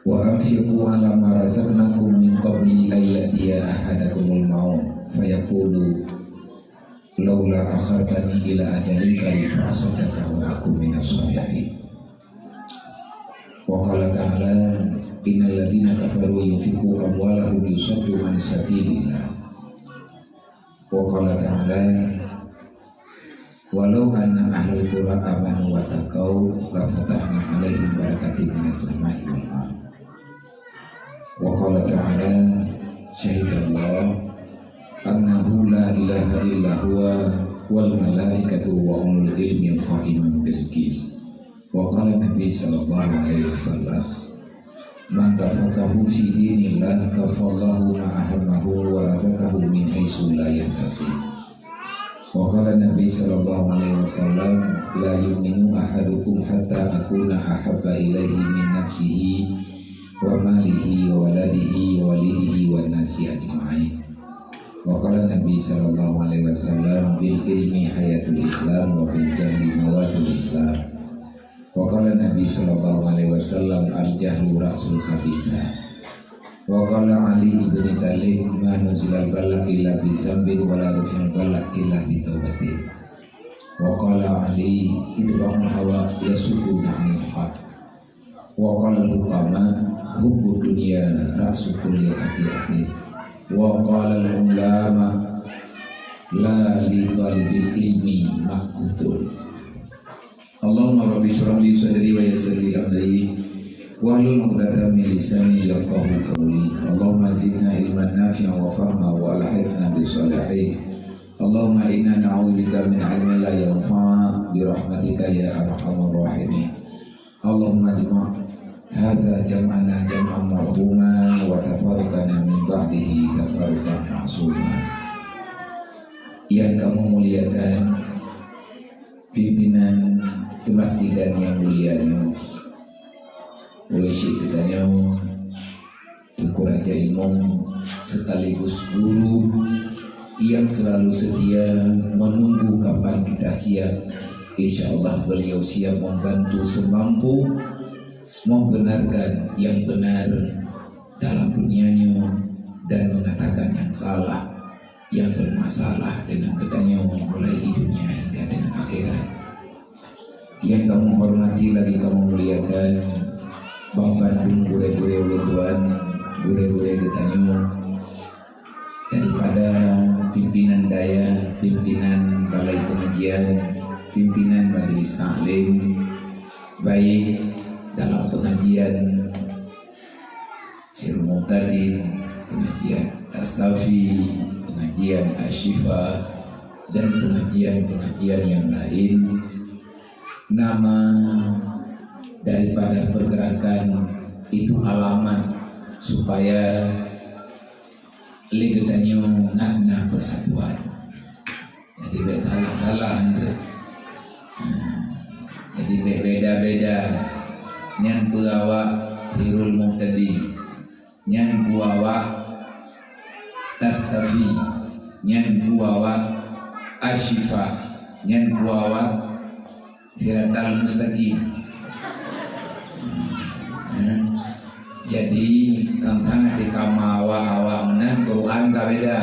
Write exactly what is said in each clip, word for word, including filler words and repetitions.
Wa anfiqu ala ma razaqnakum min qabli an ya'tiya ahadakumul maut fayaqulu laula akhartani ila ajalin qarib fa asaddaqa wa akun minas shalihin. Wa qala ta'ala, innal ladzina kafaru yunfiqu amwalahum liyasuddu an sabilillah. Wa qala ta'ala, walau anna ahlal qura amanu wa taqau la fatahna alaihim barakatim minas sama'i wal ardh. Wa qala ta'ala, syahidallah annahu la ilaha illa huwa wal malaikatu wa ulul ilmi qaiman bil qis. Wa qala Nabi sallallahu alaihi wasallam, man tafaqahu fi dinillah kafallahu ma ahammahu wa razaqahu min haitsu la yahtasib. Wa qala Nabi sallallahu alaihi wasallam, la yu'minu ahadukum hatta akuna ahabba ilaihi min nafsihi wa malihi wa waladihi wa walidihi wan nasi ajma'in. Wa qala Nabi sallallahu alaihi wasallam, bil ilmi hayatul Islam wa bil jahli mawatul Islam. Wa qala Nabi sallallahu alaihi wasallam, al jahlu ra'sul khabisa. Wa qala Ali ibn Thalib, ma nuzilal bala illa bi zambin wa la rufi'al bala illa bi taubatin. Wa qala Ali, itba'ul hawa yasudduna anil haq. Wa qala al-hukama, hubbu dunya ra'su kulli khati'atin. Wa qala al-ulama, la li talibil ilmi maqutun. Allahumma rabbi shrah li sadri wa yassir li amri wahlul 'uqdatam min lisani yafqahu qawli. Allahumma zidna ilman nafi'an wa fahma wa alhiqna bis salihin. Allahumma inna na'udzubika min ilmin la yanfa' bi rahmatika ya arhamar rahimin. Allahumma jma' hadza jam'ana jam'an marhuma wa tafarraqana min ba'dihi tafarraqan ma'suma. Yang kamoe muliakan, pimpinan keumasjidan nyang mulia nyoe, ureueng syik geutanyoe, Teungku Raja Imum sekaligus guru yang selalu setia menunggu kapan kita siap. Insya Allah beliau siap membantu semampu membenarkan yang benar dalam dunia nyoe dan mengatakan yang salah, yang bermasalah dengan geutanyoe mulai di dunia hingga dengan akhirat. Yang kamoe hormati lagi kamoe muliakan, bang bandum gurée-gurée ulôn tuan, gurée-gurée geutanyoe, daripada pimpinan dayah, pimpinan balai pengajian, pimpinan majelis taklim, baik dalam pengajian Sirul Muhtadin, pengajian Astafi, pengajian Asyifa, dan pengajian-pengajian yang lain, nama daripada pergerakan itu alamat supaya lé geutanyoe ngat na persatuan. Jadi, bék salah-salah, Andre. Hmm. Jadi, bék beda-beda. Nyan peue awak Sirul Muhtadin. Nyan peue awak Tastafi. Nyan peue awak Asyifa. Nyan peue awak Siratal Mustaqim. Hmm. Jadi, tantang di kama awak-awak meunan Quran ka beda.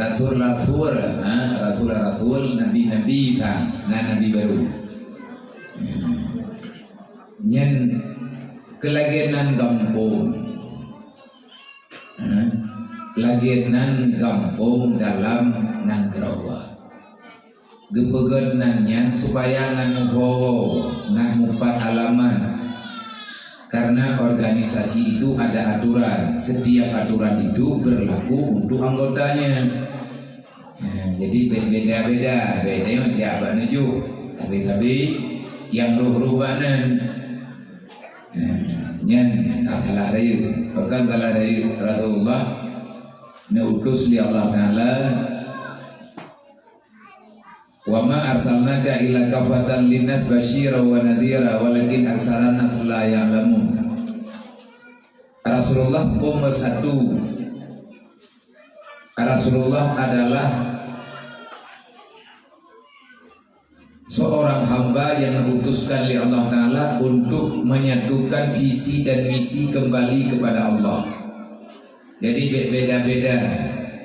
Rasul-rasul, ha, rasul-rasul, nabi-nabi, kan, na nabi baru. Nyan keu lagée nan gampông. Ha, lagée nan gampông dalam nanggroe. Geupeugét nan nyan supaya ngat muphom, ngat mupat alamat. Karena organisasi itu ada aturan, setiap aturan itu berlaku untuk anggotanya. Nah, jadi be-, beda-beda, beda jak bak nuju, tapi-tapi yang roh-roh bak nan. Nah, nyan tak salah rayeuk. Bahkan salah rayeuk Rasulullah neutus lé Allah Taala, "Wa ma arsalnaka illa kafatan linnas basyira wa nadhira, walakin aksaran nas la ya'lamun." Rasulullah nomor satu. Rasulullah adalah Seorang hamba yang diutuskan oleh Allah Ta'ala untuk menyatukan visi dan misi kembali kepada Allah. Jadi, be-, beda-beda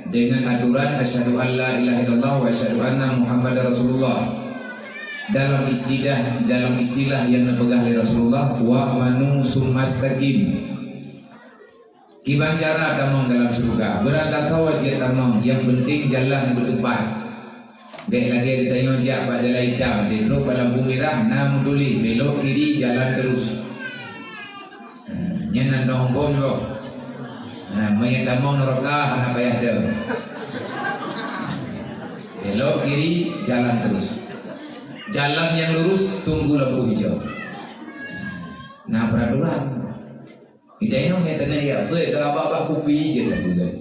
dengan aturan asyhadu an la ilaha illallah wa asyhadu anna Muhammadar Rasulullah. Dalam istilah, dalam istilah yang dipeugah oleh Rasulullah, "Wa'manu summa istaqim." Kiban cara tamong dalam syeuruga, beurangkat sawa jeuet tamong, nyang peunteng jalan beuteupat. Bék lagée geutanyoe jak bak jalan itam, di trok bak lampu mirah na meutuléh, "Belok kiri, jalan terus." Ha, nyan nan dong phon nyoe. Ha, meunyo tamong neuraka hana payah dong. Belok kiri, jalan terus. Jalan yang lurus, tunggu lampu hijau. Nah, peraturan. Geutanyoe nyan teunang jak beuet, kalau bak-bak kupi jeuet tapeugah.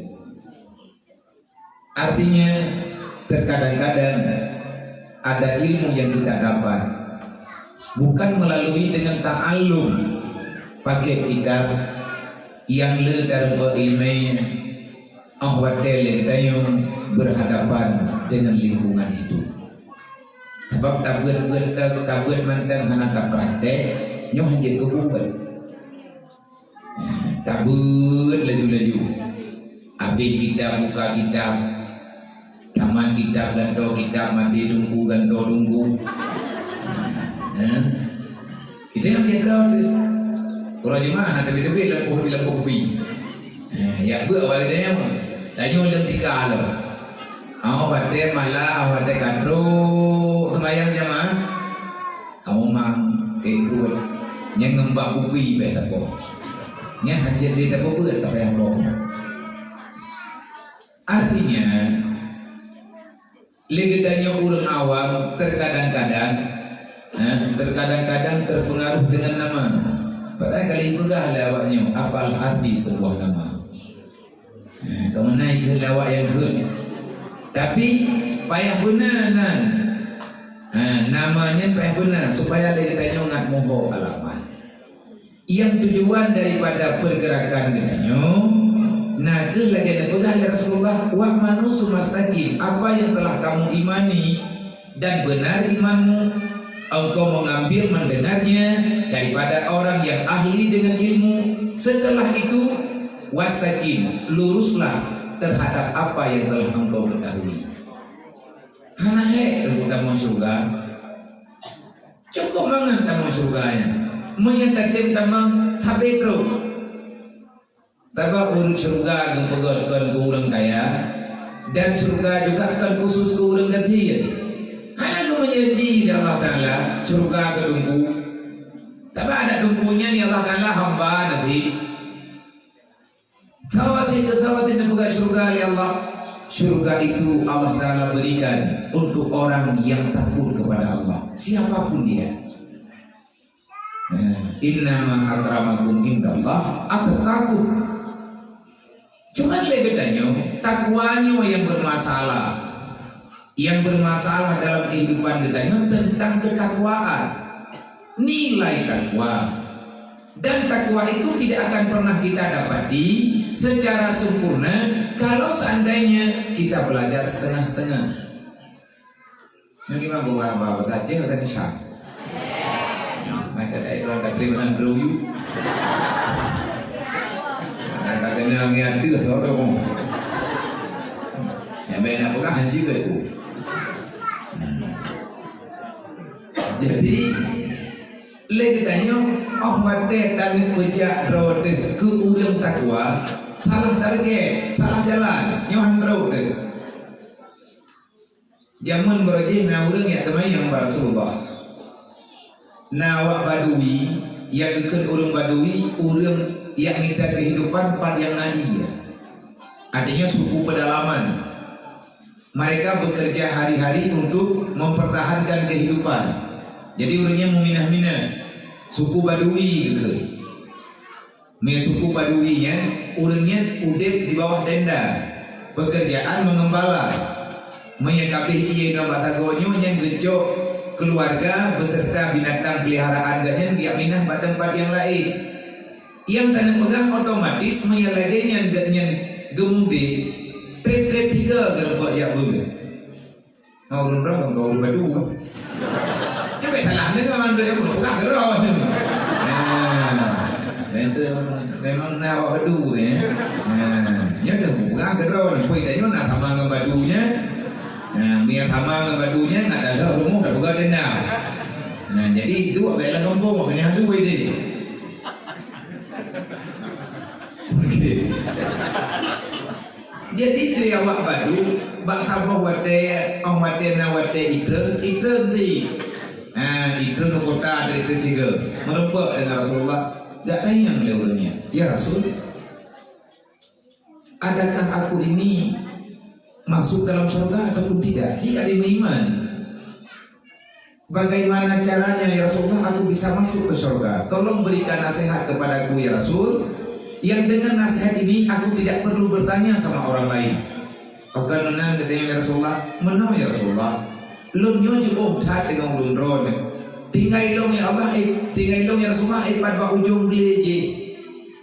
Artinya, terkadang-kadang ada ilmu yang kita dapat bukan melalui dengan ta'allum pakai kitab yang le dan berilmu, oh, watée lé geutanyoe berhadapan dengan lingkungan hidup. Sabab tabeuet-beuet, tabeuet mantong hana tapraktek, nyoe hanjeuet keubuet. Tabeuet laju-laju. Abéh kitab, buka kitab. Tamat kitab, gantoe kitab, maté teungku, gantoe teungku. Ha? Kita nyang jaga tu. Uroe Jumat na teubiet-teubiet lampu, di lampu kupi. Ha, jak beuet awak geutanyoe. Tanyoe lom tika lom. Awak watée malam, awak watée ka trok seumayang jamaah. Kamoe mang, eh, buet. Nyang ngon bak kupi beh tapoh. Nyan hanjeuet lé tapeubeuet, ka payah poh. Artinya, lé geutanyoe ureuëng awam terkadang-kadang, eh, terkadang-kadang terpengaruh dengan nama. Padahai ka lheueh peugah lé awaknyoe, apalah arti sebuah nama. Ha, ka meunan kheun lé awak nyang kheun. Tapi, payah beuna nan. Ha, nama nyan payah beuna supaya lé geutanyoe ngat muho alamat. Yang tujuan daripada pergerakan geutanyoe, na kheueh lagée neupeugah lé Rasulullah, "Wa'manu summa istaqim." Apa yang telah kamu imani dan benar imanmu, engkau mengambil mendengarnya daripada orang yang ahli dengan ilmu. Setelah itu, wastaqim, luruslah terhadap apa yang telah engkau ketahui. Hana hék teungku tamong syeuruga. Cukup mangat tamong syeuruga nyan. Meunyo tatem tamong, habéh trok. Sabab ureuëng syeuruga geupeugét kon keu ureuëng kaya, dan syeuruga juga kon khusus keu ureuëng gasien. Hana geumeujanji lé Allah Taala syeuruga keu teungku. Sabab adak teungku nyan lé Allah Taala hamba nasib. Sawatir keu sawatir neupeugah syeuruga lé Allah. Syeuruga itu Allah Taala berikan untuk orang yang takut kepada Allah, siapapun dia. Nah, innama akramakum indallah atqakum. Cuman lé geutanyoe, takwa nyoe yang bermasalah. Yang bermasalah dalam kehidupan geutanyoe tentang ketakwaan. Nilai takwa. Dan takwa itu tidak akan pernah kita dapati secara sempurna kalau seandainya kita belajar setengah-setengah. Nyoe di mana buah haba, bahasa Aceh, bahasa Indonesia? Maka tak ada orang kata mana dulu. Maka kena ngiat tu, sorong. Yang baik nak pegang, haji baik tu. Hmm. Jadi, lé geutanyoe, oh, watée taneuk beujak droe teuh keu ureuëng takwa, salah target, salah jalan, nyoe han droe teuh. Jameun barô jih na ureuëng nyang teumayang bak Rasulullah. Na awak Badui, nyang geukheun ureuëng Badui, ureuëng nyang mita keuhidupan pat nyang na ié. Artinya suku pedalaman. Mereka bekerja hari-hari untuk mempertahankan kehidupan. Jadi ureuëng nyan meuminah-minah. Suku Badui geukheun. Meunyo suku Badui nyan, ureuëng nyan udeb di bawah tenda, pekerjaan mengembala. Meunyo kabeh ié ngon batagoe nyoe nyan geucok keuluwarga beserta binatang peliharaan geuh nyan geujak minah bak teumpat nyang laén. Nyang taneuk peugah otomatis meunyo lagée nyan geuh nyan geumudeb, treb-treb tiga geurumpok jak beuet. Nah, ureuëng droe kan kau ureuëng Badui. Sampai salah dengar mandum yang peugah keudroe. Ha. Memang, memang na awak badu ni. Ha. Nyoe dah peugah keudroe. Pui dah nyoe na sama ngon badu nya. Ha, mia sama ngon badu nya, na dalam rumah dah peugah dendam. Ha, jadi dua bela kampung, maknanya dua ini. Okey. Jadi, di awak badu, bak saboh watèe, 'oh watèe na watèe itreun, itreun di, ha, itreun u kota, itreun tiga. Meureumpok dengan Rasulullah, geutanyong lé ureueng nyan, "Ya Rasul, adakah aku ini masuk dalam syurga ataupun tidak?" Jika dia beriman. "Bagaimana caranya, ya Rasulullah, aku bisa masuk ke surga? Tolong berikan nasihat kepadaku, ya Rasul, yang dengan nasihat ini aku tidak perlu bertanya sama orang lain." Pakon meunan geutanyong, "Ya Rasulullah?" "Meunoe, ya Rasulullah. Lôn nyoe jiôh that deungon ulôn droe. Tinggai lôn, ya Allah, eh, tinggai lôn, ya Rasulullah, eh, pat bak ujong glé jih.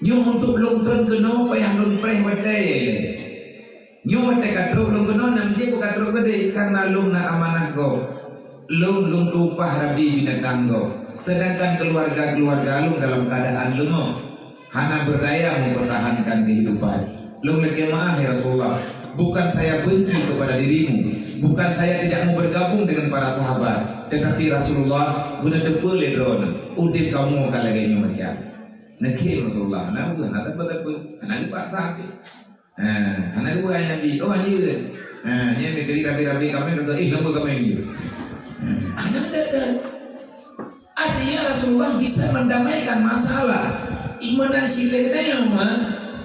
Nyoe untuk lôn treun keunoe payah lôn preh watèe ilèe." Nyoe watèe ka trok lôn keunoe, nam jih beu ka trok keudéh, karena lôn na amanah gob. Lôn, lôn tumpah rabi binatang gob. Sedangkan keluarga-keluarga lôn dalam keadaan leumoh. Hana berdaya mempertahankan kehidupan. Lôn lakèe meu'ah, ya Rasulullah. Bukan saya benci kepada dirimu. Bukan saya tidak mau bergabung dengan para sahabat. Tetapi Rasulullah, beuneuteupeu lé droeneuh, udép kamoe ka lagèe nyoe macam. Neukheun Rasulullah, hana beuh, hana teupeu-teupeu, hana geupaksa. Ha, hana geupeugah lé Nabi, "Oh, hanjeuet." Ha, nyan geuturi rabi-rabi kaméng, kata, "Eh, nama kaméng nyoe?" Ha, hana dada. Artinya Rasulullah bisa mendamaikan masalah. Meunan sileh geutanyoe, ha?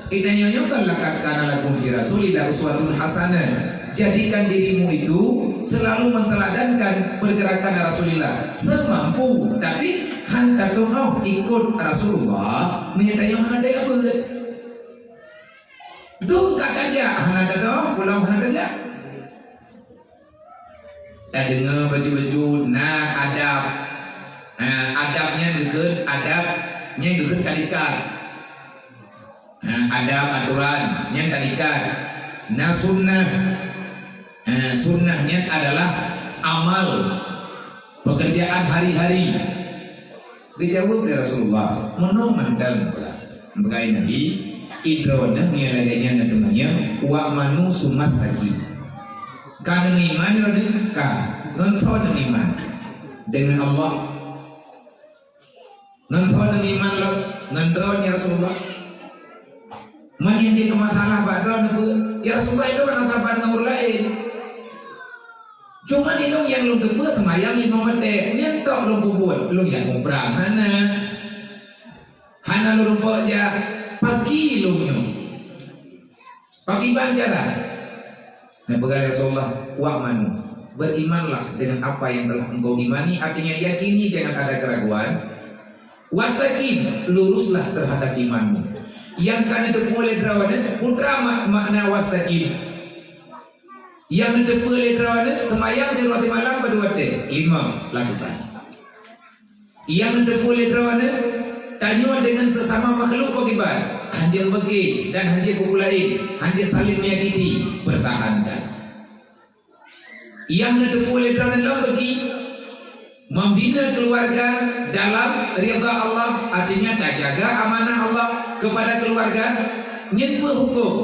Geutanyoe nyoe kan, "Laqad kana lakum fi Rasulillah uswatun hasanah." Jadikan dirimu itu selalu menteladankan pergerakan Rasulillah semampu, tapi han tateu'oh ikut Rasulullah, meunyo tanyoe hana daya beuet. Dum ka tajak, hana tadong, pulang hana tajak. Tadeungoe bacut-bacut, na adab. Ha, adab nyan geukheun, adab nyan geukheun tarikat. Ha, adab, aturan, nyan tarikat. Na sunnah. Ha, sunnah nyan adalah amal, pekerjaan hari-hari. Geujaweueb lé Rasulullah, "Meunoe mantong pula." Peugah Nabi, "Idroeneuh nyang lagèe nyan na teumanyong, 'Wa'manu sumastakin.'" Ka neumeuiman droeneuh? Ka. Ngon soe neumeuiman? Dengan Allah. Ngon soe neumeuiman lom? Ngon droeneuh, ya Rasulullah. Meunyoe jeuet keu masalah bak droeneuh peue? "Ya Rasulullah, ilôn hana saban ngon ureueng laén. Cuma ilôn nyang lôn teupeue seumayang limong watèe, nyan tok lôn peubuet, lôn jak muprang hana. Hana lôn rumpok jak, paki lôn nyoe. Pakiban cara?" Neupeugah lé Rasulullah, "Wa'manu, berimanlah dengan apa yang telah engkau imani, artinya yakini, jangan ada keraguan. Wastakin, luruslah terhadap imanmu." Nyang ka neuteupeue lé droeneuh, peue mak-, makna wastakin. Nyang neuteupeue lé droeneuh, seumayang siuroe simalam padum watèe? Limong, lakukan. Nyang neuteupeue lé droeneuh, tanyoe dengan sesama makhluk pakiban, hanjeuet beuke dan hanjeuet peupeue laén, hanjeuet saling menyakiti, pertahankan. Nyang neuteupeue lé droeneuh lom bagi membina keluarga dalam ridha Allah, artinya tajaga amanah Allah kepada keluarga, nyan peue huköm?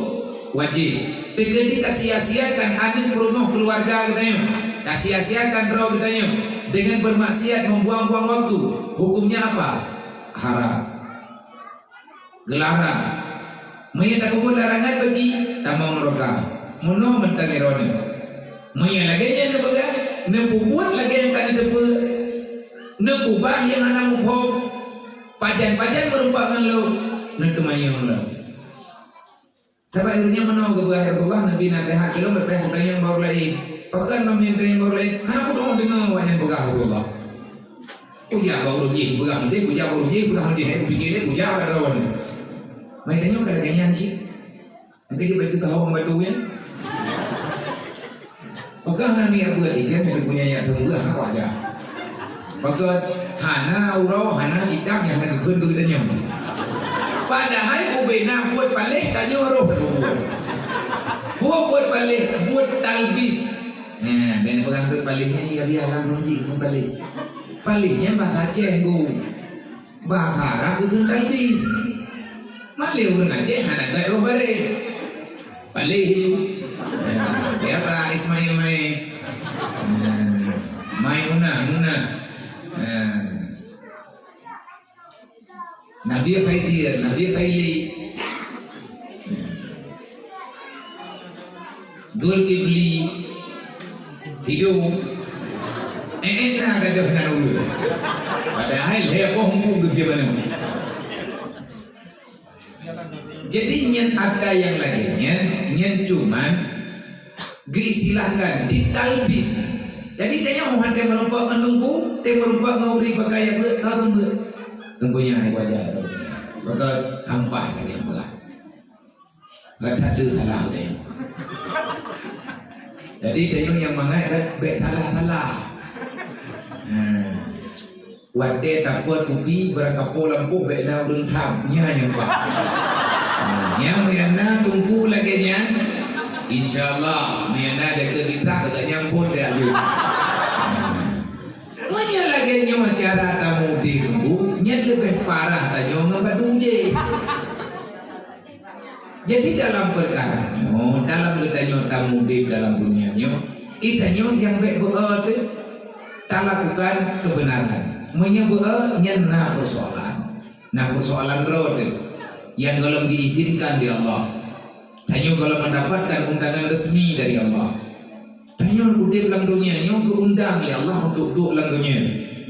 Wajéb. Teukeudi tasia-siakan aneuk peurumoh keluarga geutanyoe, tasia-siakan droe geutanyoe dengan bermaksiat, membuang-buang waktu, hukumnya apa? Haram. Geularang. Meunyo tapeubuet larangan bagi, tamong neuraka. Meunoe mantong droeneuh. Meunyo lagèe nyan neupeugah, neupeubuet lagèe nyang ka neuteupeue, neukeubah nyang hana muphom, pajan-pajan meurumpok ngon lôn, neuteumanyong lom. Sabab ureueng nyan meunoe geupeugah, "Ya Rasulullah, Nabi naseuhat keu lôn, bèk payah kutanyong bak ureueng laén." Pakon meunyo tanyong bak ureueng laén? Hana kuteumé deungoe awak nyan peugah Rasulullah. Kujak bak ureueng jih peugah meunan, kujak bak ureueng jih peugah meunan, hai kupike lé, kujak bak droeneuh. Mai tanyoe ka lagèe nyan cit. Nyang ka jeuet bacut tahu bak batu nyan. Pakon hana niat beuet, ikan nyang punya nyak teumeulah hana kuaja. Pakon hana uroe, hana kitab nyang hana geukheun keu geutanyoe. Padahai ubena buet paléh tanyoe roh buet. Buet, buet paléh, buet talbis. Ha, ben peugah buet paléh nyan, ya biar langsung jih buet paléh. Paléh nyan bahasa Aceh, Gu. Bahasa Arab geukheun talbis. Malèe ureueng Aceh hana gèt roh bareh. Paléh. Ya, Ismail Mai. Mai Muna, Muna. Nabi Khidir, Nabi Khili. Zulkifli. Tidong. Eh, eh, na gadôh nan ureueng. Padahai lhèe boh hukôm geujak manoe. Jadi, nyan atra nyang lagèe nyan, nyan cuman geuistilahkan, ditalbis. Jadi, tanyoe meuhan tém meurumpok ngon teungku, tém meurumpok ngon ureueng pakaian beuet, hareuem beuet. Teungku nyan hai wajar. Maka hampah kalian peugah. Gata deuh salah deh. Jadi, tanyoe nyang mangat kan bèk salah-salah. Ha. Watèe tapeuet kupi beurakapo lampôh bèk na ureueng tham, nyan nyang paih. Ha, nyang meunyan na teungku lagèe nyan, insya Allah, meunyan na jaga fitrah kagak nyampôn dak jeuet. Ha. Meunyoe lagèe nyoe cara tamu di teungku, nyan leubeh parah tanyoe ngon batu jih. Jadi, dalam peukara nyoe, dalam geutanyoe tamu udép dalam dunia nyoe, geutanyoe nyang bèk beu-e teuh talakukan keubeunaran. Meunyoe beu-e, nyan na peusoalan. Na peusoalan droe teuh nyang gohlom geuizinkan lé Allah. Tanyoe gohlom mendapatkan undangan resmi dari Allah. Tanyoe udép lam dunia nyoe geuundang lé Allah untuk duek lam dunia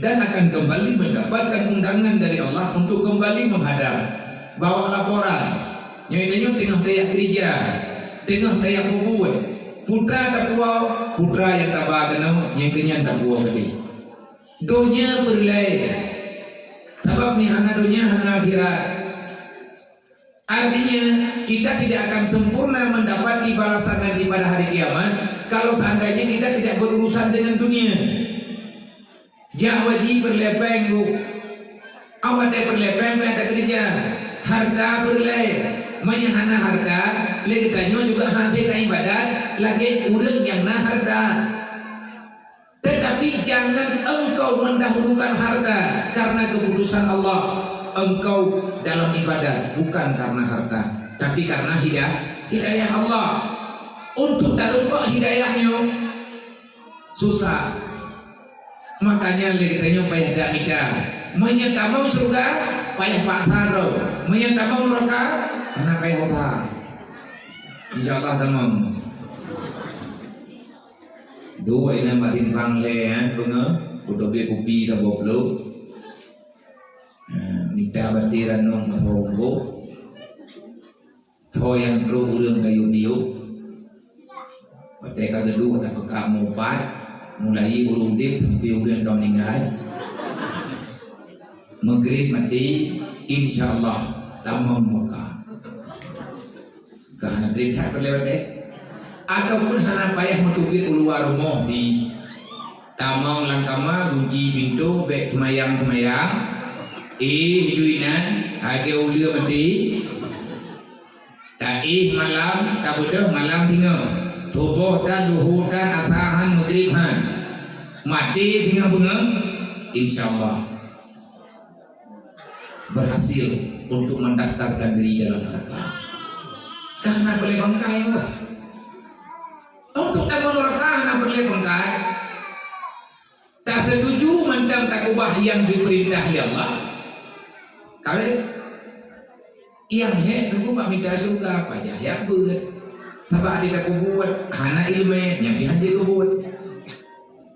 dan akan kembali mendapatkan undangan dari Allah untuk kembali menghadap. Bawa laporan. Nyoe tanyoe teungoh tajak keurija, teungoh tajak peubuet. Putra tapuwoe, putra nyang taba keunoe, nyang keunyan tapuwoe keudeh. Donya peureulèe. Sabab meuhana donya hana akhirat. Artinya, kita tidak akan sempurna mendapati balasan nanti pada hari kiamat kalau seandainya kita tidak berurusan dengan dunia. Jak haji peureulèe péng, Bu. Awak watèe peureulèe péng, péng takeureuja. Harta peureulèe. Meunyoe hana harta, lé geutanyoe juga hana taibadat lagèe ureueng nyang na harta. Tetapi jangan engkau mendahulukan harta karena keputusan Allah. Engkau dalam ibadah bukan karena harta, tapi karena hidayah, hidayah Allah. Untuk tarumpok hidayah nyoe susah. Makanya lé geutanyoe payah dak mita. Meunyoe tamong syeuruga, payah paksa droe. Meunyoe tamong neuraka, hana payah useuha. Insya Allah tamong. Dua inong bak simpang lhèe, ha, beungoh, peutobiet kupi saboh ploh. Ha, mita batèe ranong saboh bungkôh. Tho nyang trôk ureueng tayue-tayue. Watèe ka geuduek tapeugah meuupat, mulai ureueng udép sampai ureueng ka meuninggai. Maghrib maté, insya Allah, tamong neuraka. Ka hana trép that peureulèe watèe. Ataupun hana payah meutubiet u luwa rumoh pih. Tamong lam kama, gunci pintoe, bèk seumayang-seumayang. Éh, ju inan, lagèe ulèe maté. Taéh malam, tabeudôh malam singoh. Suboh tan, luhô tan, asa han, maghrib han. Maté singoh beungoh, insya Allah berhasil untuk mendaftarkan diri dalam neraka. Ka hana peureulèe bangkai, Allah. Untuk dalam neraka hana peureulèe bangkai. Tasetuju mantong takeubah nyang geupeurintah lé Allah. Ka lheueh. Nyang hék teungku bak mita syeuruga, payah jak beuet. Sabab até tapeubuet, hana ileumèe, nyan pih han jeuet keu buet.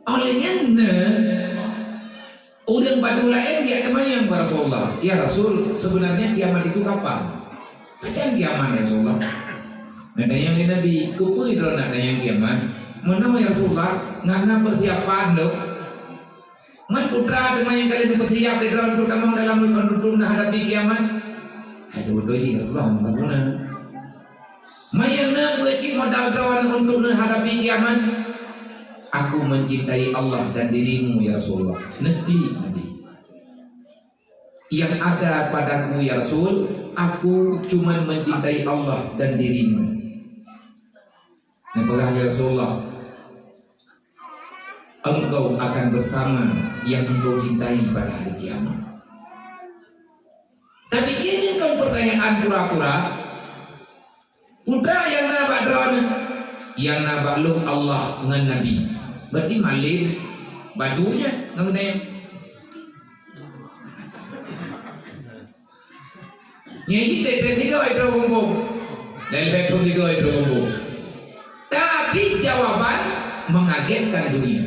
Óh lheueh nyan, na ureueng padum laén geujak teumanyong bak Rasulullah, "Ya Rasul, sebenarnya kiamat itu kapan?" "Pajan kiamat, ya Rasulullah?" Neutanyong lé Nabi, "Keupeue droeneuh neutanyong kiamat? Meunoe, ya Rasulullah, ngon na peusiapan lom. Ngon putra teuma nyang ka lheueh neupeusiap lé droeneuh, teuma dalam lôn tutoe neuhadapi kiamat?" "Hai, beutôi jih, ya Rasulullah, meunan." "Meunyoe na peue cit modal droeneuh untuk neuhadapi kiamat?" "Aku mencintai Allah dan dirimu, ya Rasulullah." Neuklik Nabi. "Yang ada padaku, ya Rasul, aku cuman mencintai Allah dan dirimu." Neupeugah lé Rasulullah, engkau akan bersama yang engkau cintai pada hari kiamat. Tapi kini kan pertanyaan pura-pura, putra nyang na bak droeneuh, nyang na bak lôn Allah ngon Nabi. Berarti malem, badunya ngon neng. Nyan jih treb-treb sigoe droe bumbong. Dan treb-treb sigoe droe bumbong. Tapi jawaban mengagetkan dunia.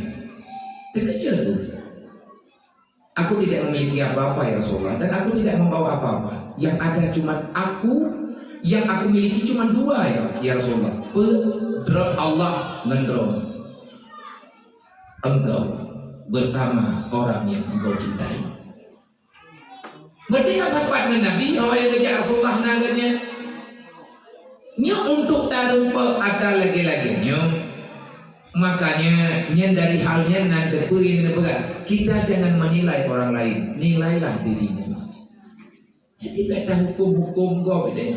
Terkejut dunia. Aku tidak memiliki apa-apa, ya Rasulullah, dan aku tidak membawa apa-apa. Yang ada cuma aku, yang aku miliki cuma dua, ya, ya Rasulullah. Pe, droe Allah ngon droe. Engkau bersama orang yang engkau cintai. Berarti ka sapat ngon Nabi, awai geujak Rasulullah na geuh nyan. Nyoe untuk tarumpok atra lagèe-lagèe nyoe. Makanya, nyan dari hal nyan nan teupeue nyang neupeugah, kita jangan menilai orang lain, nilailah dirimu. Jadi, bèk tahuköm-huköm gob deh.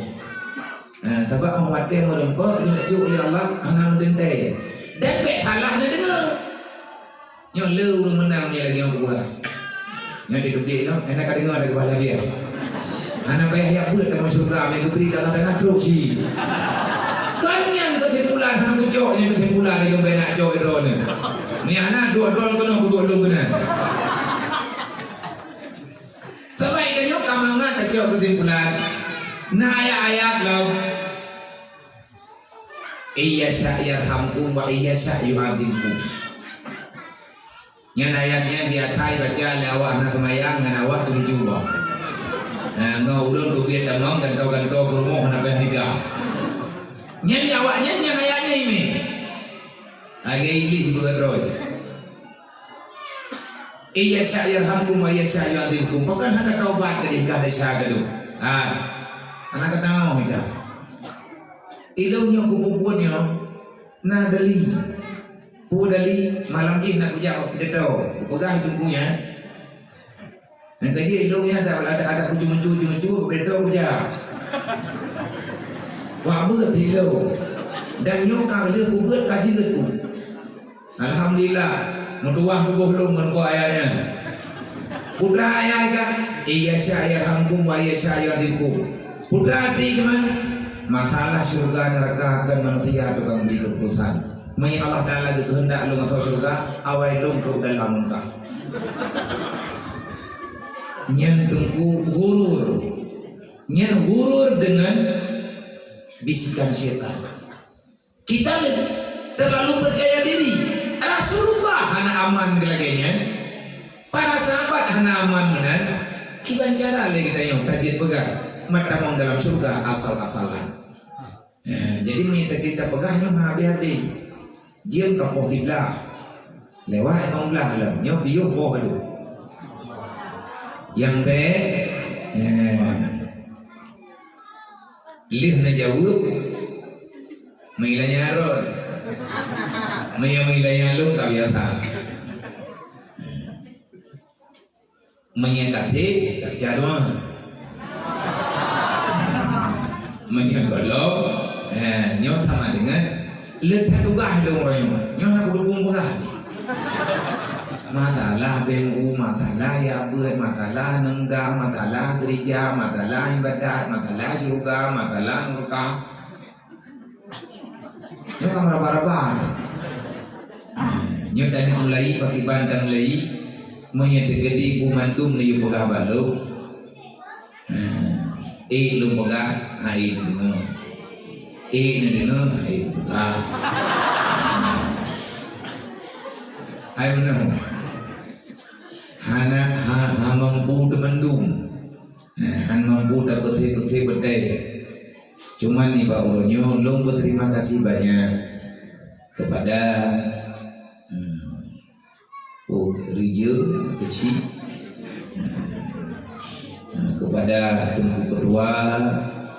Ha, sabab 'oh watèe meurumpok, geujok lé Allah, hana meudendai. Dan bèk salah neudeungoe. Nyoe le ureueng meunang nyoe lagèe nyang kupeugah. Nyoe di Dugek nyoe, hana ka deungoe lagèe bak Nabi. Hana payah jak beuet lam syeuruga, meugeubri dalam tanah trok cit. Kan nyan keusimpulan hana kucok, nyan keusimpulan ilôn bèk nak cok droeneuh. Nyan hana dua droe keunoe kuduek lôn keunan. Sabab tanyoe ka mangat tacok keusimpulan. Na ayat-ayat lom. "Iyasya yarhamkum wa iyasya yu'adzibkum." Nyan ayat nyan biasa ibaca lé awak hana seumayang ngon awak cucu boh. Ha, ngon ulôn keubiet tamong gantoe-gantoe peurumoh hana payah nikah. Nyan di awak nyan, nyan ayat nyan imé. Lagèe Iblih beureuroe. "Iyasya yarhamkum wa iyasya yu'adzibkum." Pakon hana taubat dari ka desya geuh. Ha. Hana ka tangok ita. Ilôn nyoe kupubuet nyoe na dali. Peue dali? Malam jih na kujak bak pidato. Kupeugah teungku nyan. Nyang ka jeuet ilôn nyan ada, ada, ada kucu-mucu, cucu-mucu, bak pidato kujak. Wah, beuet ilôn. Dan nyoe ka lheueh kubeuet ka jeuet ku. Alhamdulillah, meutuwah tuboh lôn ngon po ayah nyan. Putra ayah ka, "Iyasya yarhamkum wa iyasya yu'adzibkum." Putra ati keuman, masalah syeuruga neuraka kon manusia tukang bri keuputusan. Meunyoe Allah Taala geukeuheundak lôn masôk syeuruga, awai lôn trok dalam meungkah. Nyan teungku ghurur. Nyan ghurur deungon bisikan syaitan. Kita le terlalu percaya diri. Rasulullah hana aman lagèe nyan. Para sahabat hana aman meunan. Kiban cara lé geutanyoe tajeuet peugah, meutamong dalam syeuruga asal-asalan. Eh, jadi meunyoe kita peugah nyoe habéh-habéh. Jeuem ka poh siblaih. Lewat limong blah lom. Nyoe piôh poh baru. Nyang bèk, eh, lheueh neujaweueb, meuilanya rot. Meunyoe meuilanya lôn ka biasa. Meunyoe ka sép, ka peucah dua. Meunyoe gohlom, eh, nyoe sama deungon le that tugaih lôn uroe nyoe. Nyoe hana kudukung peugah. Masalah B M U, masalah jak beuet, masalah aneuk muda, masalah gereja, masalah ibadat, masalah syeuruga, masalah neuraka. Nyoe ka meuraba-raba. Ah, nyoe tanyoe mulai pakriban tameulai, meunyoe teukeudi bu mandum neuyue peugah bak lôn. Ah, ék lôn peugah, hai neudeungoe. Ék neudeungoe, hai peugah. Hai meunoe. Hana, ha, ha mampu teumandum. Nah, han mampu tapeuthé-peuthé beuté. Cuman nibak uroe nyoe lôn beuterima kasih banyak kepada, eh, oh, Rija Keuchik, eh, kepada Teungku Ketua,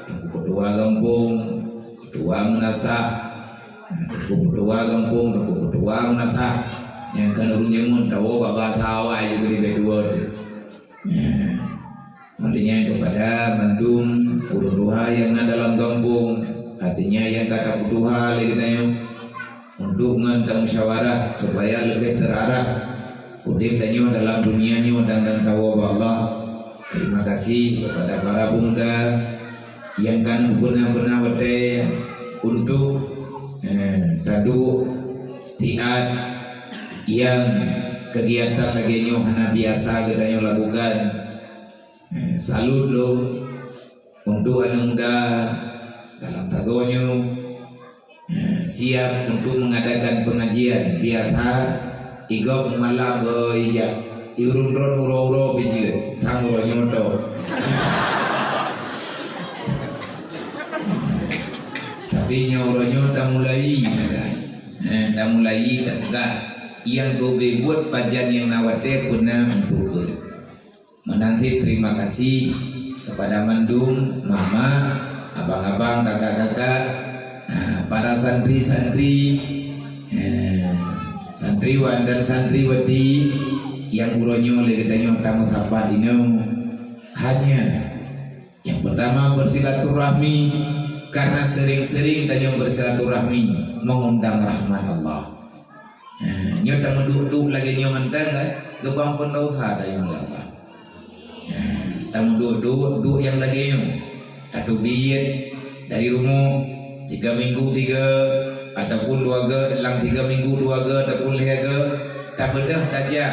Teungku Ketua Gampông, Ketua Meunasah, eh, Teungku Ketua Gampông, Teungku Ketua Meunasah, nyang keuneuk ureueng jameun tawoe bak bahasa awai jih bri bak dua tu. Ya. Artinya kepada mandum ureueng tuha nyang na dalam gampông, artinya nyang ka tapeutuha lé geutanyoe, Duek ngon tamusyawarah supaya leubeh terarah udeb tanyoe dalam dunia nyoe dan, dan tawoe bak Allah. Terima kasih kepada para pemuda yang kan beuna-beuna watée untuk, eh, taduek tiat yang kegiatan lagée nyoe hana biasa geutanyoe lakukan. Eh, salut lom untuk aneuk muda dalam sagoe nyoe, eh, siap untuk mengadakan pengajian. Biasa, igob malam beu ijak. Irun ron uroe-uroe pih jeuet. Sang uroe nyoe toh. Tapi nyoe uroe nyoe tamulai, kan? Eh, tamulai, tapeugah. Nyang geubri buet pajan nyang na watée peuna untuk beuet. Meunan cit terima kasih kepada mandum mama, abang-abang, kakak-kakak, ah, para santri-santri, eh, santriwan dan santriwati nyang uroe nyoe lé geutanyoe tameusapat inoe. Hanya yang pertama bersilaturahmi, karena sering-sering tanyoe bersilaturahmi mengundang rahmat Allah. Nah, nyoe tameuduek-duek lagée nyoe mantong kan, geupeuampon desya tanyoe lé Allah. Nah, tameuduek-duek, duek nyang lagée nyoe. Tateubiet dari rumoh tiga minggu tiga, ataupun dua ga, lam tiga minggu dua ga, ataupun lhée ga, tabeudôh tajak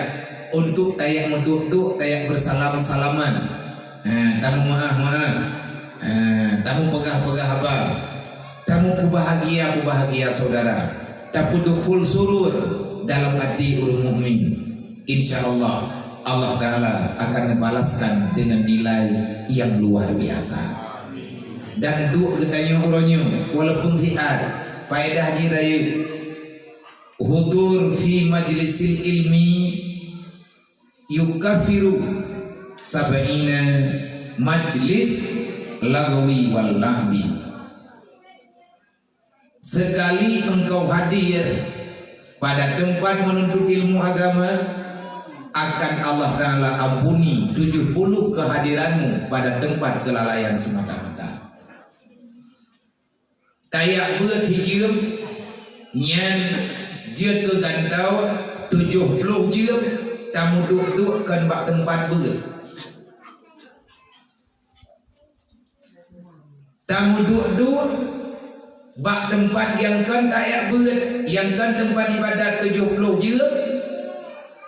untuk tajak meuduek-duek, tajak bersalam-salaman. Nah, tameumaáh-maáh. Nah, tameupeugah-peugah haba. Tameupeubahgia-peubahgia saudara, tapeudeukhul surur dalam até ureuëng mukmin. Insya Allah, Allah Taala akan membalaskan dengan nilai yang luar biasa. Dan duek geutanyoe uroe nyoe, walaupun siat, faedah jih rayeuk. Hudur fi majlisil ilmi yukaffiru sab'ina majlis lagwi wal lahwi. Sekali engkau hadir pada tempat menuntut ilmu agama, akan Allah Taala ampuni tujuh puluh kehadiranmu pada tempat kelalaian semata-mata. Tajak beuet sijeuem, nyan jeuet keu gantoe tujoh ploh jeuem tameuduek-duek kon bak teumpat beuet. Tameuduek-duek bak teumpat nyang kon tajak beuet, nyang kon teumpat ibadat tujoh ploh jeuem.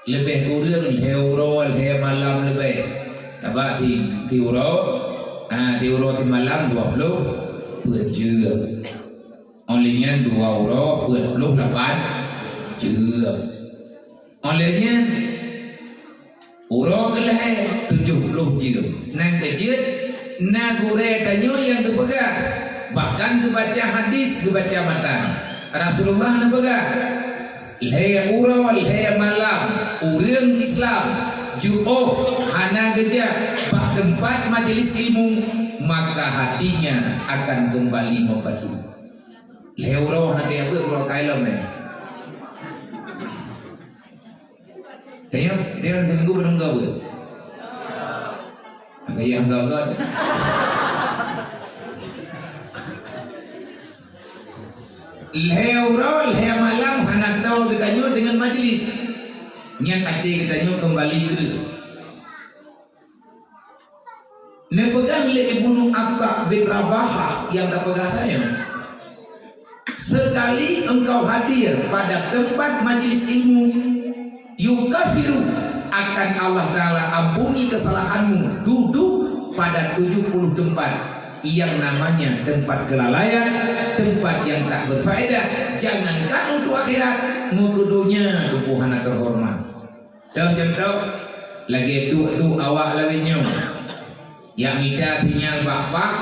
Leubeh kureueng lhée uroe, lhée malam leubeh. Sabab si, si uroe, ah, si uroe si malam dua ploh peuet jeuem. Óh lheueh nyan dua uroe peuet ploh lapan jeuem. Óh lheueh nyan uroe keulhée tujoh ploh jeuem. Nyang keujeuet na gurée tanyoe nyang geupeugah, bahkan geubaca hadis, geubaca matan. Rasulullah neupeugah, Lhée uroe lhée malam ureuëng Islam jiôh hana geujak bak teumpat majlis ilmu, maka hatinya akan keumbali meupadu. Lhée uroe hana geujak beuet uroe ka ilom nyan. Tanyong, dia orang tunggu belum gawa. Agak yang gagal. Lhée uroe lhée malam hana tho geutanyoe deungon majlis. Nyan até geutanyoe keumbali kreueh. Neupeugah lé Ibnu Atha bin Rabahah nyang tapeugah tanyoe, "Sekali engkau hadir pada tempat majlis ilmu, yukafiru, akan Allah Taala ampuni kesalahanmu dudu pada tujoh ploh teumpat, yang namanya tempat kelalaian, tempat yang tak berfaedah, jangankan untuk akhirat, meukeue donya tuboh hana teuhoreumat." Teuh cuntoh, lagée duek-duek awak lawét nyoe, jak mita sinyal bak paih,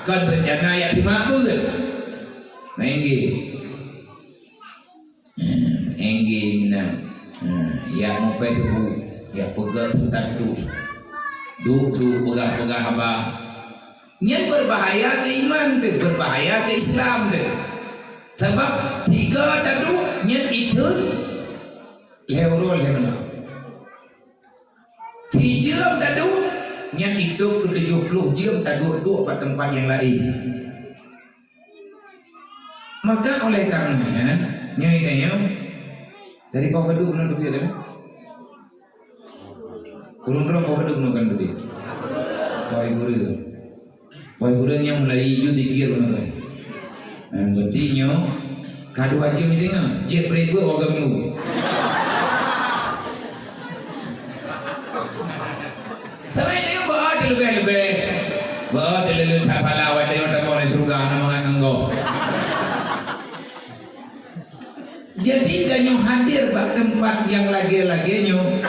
kon reuncana jak simak beuet. Main game. Hmm, engge meunan. Hmm, jak mupée tuboh, jak peugét status. Duek-duek peugah-peugah haba. Nyan berbahaya keu iman teuh, berbahaya keu Islam teuh. Sabab tiga taduek nyan itheun lhée uroe lhée malam. Sijeuem taduek nyan itôb keu tujoh ploh jeuem taduek-duek bak teumpat nyang laén. Maka oleh kareuna nyan, Nyoe tanyoe dari Poh Padum na teubiet kan? Ureueng droe Poh Padum na kan teubiet? Poh Gureueng. Poh Gureueng nyang mulai iju dikir na kan? Nah, berarti nyoe ka dua jeuem deungoe, jeuet preh beuet warga Minggu. Tapi tanyoe beuet leubeh-leubeh. Beuet leubeh that phala watèe nyoe tamong di syeuruga hana mangat ngon gob. Jadi, tanyoe hadir bak teumpat nyang lagèe-lagèe nyoe,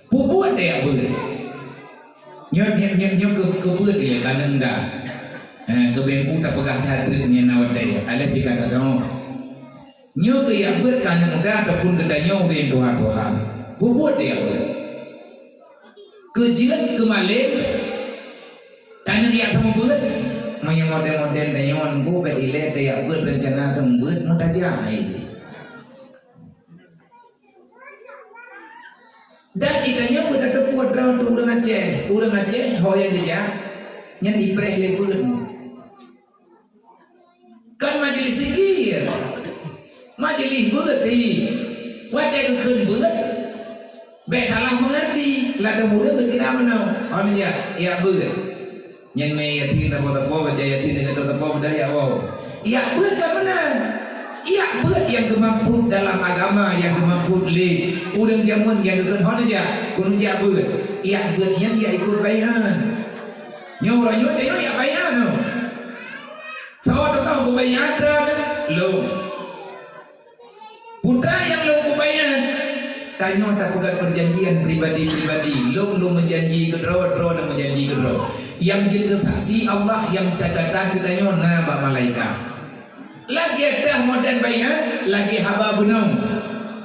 peubuet tajak beuet. Nyoe, nyoe, nyoe, nyoe keu, keu beuet ilèe ka neueng dah. Eh, keu beuet tapeugah that treuk nyan na watèe, alah pih ka tadong. Nyoe keu jak beuet ka neueng dah ataupun geutanyoe ureueng tuha-tuha. Peubuet tajak beuet. Keu jeuet, keu malém, tanyoe jak seumeubeuet. Meunyoe modern-modern tanyoe nunggu bèk ilèe tajak beuet rencana seumeubeuet, meutajak hai jih. Dan geutanyoe beutateupeue droe teuh ureueng Aceh. Ureueng Aceh ho nyang geujak nyan ipreh lé beuet. Kon majelis zikir. Majelis beuet hi. Watèe geukheun beuet, bèk salah meungerti. Ladôm ureueng geukira meunoe. Ho neujak, jak beuet. Nyan mè Yasin saboh-saboh, baca Yasin deungon saboh-saboh, beudah jak woe. Jak beuet ka meunan. Jak beuet nyang geumaksud dalam agama, nyang geumaksud lé ureueng jameun nyang geukheun ho neujak, keuneuk jak beuet. Jak beuet nyan jak ikot bai'at. Nyoe uroe nyoe tanyoe jak bai'at nyoe. Soe tukang peubai'at droe? Lôn. Peue nyang lôn peubai'at? Tanyoe tapeugöt peujanjian pribadi-pribadi. Lôn, lôn meujanji keu droe, droe lôn meujanji keu lôn. Nyang jeuet keu saksi Allah nyang tacatat keu tanyoe na bak malaikat. Lagèe dah modern bai'at, lagèe haba bunoe.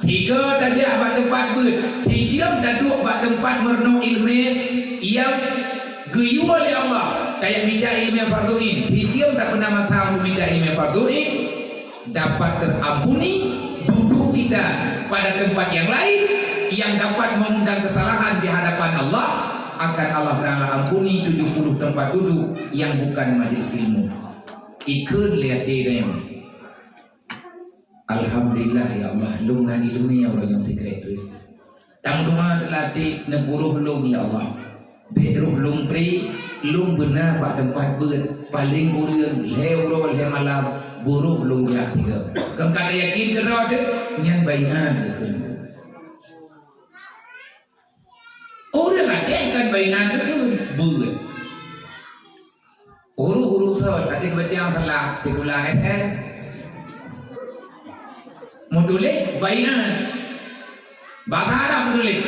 Tiga tajak bak teumpat beuet, sijeuem taduek bak teumpat meurunoe ileumèe nyang geuyue lé Allah. Tajak mita ileumèe fardhu ain, sijeuem tapeuna masa untuk mita ileumèe fardhu ain. Dapat terampuni duduk kita pada tempat yang lain yang dapat mengundang kesalahan di hadapan Allah, akan Allah Taala ampuni tujuh puluh tempat duduk yang bukan majlis ilmu. Ikheun lé até tanyoe. Alhamdulillah ya Allah, lôn na ileumèe uroe nyoe sikrek treuk. Tameudoa teulatih neupuroh lôn ya Allah. Bèk roh lôn tré, lôn beuna bak teumpat beuet, paleng kureueng lhèe uroe lhèe malam, buroh lôn jak sigoe. Kon ka tayakin keudroe teuh, nyan bai'at geukheun. Ureueng Aceh kon bai'at geukheun, beuet. Huruf-huruf sot, até geubaca salah, tikulang S N. Meutuléh bai'at. Bahasa Arab meutuléh.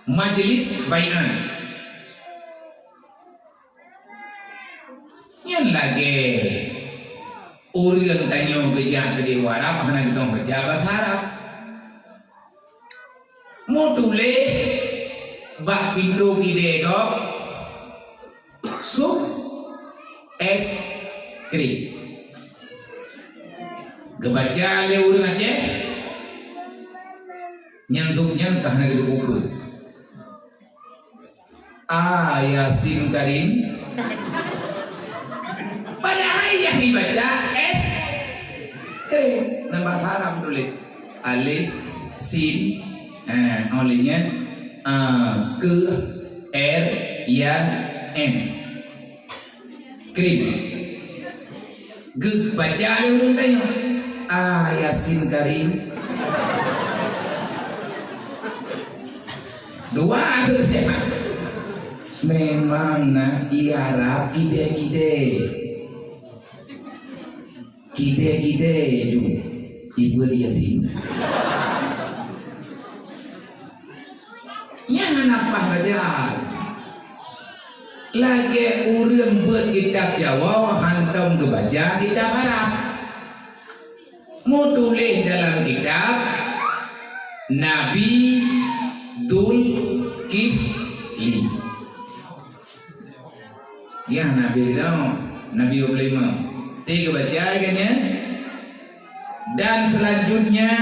Majlis bai'at. Nyan lagèe ureueng tanyoe geujak keudéh u Arab hana geutong baca bahasa Arab. Meutuléh bak pintoe kidée gob, sup es krim. Geubaca lé ureueng Aceh, nyan sup nyan ka hana geuteupeue. A Yasin Karim. Padahai nyang dibaca es krim. Nambah haram tuléh. Alif, sin, eh, oh lheuh nyan, a, keu, er, ya, em. Krim. Geubaca lé ureueng tanyoe, "A Yasin Karim." Dua keu sihat. Memang na ié Arab kidée-kidée. Kidée-kidée ju ibeuet Yasin. Nyan hana paih baca. Lagée ureuëng beuet kitab Jawoe hantom geubaca kitab Arab. Meutuléh dalam kitab Nabi Dzulkifli. Ya, Nabi ridho, Nabi dua puluh lima. Tiga baca kan ya? Dan selanjutnya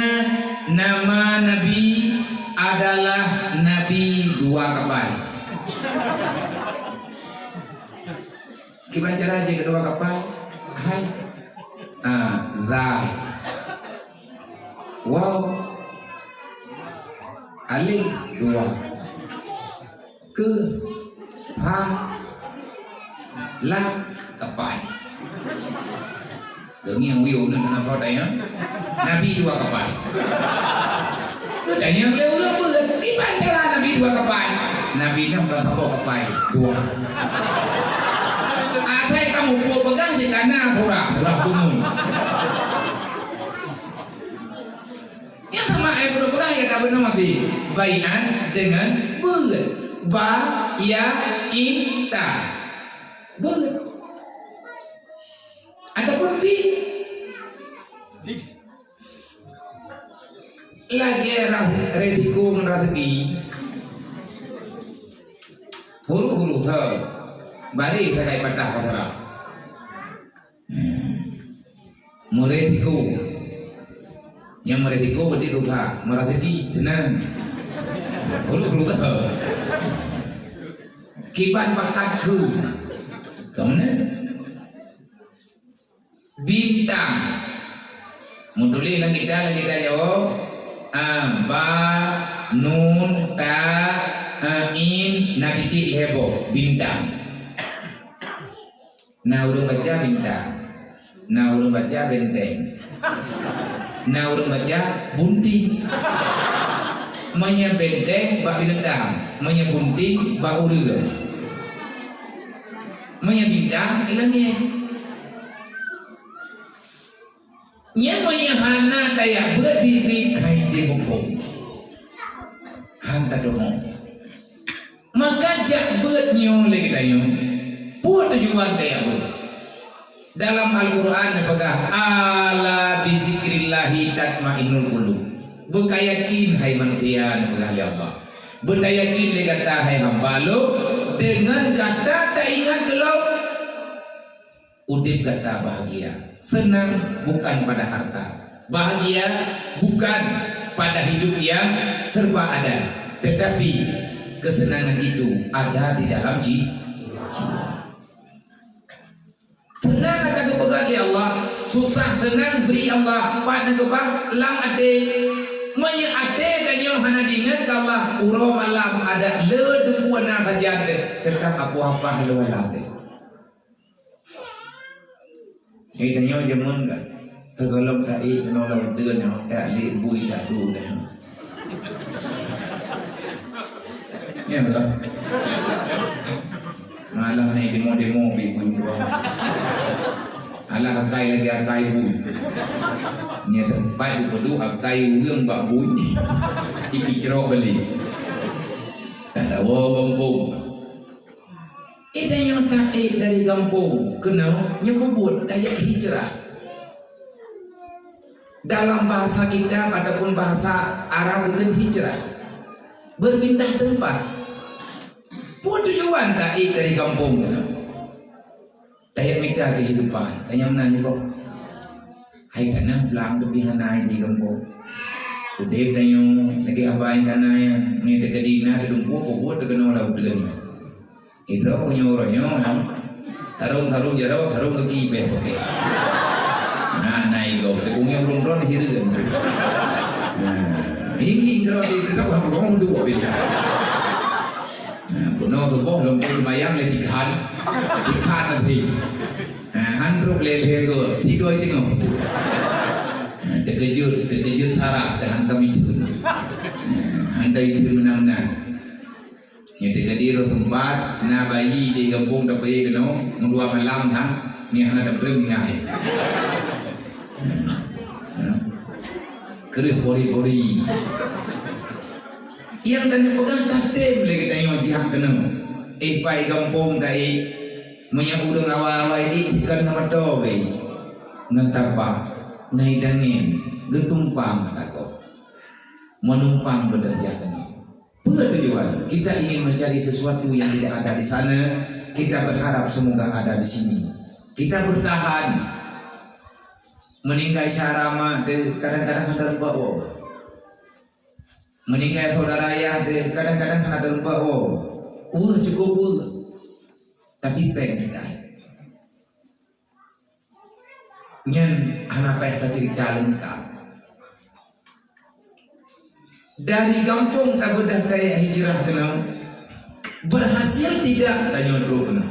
nama Nabi adalah Nabi dua kapai. Kiban cara je kedua kapai? Hai. Ah, zai. Waw. Alif dua. Keu. Ha. Lam. Kapai. Deungieng wiyeue nyan na soe tanyong. Nabi dua kapai. Keu tanyong lé ureueng peue? Kiban cara Nabi dua kapai? Nabi Nuh ka saboh kapai. Dua. Asai kamoe peue peugah jih kana surah, surah Bunun. Nyang sama ayat peunoh peugah nyang ka bunoe Nabi. Bai'an deungon beuet. Ba, ya, in, ta. Beuet. Ataupun bi. Lagèe ra-, resiko ngon raseuki. Huru-huru sa. Bareh sagai patah ka sara. Meuresiko. Nyang meuresiko berarti susah, meuraseuki, seunang. Huru-huru sa. Kiban bakat keu. Ka meunan? Bintang. Meutuléh lam kitab, lam kitab Jawoe, a, ba, nun, ta, a, in, na titik lhèe boh. Bintang. Na ureueng baca bintang. Na ureueng baca benteng. Na ureueng baca bunting. Meunyoe benteng bak binatang, meunyoe bunting bak ureueng. Meunyoe bintang i langèt. Nyan meunyoe hana tajak beuet biet-biet, hai teuh muphom. Han tadeungoe. Maka jak beuet nyoe lé geutanyoe. Peue tujuan tajak beuet? Dalam Al-Qur'an neupeugah, "Ala bizikrillahi tatmainnul qulub." Beukayakin, hai manusia, neupeugah lé Allah. Beutayakin lé gata, hai hamba Lôn, deungon gata taingat keu Lôn. Udeb gata bahagia, seunang bukan pada harta, bahagia bukan pada hidup yang serba ada, tetapi kesenangan itu ada di dalam ji-, jiwa. Seunang gata geupeugah lé Allah, susah seunang bri Allah, pat neukeubah lam até. Meunyoe até tanyoe hana diingat keu Allah, uroe malam adak le deungon na sajan teuh, teutap apoh hapah lôn lam até. Hai tanyoe jameun ka, teugohlom taék keunoe lam uteuen nyoe, tak lé bui tak du dah. Ya Allah. Malah ni demo-demo bui bui dua. Alah akai lagi akai bui. Ni tempat dipeuduek akai ureueng bak bui. Ipicrok beli. Tak ada wong gampông. Eh, tanyoe taék dari gampông keunoe nyoe peubuet tajak hijrah. Dalam bahasa kitab ataupun bahasa Arab geukheun hijrah, berpindah tempat. Peue tujuan taék dari gampông keunoe? Tajak mita kehidupan. Tanyong na nyoe boh. Hai tanah blang teupih hana di gampông. Udeb tanyoe lagèe haba nyang kana nyan, ngon teukeudi na teudumpu peubuet teukeunong lam uteuen. Idroe meunyoe uroe nyoe, sarong-sarong jaroe, sarong gaki bèh pakai. Ha, na igoe, teupeue ngon ureueng droe hireuen. Ha, hinggi keudroe di keudroe ureueng dua pih. Ha, bunoe suboh lôn pai seumayang lé tikhan. Tikhan nanti. Ha, han trok lé lhèe goe, tigoe teungoh. Ha, teukeujot, teukeujot hara, dah han tamitheun. Ha, han tamitheun meunan-meunan. Nyan teukeudi roh seumpat na bayi di gampông tapeuék keunoe, meudua malam that, nyan hana tapeureueng tinggai. Kreueh pori-pori. Nyang dan peugah tatem lé geutanyoe jak keunoe. Eh, pai gampông taék, meunyoe ureueng awai-awai ék dikon ngon moto gai. Ngon tapa, ngon idangin, geutumpang mata gob. Meunumpang beudôh jak keunoe. Peue tujuan? Kita ingin mencari sesuatu yang tidak ada di sana, kita berharap semoga ada di sini. Kita bertahan. Meuninggai syara ma teuh, kadang-kadang hana teureumpok woe. Meuninggai syedara ayah teuh, kadang-kadang hana teureumpok woe. Weueh cukup weueh. Tapi péng teutai. Nyan hana payah taceurita leungkap. Dari gampông tabeudah kayée hijrah keunoe, berhasil tidak tanyoe trok keunoe.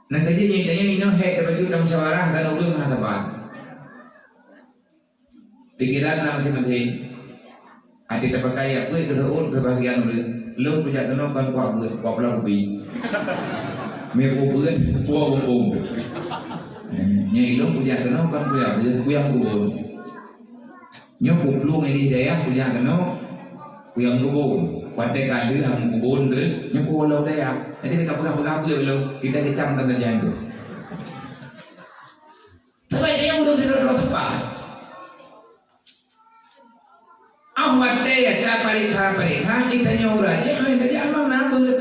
Nyang ka jeuet nyan tanyoe inoe hék tabacut lam musyawarah, kan ureuëng hana saban. Pikeran na maséng-maséng. Até tapakai jak beuet keu seuôt keu bagian ureuëng. Lôn kujak keunoe kon kuak beuet, kuak pula kupi. Meuh beuet, puwoe bumbong. Eh, nyan lôn kujak keunoe kon kujak beuet, kuyang kubon. Nyoe kuplueng di dayah kujak keunoe, kuyang kubon. Watée ka lheueh hana kubon deh, nyoe kuwoe lom dayah. Jadi ka peugah-peugah beuet lom, kita-kita mantong tajak tu. Tapi dia udah tidak terlalu tepat. Ah, watée tapareksa-pareksa, kita nyoe ureuëng Aceh, hai tajak amang na beuet.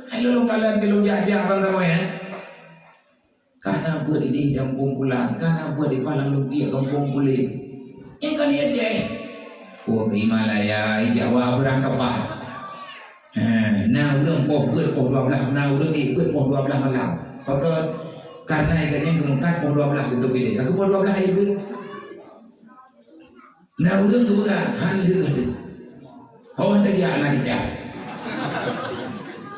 Hai lôn kalon di lôn jak-jak abang kamoe, ya. Kana beuet di gampông pulan, kana beuet di Padang Lupiek gampông pulan. Nyang ka di Aceh. Puwoe keu Himalaya, i Jawa beurangkapat. Ha, na ureuëng poh beuet poh dua blaih, na ureuëng ék beuet poh dua blaih malam. Pakon? Karena ikat nyan geumeukat poh dua blaih geudong ideh. Ka keu poh dua blaih ék beuet. Na ureuëng geupeugah, "Han lheueh teuh. Ho tajak na kita."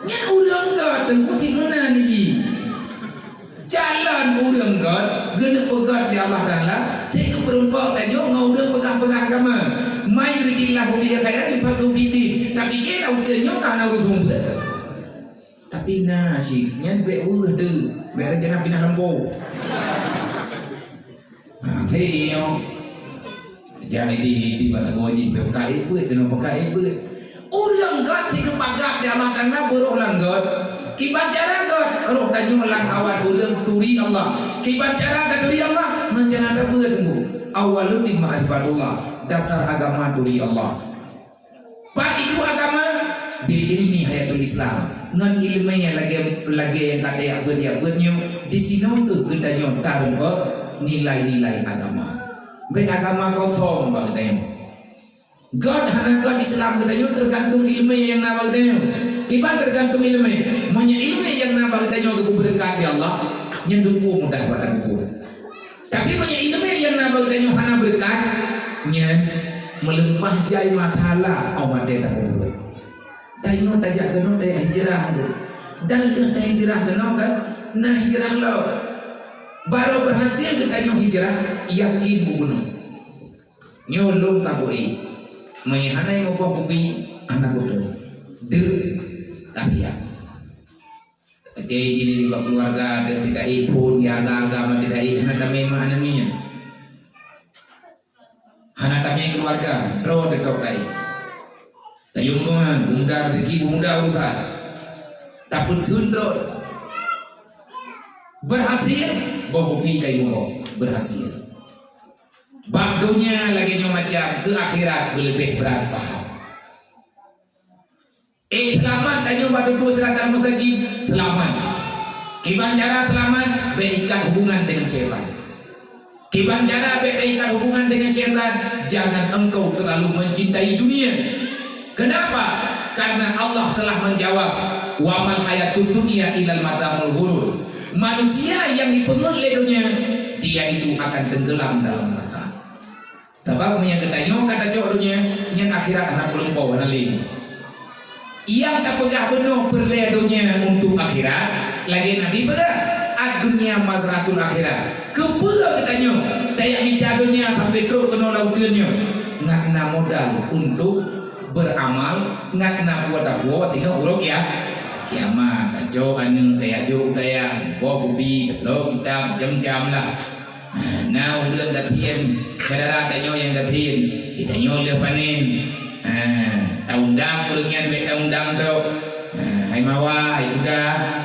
Nyan ureuëng ka teungku si meunan jih. Calon ureuëng göt, geuneuk peugöt lé Allah Taala, teuk geupeurumpok tanyoe ngon ureuëng peugah-peugah agama. "May yuridillahu bihi khairan yufaqqihhu fiddin." Tapi kira uteuen nyoe ka hana ureuëng seumeubeuet. Tapi na cit, nyan bèk weueh deuh, bèk rencana pinah lampôh. Ha, teuingat. Jadi, di mata gua jih, peukai beuet, keunoe peukai beuet. Ureuëng göt si geupeugah lé Allah Taala beurôh lam göt. Kiban cara göt, roh tanyoe lam kawan ureuëng turi Allah. Kiban cara taturi Allah, meunan cara tabeuet, Bu. Awwaluddin ma'rifatullah, dasar agama turi Allah. Pat itu agama? Bil ilmi hayatul Islam. Ngon ileumèe nyang lagèe, lagèe nyang ka tajak beuet-jak beuet nyoe, disinoe kheueh geutanyoe tareumpok nilai-nilai agama. Bèk agama kosong bak geutanyoe. Göt hana göt Islam geutanyoe teugantung ileumèe nyang na bak geutanyoe. Kiban teugantung ileumèe. Meunyoe ileumèe nyang na bak geutanyoe geupeubeureukat lé Allah, nyan dum mudah bak tapeubeuet. Tapi meunyoe ileumèe nyang na bak geutanyoe hana beureukat, nyan meuleupah jai masalah, 'oh watèe tapeubeuet. Tanyoe tajak keunoe tajak hijrah tu. Dan lheueh tahijrah keunoe kan, na hijrah lom. Barô berhasil geutanyoe hijrah, yakin bunoe. Nyoe lôn ka bui. Meunyoe hana nyang muboh kupi, hana kutem. Deuh, ka siap. Jadi, ini di bak keluarga, ada tidak ikut, ya, agak-agak, tidak ikut, hana tamè mak, hana minyak. Hana tamè keluarga, droe teutok kai. Tayueng doang, muda rezeki, muda urusan. Tapeutheun droe. Berhasil, boh kupi kai muboh. Berhasil. Bak donya lagèe nyoe macam, keu akhirat beuleubeh brat pahala. Eh, seulamat tanyoe bak teupeu siratal mustaqim, seulamat. Kiban cara seulamat, bèk ikat hubungan dengan syaitan. Kiban cara bèk ikat hubungan dengan syaitan, jangan engkau terlalu mencintai dunia. Kenapa? Karena Allah telah menjawab, "Wa mal hayatud dunya illal mata'ul ghurur." Manusia yang dipeungeut lé donya, dia itu akan tenggelam dalam neraka. Sabab meunyoe geutanyoe ka tacok donya, nyan akhirat hana peulumpo, hana lé. Nyang tapeugah bunoe peureulèe donya untuk akhirat, lagèe Nabi peugah, "Ad-dunya mazra'atul akhirah." Keupeue geutanyoe tajak mita donya sampai trok keunoe lam uteuen nyoe? Ngat na modal untuk beramal, ngat na buet tapuwoe singoh uroe kia-, kiamat. Tacok aneuk, tajak jok u dayah, boh kupi, teuplok kitab, macam-macam lah. Ha, na ureueng gasien, syedara tanyoe nyang gasien, geutanyoe lheueh panen. Ha, taundang ureueng nyan bèk taundang trok. Ha, hai Mawa, hai Uda,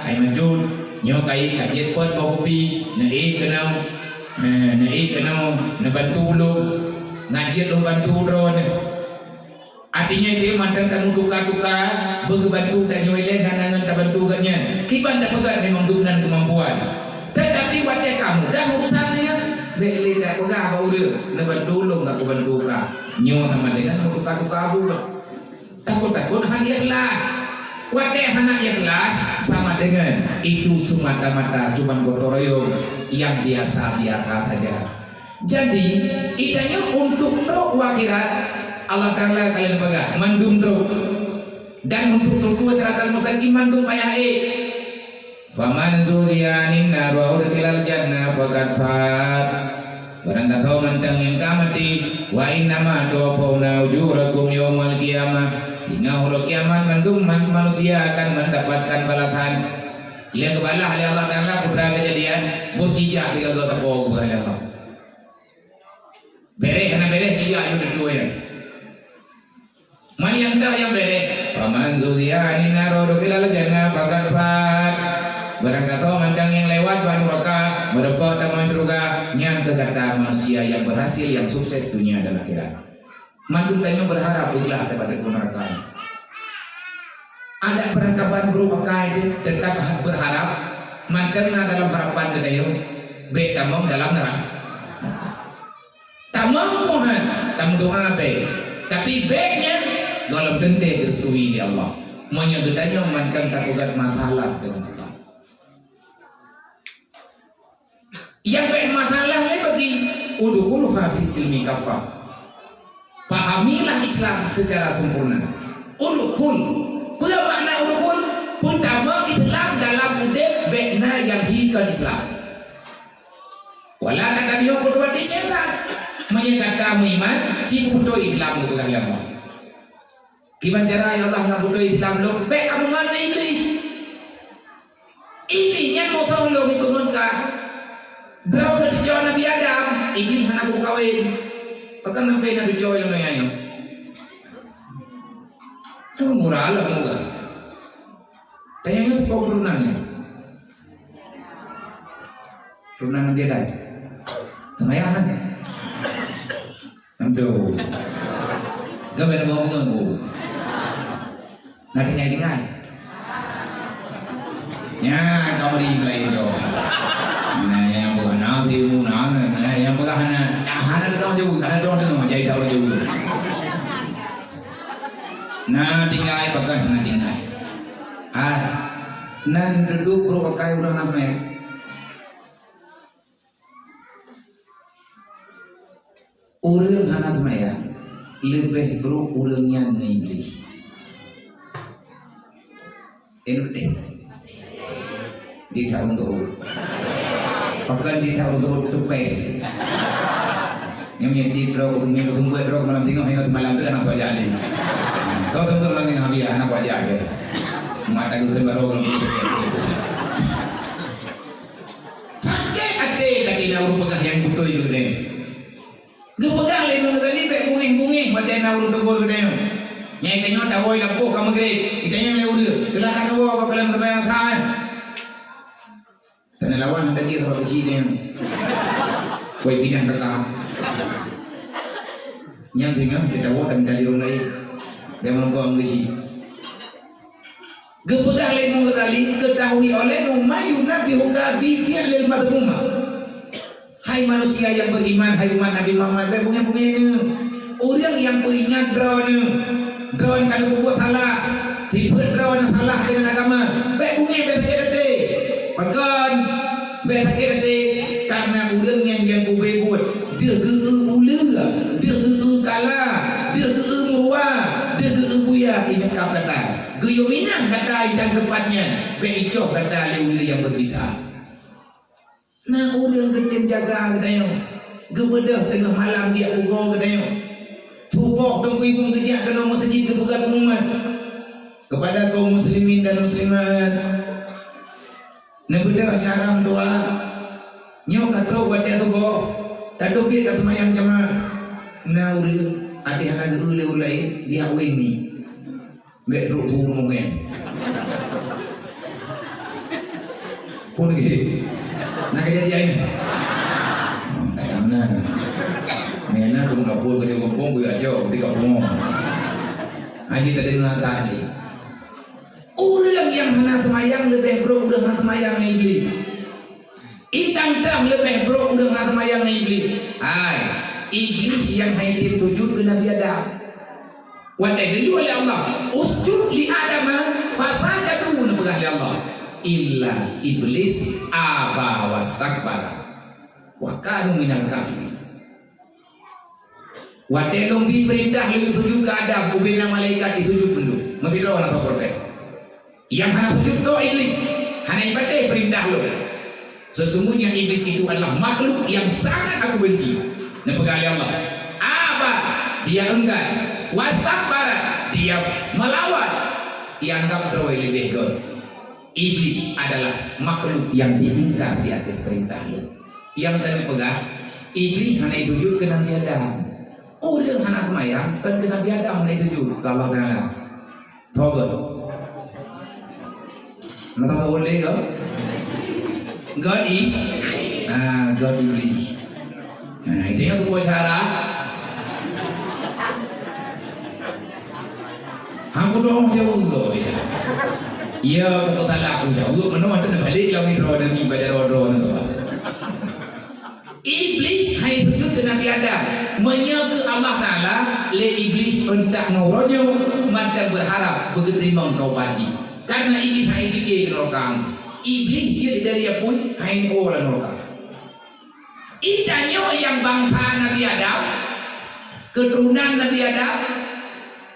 hai Manjot, nyoe kayém ka jeuet peuet boh kupi, neuék keunoe. Ha, neuék keunoe, neubantu ulôn. Ngat jeuet lôn bantu droeneuh. Artinya, itu mantong tameutuka-tuka, beugeubantu tanyoe ilèe ngon aneuëk tabantu gobnyan. Kiban tapeugah memang dum nan keumampuan. Tetapi watèe ka mudah urusan nyan, bèk lé tapeugah bak ureueng, "Neubantu lôn, ka kubantu kah." Nyoe sama dengan meutuka-tuka buet. Takot-takot hana ikhlas. Watèe hana ikhlas, sama dengan itu semata-mata cuman gotong royong yang biasa-biasa saja. Jadi, geutanyoe untuk trok u akhirat, Allah Taala ka lheueh peugah, mandum trok. Dan untuk tuju siratal mustaqim mandum payah ék. Faman zuhziha 'anin nar wa udkhilal jannah faqad faz. Barang gasoe mantong nyang ka maté, wa innama tuwaffawna ujurakum yaumal qiyamah. Singoh uroe kiamat mandum man-, manusia akan mendapatkan balasan. Lheueh geubalah lé Allah Taala, peue teuma keujadian, boh jijak tinggai geuh sapo geubalah lé Allah. Beréh hana beréh, jijak yue teutue nyan. Man nyang ka nyang beréh, faman zuhziha 'anin nar wa udkhilal jannah faqad faz. Barang gasoe mantong nyang lewat bak nuraka, meureumpok tamong syeuruga, nyan keuh gata manusia nyang berhasil, nyang sukses dunia dan akhirat. Mandum tanyoe berharap beulah daripada nuraka nyan. Adak beurangkaban brôk akai deuh, teutap berharap, mantong na dalam harapan geutanyoe, bék tamong dalam neuraka. Tamong Tuhan, tameudoa bék. Tapi bék nyan gohlom teuntée geurestui lé Allah. Meunyoe geutanyoe mantong tapeugah masalah deungon Allah. Nyang bék masalah lé bagi, udkhuluha fi silmi kafah. Pahamilah Islam secara sempurna. Udkhul. Peue makna udkhul? Peutamong Islam dalam udeb bék na nyang hi kon Islam. Wala tattabi'u khutuwati syaitan. Meunyoe gata meuiman, ci peubeutôi Islam geupeugah lé Allah. Kiban cara ya Allah ngon beutôi Islam lôn, bék kamoe ngon Iblih. Iblih nyan musoh lôn di peungeunkah. Droe geutucoe Nabi Adam, Iblih hana geukawen. Pakon sampai na tucoe lam donya nyoe? Kan murah lah muka. Tanya nyoe siapa keturunan ni? Keturunan Nabi Adam. Semayang kan? Aduh. Gak beda bawa bunga ku. Nanti ngai dengar. Ya, kamu di lain tu. Nah, yang bukan nanti mu nah, nah, yang bukan hana, hana ada orang jauh, hana ada orang jauh, jadi ada orang jauh. Nah, tinggal pakai hana tinggal. Ah, nan duduk perlu pakai orang nama ya. Ureuëng hana seumayang leubeh brok ureuëng nyan ngon Iblih. Ingat deh. Di tahun tu. Pakon di tahun tu tupeh. Nyam nyam di drok, nyam nyam buat drok malam singoh, hingga malam tu anak saja ni. Kau tunggu lagi dengan dia, anak saja ke. Mata gue kan baru kalau. Sakét até ka tina ureuëng peugah nyang beutôi keu geutanyoe. Geupeugah lé Imam Ghazali bék bungéh-bungéh watée na ureuëng teugor geutanyoe. Nyang geutanyoe tawôi lampôh ka meugrét, geutanyoe lé ureuëng, teulah ka tawôi ka peuleueh teubayang sa. Teuneulawan hana daging sabab keuci geutanyoe. Wai pinah kaka. Nyang singoh geutanyoe dan dari ureuëng laén. Dia meulumpoe keuci. Geupeugah lé Imam Ghazali, "Ketahui olehmu ma yunabbihuka bi fi'lil madhmumah." Hai manusia yang beriman, hai umat Nabi Muhammad, bék bungéh-bungéh nyoe. Ureuëng nyang peuingat droeneuh, droeneuh ka neupeubuet salah, sifeuet droeneuh salah deungon agama, bék bungéh, bék sakét até. Pakon? Bék sakét até, karena ureuëng nyan nyang ubé buet, deuh geu-eu uleue, deuh geu-eu kala, deuh geu-eu meuruwa, deuh geu-eu buya ingat kap gata. Geuyue minah gata intan teumpat nyan, bék icoh gata lé uleue nyang beubisa. Na ureuëng geutem jaga geutanyoe, geubeudôh teungoh malam diak pugoe geutanyoe. Suboh teungku imeum geujak keunoe meuseujid geupeugah pengumuman kepada kaum muslimin dan muslimat. Neubeudôh syara meutuah, nyoe ka trok watée suboh, tatobiet ka seumayang jamaah. Na ureuëng até hana geu-eu lé ulée, diak wéng ni. Bék trok tu ureuëng mungén. Pun lagi. Na kejadian ni. Oh, tak ada mana. Ni na tu nak pun kerja kampung, gue aja, di kampung. Haji tadi mengatakan ni. Ureuëng nyang hana seumayang leubeh brok ureuëng hana seumayang ngon Iblih. Intan teuh leubeh brok ureuëng hana seumayang ngon Iblih. Hai, Iblih nyang hai tem sujud keu Nabi Adam. Watée geuyue lé Allah, "Usjud li Adama fasajadu," neupeugah lé Allah, "Illa Iblis aba wastakbara wa kanu minal kafirin." Watée lôn bi peurintah lôn sujut keu Adam, ubena malaikat jisujut mandum. Meusidroe na soe protes. Nyang hana sujut toh Iblih, hana ipatéh peurintah lôn. Sesungguhnya Iblis itu adalah makhluk yang sangat Aku benci. Neupeugah lé Allah, "Aba," dia enggan, "wastakbara," dia melawan, ianggap droe leubeh göt. Iblih adalah makhluk nyang diingkar di ateueh peurintah lôn. Nyang keuneuk peugah, Iblih hana jisujut keu Nabi Adam. Ureuëng hana seumayang, kon keu Nabi Adam hana jisujut, keu Allah Taala. Soe göt? Na soe göt lé göt? Göt i-, ah, göt Iblih. Nah, itu nyang sebuah syarat. Hang kudoh jauh gob ya. Ya, bukan salah aku jaweueb, meunoe teuh balik lom droe nami bak jaroe droe nyan tu. Iblih hai sujut keu Nabi Adam. Meunyoe keu Allah Taala, lé Iblih euntak ngon uroe nyoe, mantong berharap beugeuteurimong tobat jih. Karena Iblih hai pike keu neraka. Iblih jeuet dari apui, hai nyoe lam neraka. Geutanyoe nyang bansa Nabi Adam, keuturonan Nabi Adam,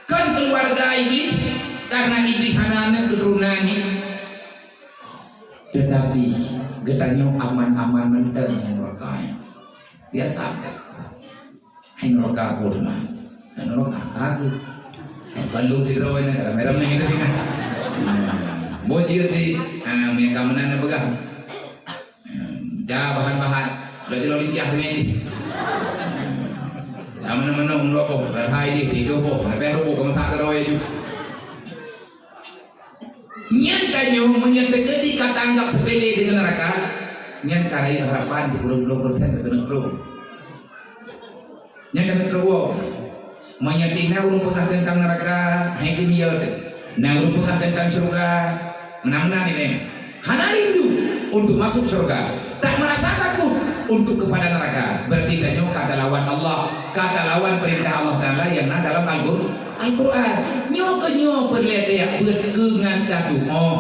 kon keuluwarga Iblih, kareuna Iblih hana aneuk keuturonan nyan. Teutapi geutanyoe aman-aman mantong ngon neraka nyan. Biasa mantong. Hai neraka peue teuma? Ka neraka ka geuh. Ka lôn sidroe nyan, ka ramé-ramé geutanyoe. Nah, boh jeuet di, ah, meunyo ka meunan neupeugah. Da bahan-bahan, sudah jeuet lom lijah nyan jih. Da meunoe-meunoe meunurot boh, rasa jih, tidoh boh, leubeh ruboh keu meusak keudroe jih. Nyan tanyoe meunyoe teukeudi ka tanggap seupele deungon neuraka, nyan ka rayeuk harapan di puluh puluh persen keuneuk troh. Nyan ka neuteureuwoe. Meunyoe na ureuëng peugah teuntang neuraka, hai teumiet. Na ureuëng peugah teuntang syeuruga, meunan-meunan ilée. Hana rindu untuk masuk syeuruga. Tak merasa takut untuk kepada neraka. Berarti tanyoe ka talawan Allah, ka talawan peurintah Allah Taala nyang na dalam Al-Qur-, Al-Qur'an. Nyoe keuh nyoe peureulée tajak beuet keu ngon tatuoh.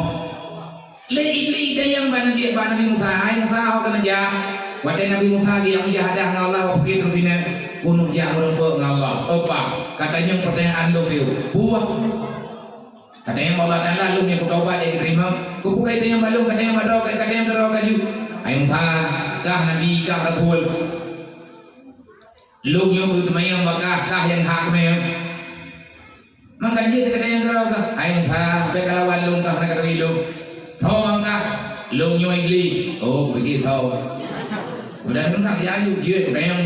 Lé Iblih geutanyong bak Nabi, bak Nabi Musa, "Hai Musa, ho keuneuk jak?" Watée Nabi Musa geujak mujahadah ngon Allah, wak pike troh sinan, "Keuneuk jak meureumpok ngon Allah." "Peue?" "Katanyong peurtanyaan lôn keu." "Peue?" "Katanyong bak Allah Taala lôn nyang kutobat nyang geuteurimong." "Keupeue katanyong bak lôn, katanyong bak droe, katanyong keudroe kaju." "Hai Musa, kah nabi, kah rasul. Lôn nyoe keuh teumanyong bak kah, kah nyang hak teumanyong." Maka jeuet keu katanyong keudroe kah, "Hai Musa, bék kalawan lôn kah, hana katuri lôn." "Soe ngon kah?" "Lôn nyoe Iblih." "Oh, begitu." Udah teuntang ya, ayu jeuet keu katanyong.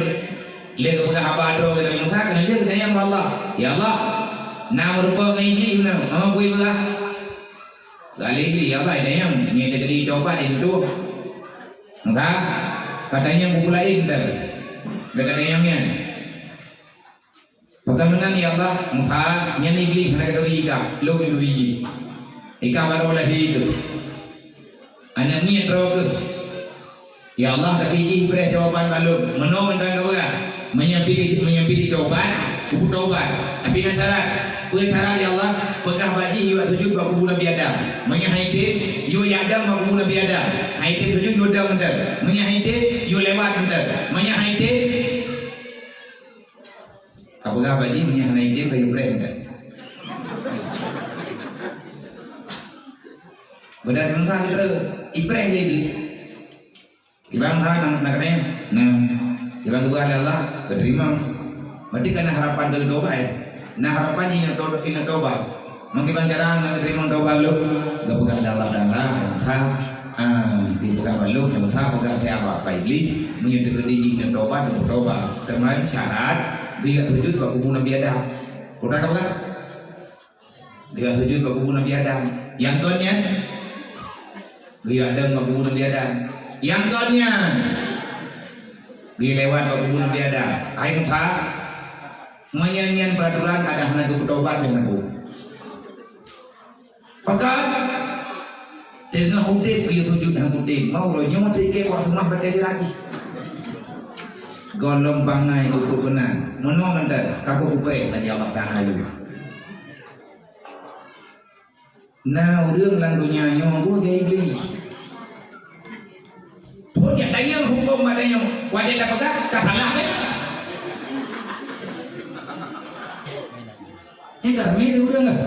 Lé geupeugah haba droe keu Nabi Musa, keuneuk jeuet keu katanyong bak Allah. "Ya Allah, na meureumpok ngon Iblih meunan." "Oh, peue peugah?" Kali Iblih, "Ya Allah, katanyong, nyoe teukeudi tobat di beutôi." "Musa, katanyong peue laén teuh. Bék katanyong nyan." "Pakon meunan, ya Allah?" "Musa, nyan Iblih hana katuri kah, lôn nyang turi jih. Ikah barô lahé keuh. Aneuk miet droe keuh." "Ya Allah, tapi jih preh jawaban bak lôn." "Meunoe mantong kapeugah. Meunyoe pih, meunyoe pih tobat, kubu tobat. Tapi na syarat." "Peue syarat, ya Allah?" "Peugah bak jih yue sujut bak kubu Nabi Adam. Meunyoe han item, yue jak dong bak kubu Nabi Adam. Han item sujut, yue dong mantong. Meunyoe han item, yue lewat mantong. Meunyoe han item," Kapeugah bak jih, "Meunyoe hana item, ka ipreh mantong." Beudak Musa geutreuk, ipreh lé Iblih. Kiban Musa na, na katanyong? Na. Kiban geupeugah lé Allah, geuteurimong. Berarti kan na harapan keu tobat, ya? Na harapan jih inong to-, inong tobat. Meukiban cara ngon teurimong tobat lôn, geupeugah lé Allah Taala, "Hai Musa, ah, geupeugah bak lôn, hai Musa, peugah siat bak Iblih, meunyoe teukeudi jih inong tobat, lôn tobat. Teuma syarat, geuyue sujut bak kubu Nabi Adam." Peue ka peugah? Geuyue sujut bak kubu Nabi Adam. Nyang kon nyan? Geuyue dong bak kubu Nabi Adam. Nyang kon nyan? Geuyue lewat bak kubu Nabi Adam. Hai Musa, meunyoe nyan peuraturan, adak hana geupeutobat lé Nabi. Pakon? Teungoh udeb geuyue sujut hana udeb. Mau uroe nyoe teuke bak seumah batée jih. Gohlom bangai keupeue keunan. Meunoe mantong, ka kupeugah lagée Allah Taala yue. Na ureuëng lam donya nyoe geuh lagée Iblih. Phon jak tanyong huköm bak tanyoe, watée tapeugah ka salah lé. Ramé di ureuëng lah.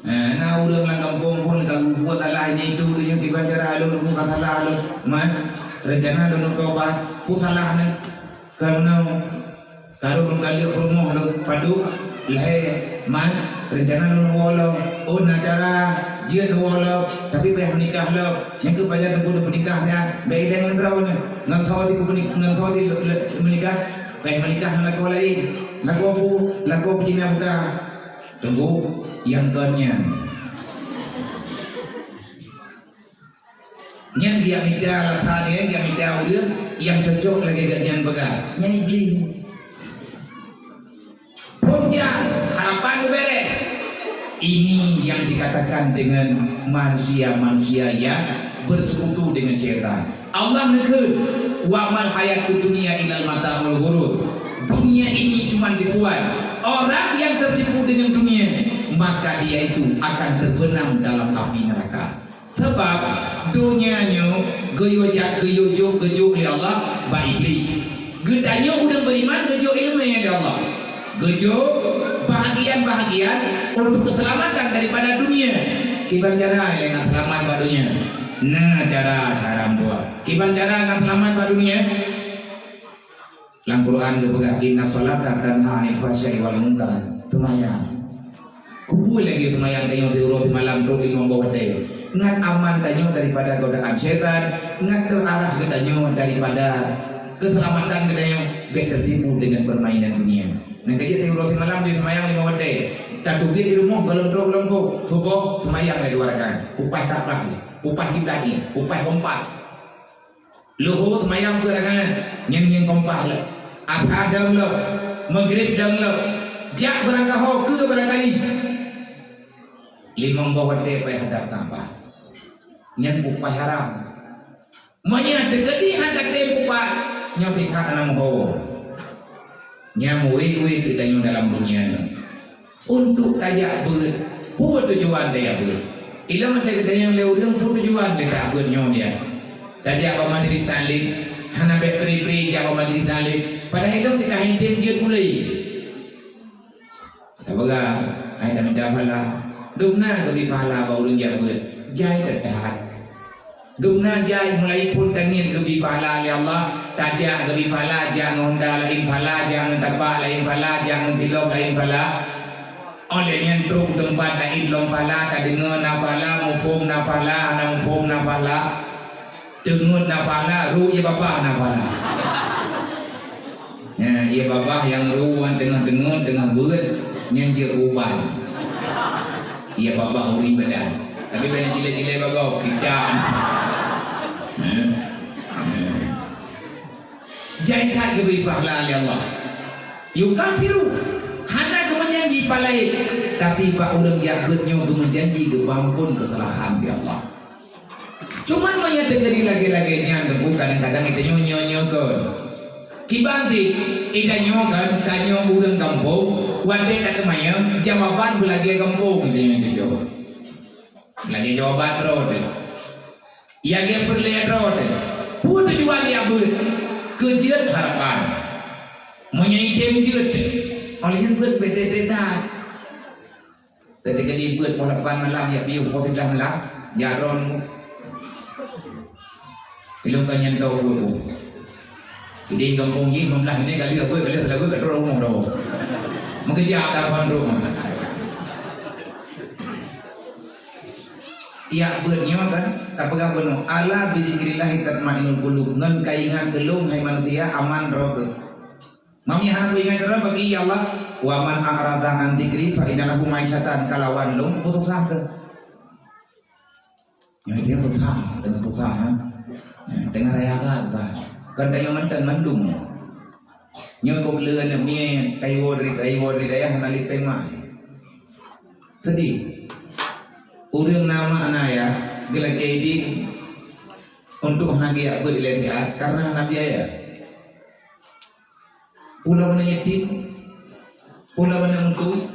Nah, na ureuëng lam gampông pun ka buet salah ini itu, dia tiba cara lôn, lôn ka salah lôn. Man, rencana lôn tobat, ku salah ni. Karena Karong lôn ka lheueh peurumoh lôn padub lhée man, rencana lôn woe lom. Oh, na cara jeuet woe lom, tapi payah meunikah lom. Nyang keu pajan teungku lôn meunikah nyan, bèk ilèe ngon droeneuh. Ngon soe teungku meunikah, ngon soe teungku lôn meunikah, payah meunikah ngon lakoe laén. Lakoe bu, lakoe bu Cina buta. Teungku, nyang kon nyan. Nyan geujak mita lasa nyan, geujak mita ureuëng nyang cocok lagée gobnyan peugah. Nyan Iblih. Phon jak, harapan beureh. Ini yang dikatakan dengan manusia-manusia yang bersekutu dengan syaitan. Allah neukheun, "Wa mal hayatud dunya illal mata'ul ghurur." Dunia ini cuma tipuan. Orang yang tertipu dengan dunia, maka dia itu akan terbenam dalam api neraka. Sabab donya nyoe geuyue jak, geuyue jok, geujok lé Allah bak Iblih. Geutanyoe ureuëng beriman geujok ileumèe lé Allah. Geujok bahagian-bahagian untuk keselamatan daripada dunia. Kiban cara lé ngon seulamat bak dunia? Na cara, cara meutuah. Kiban cara ngon seulamat bak dunia? Lam Quran geupeugah, "Inna sholata tanha 'anil fahsya'i wal munkar." Seumayang. Kubu lagée seumayang tanyoe siuroe simalam trok limong boh watée. Ngat aman tanyoe daripada godaan syaitan, ngat teuarah geutanyoe daripada keuseulamatan geutanyoe bèk teutipu deungon peurmainan dunia. Nyan ka jeuet siuroe simalam di seumayang limong watée. Tateubiet di rumoh goh lom trok lom boh, suboh seumayang lé dua rakaat. Pupah taprah lé, pupah kiblat lé, pupah kompas. Luhô seumayang peuet rakaat, ngieng-ngieng kompah lom. Asar dong lom, Maghrib dong lom. Jak beurangkaho keu barangkali. Limong boh watée payah hadab Ka'bah. Nyan pupah haram. Meunyoe teukeudi hana tem pupah, nyoe tingkat aneuk ho. Nyang wét-wét geutanyoe dalam dunia nyoe. Untuk tajak beuet, peue tujuan tajak beuet? Ilong ate geutanyoe lé ureuëng, peue tujuan tajak beuet nyoe dia? Tajak bak majlis taklim, hana bèk pri-pri jak bak majlis taklim. Padahai ilong teuka hintem jeuet mulai. Tapeugah, hai tamita pahala. Dum na geubri pahala bak ureuëng jak beuet, jai that-that. Dum na jai mulai phon tangieng geubri pahala lé Allah, tajak geubri pahala, jak ngon honda laén pahala, jak ngon tapak laén pahala, jak ngon tilok laén pahala. Óh lheueh nyan trok teumpat laén lom pahala, tadeungoe na pahala, muphom na pahala, hana muphom na pahala. Teungeut na pahala, rhot ie babah na pahala. Nyan, ie babah nyang rhot teungoh-teungeut, teungoh beuet, nyan jeuet uban. Ie babah ureuëng badan. Tapi bèk na cilek-cilek bagoe, pidang. Hmm. Hmm. Jai that geubri pahala lé Allah. Yukafiru, hana geumeujanji pahala, tapi bak ureuëng jak beuet nyoe geumeujanji geubri amphon keusalahan lé Allah. Cuman meunyoe teukeudi lagée-lagée nyan, teungku, kadang-kadang geutanyoe nyoe-nyoe kon. Kiban cit, geutanyoe kan, tanyoe ureuëng gampông, watée tateumanyong, jawaban beulagée gampông geutanyoe cocok. Lagée jawaban droe teuh. Lagée peureulée droe teuh. Peue tujuan jak beuet? Keu jeuet harapan. Meunyoe item jeuet, óh lheueh nyan beuet bèk that-that. Teukeudi beuet poh lapan malam, jak piôh poh siblaih malam, jak droeneuh. Ilong ka nyan tau beuet. Jadi gampông jih limong blaih menit ka lheueh beuet, ka lheueh seulaweuet ka trok rumoh droe. Meukeujak ka phon droe. Jak beuet nyoe kan, tapeugah bunoe, "Ala bizikrillahi tatmainnul qulub." Ngon ka ingat keu lôn, hai manusia, aman droe keuh. Meunyoe hana kuingat droe, bagi, "Ya Allah, wa man a'rada an dzikri fa inna lahu ma'isyatan," kalawan lôn, kususah keuh. Nyoe dia susah, teungoh susah, ha? Teungoh raya susah. Kon tanyoe mantong mandum. Nyoe kok le aneuk miet, kayue dari, kayue dari dayah hana lipeng mak. Sedih. Ureuëng na mak na yah, geulakée idin untuk hana geujak beuet ilée siat, karena hana biaya. Pula mana yatim, pula mana meuntui,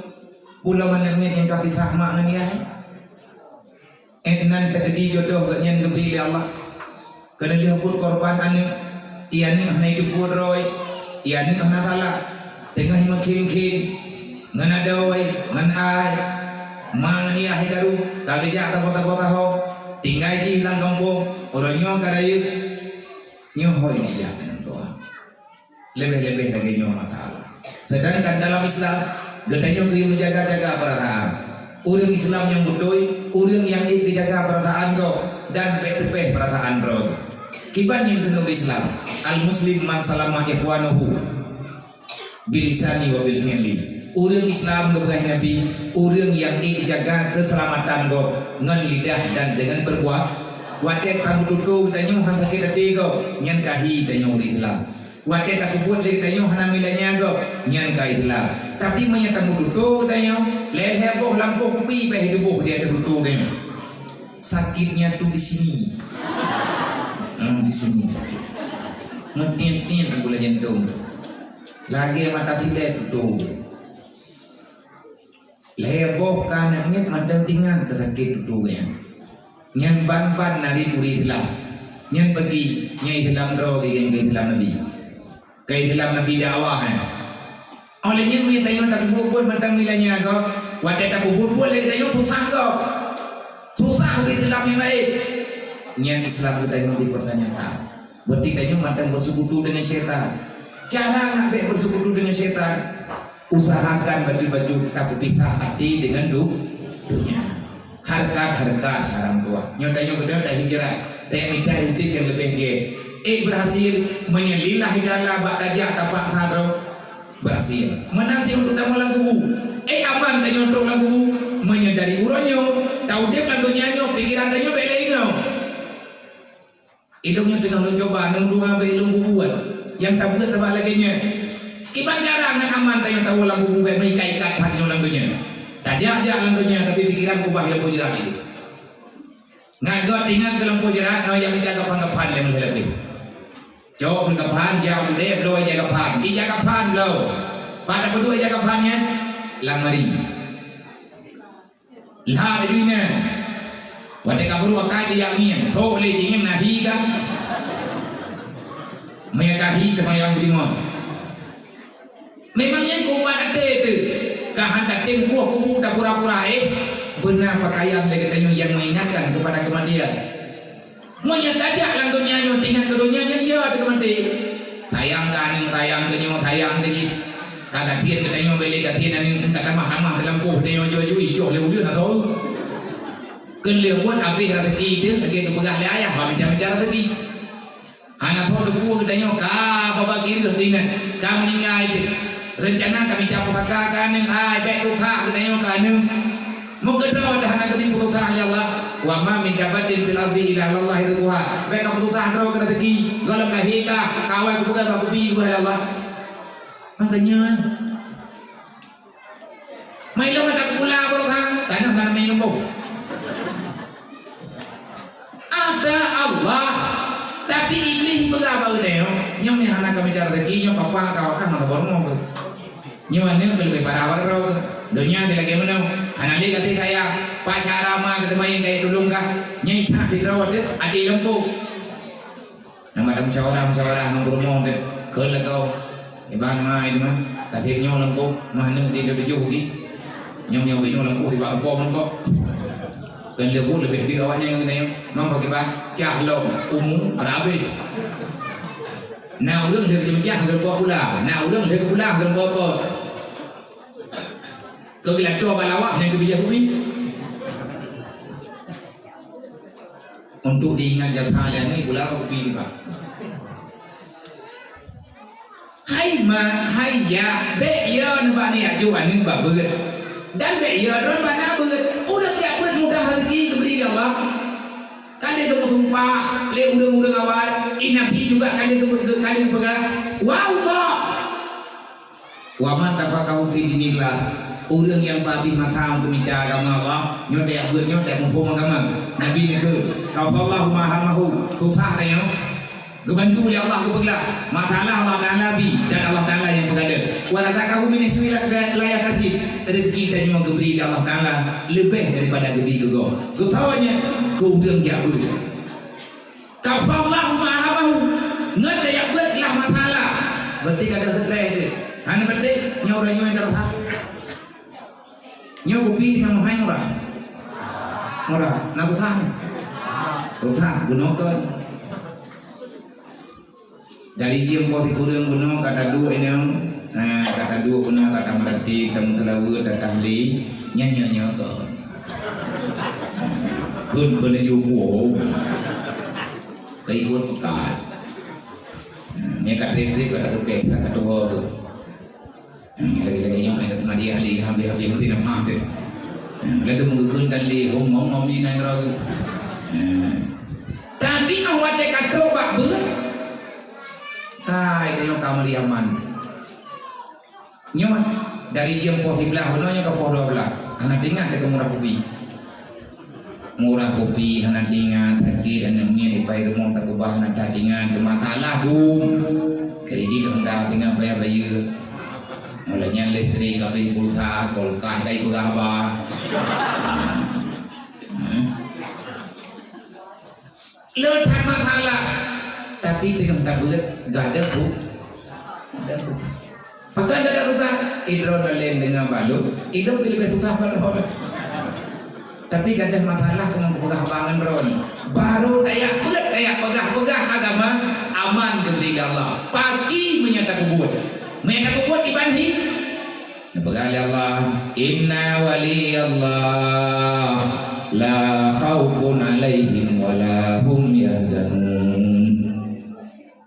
pula mana miet nyang ka pisah mak ngon yah. Eh, nan teukeudi jodoh geuh nyan geubri lé Allah. Keuneulheueh buet korban aneuk, i aneuk hana jiteupeue droe, i aneuk hana salah, teungoh meukhém-khém. Ngon adoe, ngon ae, ma ngon yah karu, ka geujak saboh-saboh saho, tinggai jih lam gampông, uroe nyoe ka rayeuk, nyoe hôi geujak keu ureueng tuha. Leubeh-leubeh lagèe nyoe masalah. Sedangkan dalam Islam, geutanyoe keuneuk meujaga-jaga peurasaan. Ureueng Islam nyang beutôi, ureueng nyang ék geujaga peurasaan gob dan bèk teupèh peurasaan droe. Kiban nyang keuneuk Islam, al-muslim man salama ikhwanuhu bilisani wa bil fi'li. Ureueng Islam geupeugah Nabi, ureueng nyang ék jaga keuseulamatan gob ngon lidah dan deungon peubuat. Watèe tameututoe geutanyoe han sakét até gob, nyan ka hi tanyoe ureueng Islam. Watèe tapeubuet lé geutanyoe hana meulanya gob, nyan ka Islam. Tapi meunyoe tameututoe geutanyoe, lhèe-lhèe boh lampôh kupi bèk tuboh di ateueh tutoe geutanyoe. Sakitnya tuh di sini. Hmm, di sini sakit. Ngetiet-tiet gula jantung tu. Lagèe mata silèe tutoe. Lhèe boh ka aneuk miet mantong tingat keu sakét tutoe nyan. Nyan ban-ban na di ureueng Islam. Nyan peuki, nyan Islam droe geuh keu Islam Nabi. Keu Islam Nabi dakwah, eh. Oleh nyan meunyoe tanyoe tapeubuet-buet mantong meulanya gob, watèe tapeubuet-buet lé tanyoe susah gob. Susah ureueng Islam nyang laén. Nyan Islam geutanyoe dipertanyakan. Berarti tanyoe mantong bersekutu dengan syaitan. Cara nak bèk bersekutu dengan syaitan? Usahakan bacut-bacut tapeupisah até deungon du-, dunia. Hareukat-hareukat sarang tuha. Nyoe tanyoe keudroe tahijrah, tamita udép nyang leubeh gèt. Ék berhasil, meunyoe lillahi ta'ala bak tajak tapaksa droe, berhasil. Meunan cit untuk tamong lam kubu. Ék aman tanyoe trok lam kubu, meunyoe dari uroe nyoe, taudép lam donya nyoe, pikeran tanyoe bèk lé inong. Ilôn nyoe teungoh lôn cuba, lôn dua bèk ilôn bubuet. Nyang tabeuet sabab lagèe nyoe. Kiban cara ngon aman tanyoe tawoe lam kubu bèk meuikat-ikat that nyoe lam donya. Tajak-jak lam donya, tapi pikeran kubah ilôn peujeurat ilôn. Ngat göt ingat keu lam peujeurat, nyoe nyang mita gapan-gapan lé meuseuleuti. Cok gapan, jak udép, bloe ija gapan. Ija gapan bloe. Pat tapeuduek ija gapan nyan? Lam mari. Lhah laju inan. Watèe ka brôk akai teuyak ngieng, trok lé jingieng na hi ka. Meunyo ka hi teumayang beudeungoe. Memang nyan keu umat até teuh. Ka han tatem kueh kubu tapura-pura éh. Beuna pakaian lé geutanyoe nyang meuingatkan keupada keumatian. Meunyoe tajak lam donya nyoe teuingat keu donya nyan, ya teuh maté. Sayang keu aneuk, sayang keu nyoe, sayang keu jih. Ka gasien geutanyoe bèk lé gasien aneuk, ka tamah-tamah dalam poh geutanyoe jih-jih, icoh lé ulôn atau. Keu lheueh buet abéh raseuki teuh, lagèe geupeugah lé ayah, bah mita-mita raseuki. Hana soe teupeue geutanyoe ka babah kireueh teuh inan, ka meuninggai teuh. Reuncana ka mita pusaka keu aneuk, hai, bèk susah geutanyoe keu aneuk. Meukeudroe dah hana geubri peususah lé Allah. Wa ma min dabbatin fil ardi illa 'alallahi rizquha. Bèk ka peususah droe keu raseuki. Gohlom lahé ka, ka awai geupeugah bak kupi geupeugah lé Allah. Makanya, mai lom ada pula beureuha, tanah dalam main lembong. Ada Allah, tapi Iblih peugah bak ulèe nyoe, nyoe hana kami cara rezeki, nyoe papa ka wakah mata bormo tu. Nyoe aneuk keu leubeh parah waroe. Donya di lagèe meunoe, hana lé gaséh sayang. Pak cara ma keu teuma nyang kayèe tulông kah? Nyang itak sidroe teuh até gampông. Nama ada musyawarah-musyawarah ngon peurumoh teuh. Keu lakoe. Iban ma itu mah. Gaséh nyoe lengkok, mah aneuk di tujoh lagi. Nyoe nyoe binoe lengkok di bak empom lengkok. Kan lebih lebih di awaknyan ngon nyoe. Mam bagi bah cah lom umu rabe. Na ulun saya macam-macam ngon pula. Na ulun saya pula ngon apa. Keu geulantoe bak lawah nyang keu bijéh kupi. Untuk diingat jasa lé aneuk pula kupi nibak. Hai ma, hai ya, bèk ya nibak ni aju aneuk bak beuet. Dan bèk ya droe bak na beuet. Ureueng jak beuet mudah rezeki geubri lé Allah. Ka lheueh geumeusumpah lé ureueng-ureueng awai, i Nabi juga ka lheueh geu-, ka lheueh geupeugah, "Wallah." Wa man tafaqahu fi dinillah, ureueng nyang peuhabéh masa untuk mita agama Allah, nyoe tajak beuet nyoe tajak muphom agama. Nabi neukheun, "Kafallahu ma hamahu," susah tanyoe. Geubantu lé Allah geupeuglah, masalah Allah Taala bi dan Allah Taala nyang peugadôh. "Wa razaqahu min haitsu la yahtasib," rezeki tanyoe geubri lé Allah Taala leubeh daripada geubri keu gob. Geusawa nyan keu ureueng jak beuet. Kafallahu ma hamahu. Ngon tajak beuet lah masalah. Berarti ka ada stres tu. Hana penting, nyoe ureueng nyoe yang terasa. Nyoe kupi teungoh meuhai murah. Murah. Na susah nyoe? Susah, bunoe kon. Dari jeuem poh sikureueng bunoe ka taduek inong. Ha, ka taduek bunoe, ka tameuratéb, tameuseulaweuet, tatahlil. Nyan nyoe-nyoe kon. Kon peulaju buoh. Ka ikot peukat. Ha, nyoe ka trép-trép ka tatukée, sa ka tuwoe tu. Hmm, lagèe-lagèe nyoe, hana teuma di ahli, habéh-habéh hana teuma paham teuh. Hmm, ladôm geukheun dan lé, hom, hom, hom, di nanggroe. Hmm. Tapi, ah, watèe ka trok bak beuet, kai, deungoe ka meuri aman. Nyoe, dari jeuem poh siblaih, bunoe nyoe ka poh dua blaih. Hana teuingat teuh keu murah kupi. Murah kupi hana teuingat, sakét hana miet, ipai rumoh takeubah hana teuingat, masalah dum. Kredit Honda teuingat bayeue-bayeue. Mulai nyan listrik habéh pulsa, kulkas ka ipeugah ba. Hmm. Le that masalah, tapi teungoh tabeuet gadôh su-, gadôh susah. Pakon gadôh susah? Idroe lôn deungoe bak lôn, ilôn pih leubeh susah bak droe. Tapi gadôh masalah keuneuk peugah bak ngon droe. Barô tajak beuet, tajak peugah-peugah agama, aman geubri lé Allah. Paki meunyo tapeubuet. Meunyo tapeubuet iban hi, neupeugah lé Allah, "Inna waliyallah, la khaufun alaihim wa la hum yahzanun."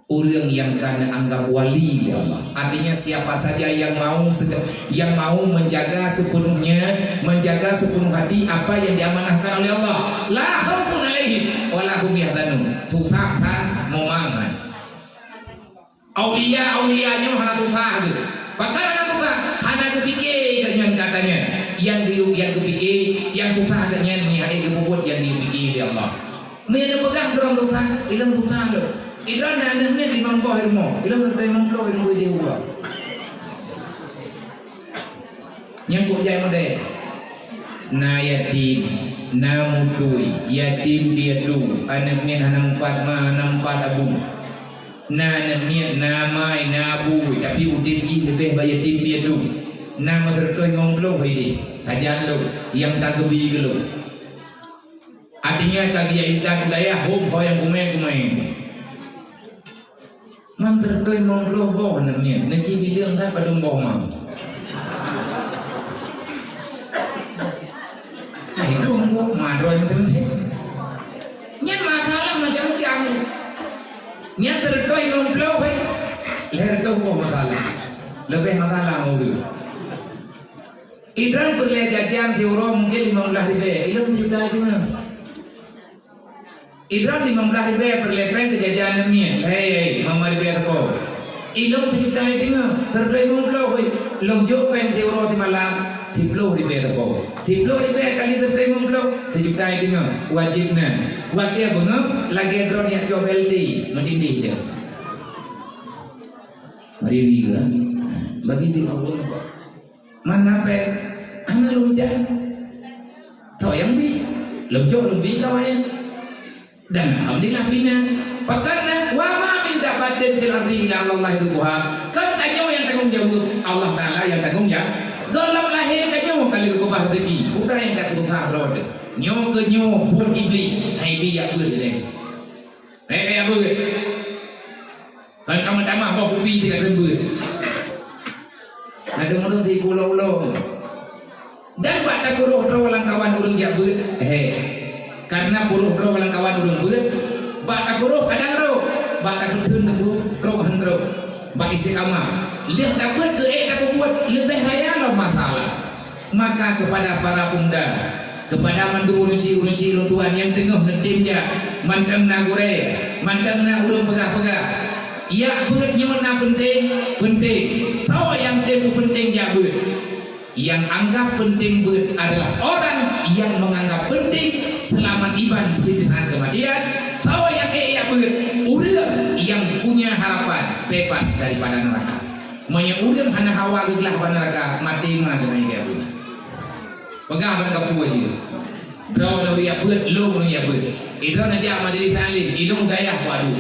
Ureuëng nyang ka neuanggap wali lé Allah. Artinya, siapa saja yang mau sede-, yang mau menjaga sepenuhnya, menjaga sepenuh hati apa yang diamanahkan oleh Allah. La khaufun alaihim wa la hum yahzanun. Susah dan momang. Aulia-aulia nyoe hana susah geuh. Pakon hana susah? Hana geupike geuh nyan katanya. Nyang geu-, nyang geupike, nyang susah geuh nyan, nyan hana geupeubuet nyang geupike lé Allah. Meunyoe neupeugah droe susah, ilôn susah lôn. Ilôn na aneuk miet limong boh i rumoh, ilôn leubeh limong ploh i rumoh idéh uroe. Nyang kok jai model. Na yatim, na mutui, yatim piatu, aneuk miet hana meupat ma, hana meupat abu. Na aneuk miet, na amai, na abu, tapi udeb jih leubeh bak yatim piatu. Na meuseureutoh limong ploh idéh, sajan lôn, nyang ka geubi keu lôn. Artinya, ka geujak intat u dayah, hom ho nyang kumé-kumé. Man teureutôi limong ploh boh aneuk miet, neuci bileueng that padum boh ma. Hai, dum boh ma droe meuteumé. Nyan masalah macam-macam. Nyan teureutôi limong ploh, eh. Lhèe reutôh boh masalah. Leubeh masalah ureueng. Idroe peureulèe jajan siuroe mungken limong blaih ribèe, ilôn sijuta deungoe. Idroe limong blaih ribèe peureulèe pèng keu jajan aneuk miet, hei, hei, limong blaih ribèe teupeue. Ilôn sijuta deungoe, teureutôi limong ploh, hei, lôn jok pèng siuroe simalam, siploh ribèe teupeue. Siploh ribèe kali teureutôi limong ploh, sijuta deungoe, wajéb na. Watèe beungoh, lagèe droeneuh jak cok B L T, meudindih dia. Mari, mari, ha? Bagi di Allah, Pak. Mana pèng? Hana lôn jak. Toh nyang bi. Lôn jok lôn bi kawan. Dan alhamdulillah bina. Pakon na, "Wa ma min dabbatin fil ardi illa 'alallahi rizquha." Kon tanyoe nyang tanggong jaweueb, Allah Taala nyang tanggong jaweueb. Gohlom lahé tanyoe ka lheueh geukeubah rezeki. Peue nyang ka geukeubah droe teuh. Nyoe keu nyoe buet Iblih, hai bi jak beuet lé. Hai, hai, jak beuet. Kon ka meutamah boh kupi teuka treun beuet. Ladôm-ladôm siulo-ulo. Dan bak takurôh droe lam kawan ureueng jak beuet, he. Karena kurôh droe lam kawan ureueng beuet, bak takurôh kadang rôh, bak tapeutheun teungku rôh han rôh. Bak istiqamah. Lheueh tabeuet keu ék tapeubuet leubeh raya lom masalah. Maka kepada para pemuda, kepada mandum ureueng chik-ureueng chik lôn tuan nyang teungoh neutem jak, mantong na gurèe, mantong na ureueng peugah-peugah, jak beuet nyoe na peunteng, peunteng. Soe nyang tem peunteng jak beuet? Nyang anggap peunteng beuet adalah orang yang menganggap penting selamat iban siti saat kematian. Soe nyang ék jak beuet? Ureueng nyang punya harapan bebas daripada neraka. Meunyoe ureueng hana hawa geuglah bak neuraka, maté ma geuh hai geuh. Peugah bak kapeue jih. Droeneuh ureueng jak beuet, lôn ureueng jak beuet. Idroeneuh jak majelis taklim, ilôn dayah Padu.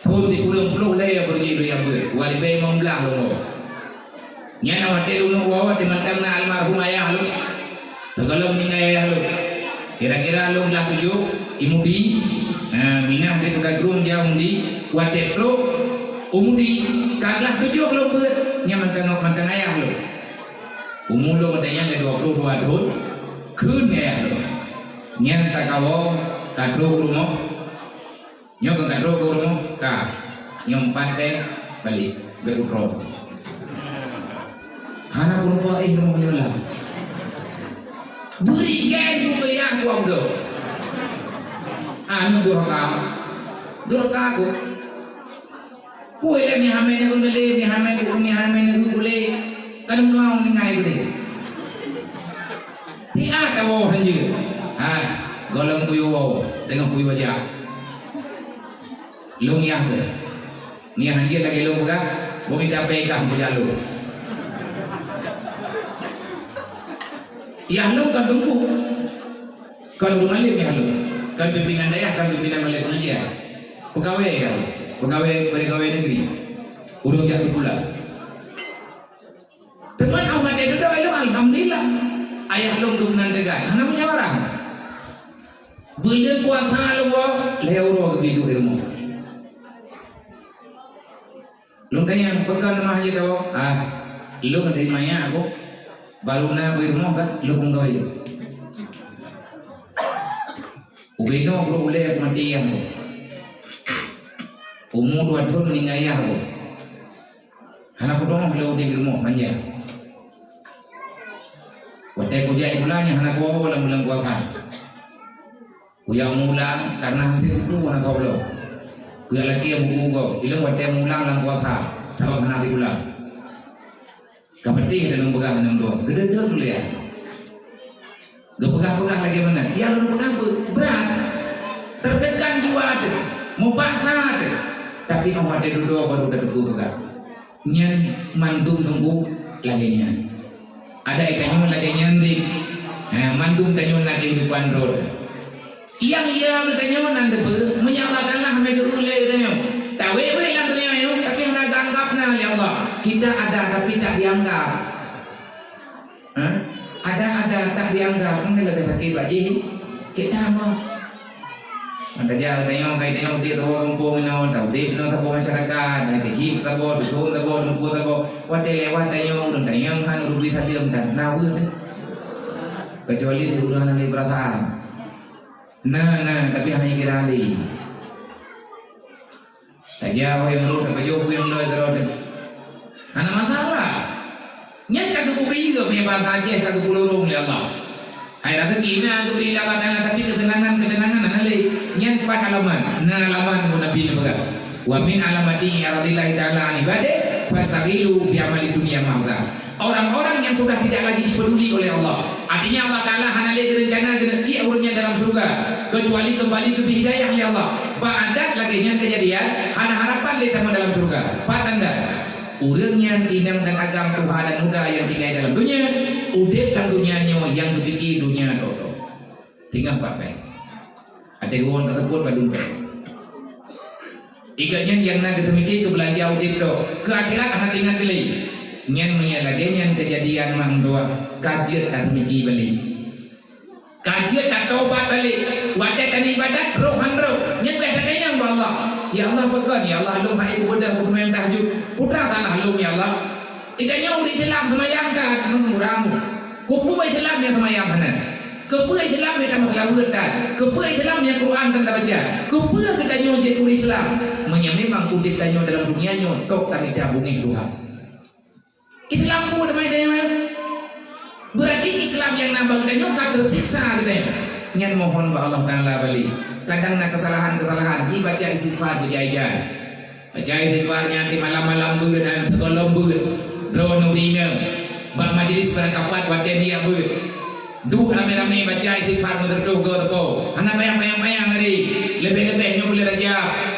Thôn sikureueng ploh lhèe ureueng jak beuet, dua ribèe limong blaih lôn. Nyan watèe lôn woe, watèe mantong na almarhum ayah lôn. Sigohlom meuninggai ayah lôn. Kira-kira lôn glah tujoh, i Mudi. Ha, minah daripada Grong jak u Mudi. Watèe trôk u Mudi, ka glah tujoh lôn beuet. Nyan mantong, mantong ayah lôn. Umu lôn watèe nyan lé dua ploh dua thôn. Kheun ayah lôn. Nyan takawoe, ka trôk u rumoh. Nyoe ka gadôh keu rumoh, ka. Nyoe empat tée, balek. Bèk utroe. Hana peurumpok éh rumoh nyoe lah. Bri gen tu keu yah kuam tu. Anu durhaka. Durhaka aku. Pue lé mihamé neu lé, mihamé ku, mihamé neu ku lé. Kan mau ningai ku deh. Tiat tawoe hanjeuet. Ha, gohlom kuyue woe, deungon kuyue jak. Lôn yah keuh. Nyan hanjeuet lagèe lôn peugah, beu mita pèng kah peujak lôn. Yah lôn kon teungku. Kon ureueng alim yah lôn. Kon pimpinan dayah, kon pimpinan balai pengajian. Peugawée yah lôn. Peugawée, peugawée negeri. Ureueng jak sikula. Teuma 'oh watèe dudoe lôn, alhamdulillah. Ayah lôn dum nan teuga, hana musyawarah. Buleuen puasa lôn woe, lhèe uroe geubri duek i rumoh. Lôn tanyong, "Pakon leumah jih, Dok?" "Ah, lôn dari manyak, Bok. Baru na bri rumoh, kan? Lôn peugawée." Ubé noe brok ulèe maté yah, Bok. Umu dua thôn meuninggai yah, Bok. Hana kudeungoe lé udép di rumoh manja. Watèe kujak sikula nyan hana kuwoe lam buleuen puasa. Kujak mulang karena hana buku hana gob lom. Kujak lakèe buku gob, ilôn watèe mulang lam puasa sabab hana sikula. Ka peudeh lôn peugah aneuk dua, geudeudeueng lé. Geupeugah-peugah lagèe meunan, ya lôn peugah beu-, brat. Teutekan jiwa teuh, mupaksa teuh. Tapi 'oh watèe dudoe baru tateupeue peugah. Nyan mandum teungku lagèe nyan. Adak geutanyoe lagèe nyan deh. Ha, mandum tanyoe na keuhidupan droe. Nyang ya geutanyoe nan teupeue, meunyoe Allah Taala hana geureuh lé geutanyoe. Tawét-wét lam donya nyoe, tapi hana geuanggap na lé Allah. Kita ada, tapi tak dianggap. Ha? Ada-ada tak dianggap, mungkin lebih sakit bak jih. Kita mah. Ada ja, ada nyang kai tengok dia tahu kampung ni, tahu dia kena tahu masyarakat, ada kecil tahu, dusun tahu, lumpur tahu. Watèe lewat tengok, ureueng tengok, han ureueng beri satu yang tak kenal pun. Kecuali si ureueng hana lé perasaan. Na, na, tapi hana kira lé. Tajak ho nyang rhot, tapajoh peue nyang lôn keudroe teuh. Hana masalah. Nyan ka geupeubeue meuh basa Aceh ka geupeulorong lé Allah. Hai raseuki na geubri lé Allah Taala, tapi keuseunangan, keuteunangan hana lé. Nyan pat alamat? Na alamat ngon Nabi neupeugah, "Wa min alamati i'radillahi ta'ala 'an ibadih, fastaghilu bi amali dunya mahza." Orang-orang yang sudah tidak lagi dipeduli oleh Allah. Artinya Allah Taala hana lé geurencana geuneuk tiek ureueng nyan dalam syurga, kecuali kembali geubri hidayah lé Allah. Bak adat lagèe nyan keujadian, hana harapan lé tamong dalam syurga. Pat tanda? Ureueng nyan inong dan agam tuha dan muda nyang tinggai dalam donya, udép lam donya nyoe nyang geupike donya tok-tok. Tinggai bak bèe. Até geuwon ka teupot padum bèe. Ingat nyan nyang na geuseumiké keu beulanja udép tok, keu akhirat hana teuingat lé. Nyan meunyo lagèe nyan keujadian mandua, ka jeuet taseumiké balek. Ka jeuet tatobat balek. Watèe tanyoe ibadat, roh han roh. Nyan payah tatanyong bak Allah. "Ya Allah, pakon? Ya Allah, lôn han ék beudôh, kuteumé tahajud. Peue salah lôn, ya Allah?" Geutanyoe ureueng Islam seumayang that, meunurang. Keupeue Islam nyang seumayang hana? Keupeue Islam nyang tameuseulaweuet that? Keupeue Islam nyang Quran tan tabaca? Keupeue geutanyoe jeuet ureueng Islam? Meunyo memang udép tanyoe dalam dunia nyoe tok tamita beungéh Tuhan. Islam peue teuma geutanyoe? Berarti Islam nyang na bak geutanyoe ka teusiksa geutanyoe. Nyan mohon bak Allah Taala balek. Kadang na keusalahan-keusalahan, jibaca istighfar beujai-jai. Baca istighfar nyan di malam-malam beuet, nyan sigohlom beuet. Droeneuh rineueng. Bak majlis beurangkapat watèe biak beuet. Duek ramé-ramé baca istighfar meuteureutoh goe teuko. Hana payah-payah-payah hari. Leubeh-leubeh nyoe buleuen Rajab.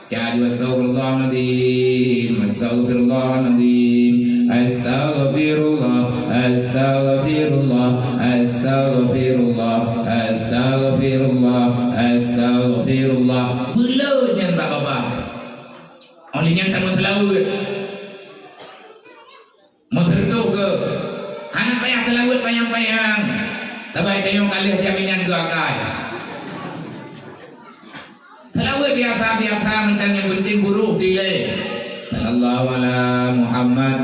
Cadu astaghfirullahaladzim, astaghfirullahaladzim, astaghfirullah, astaghfirullah, astaghfirullah, astaghfirullah, astaghfirullah. Beuleuen nyan bak babah. Óh lheueh nyan tameuseulaweuet. Nyang ka lheueh jaminan geuakai. Seulaweuet biasa-biasa mantong, nyang penting buruh dilée. Sallallahu ala Muhammad.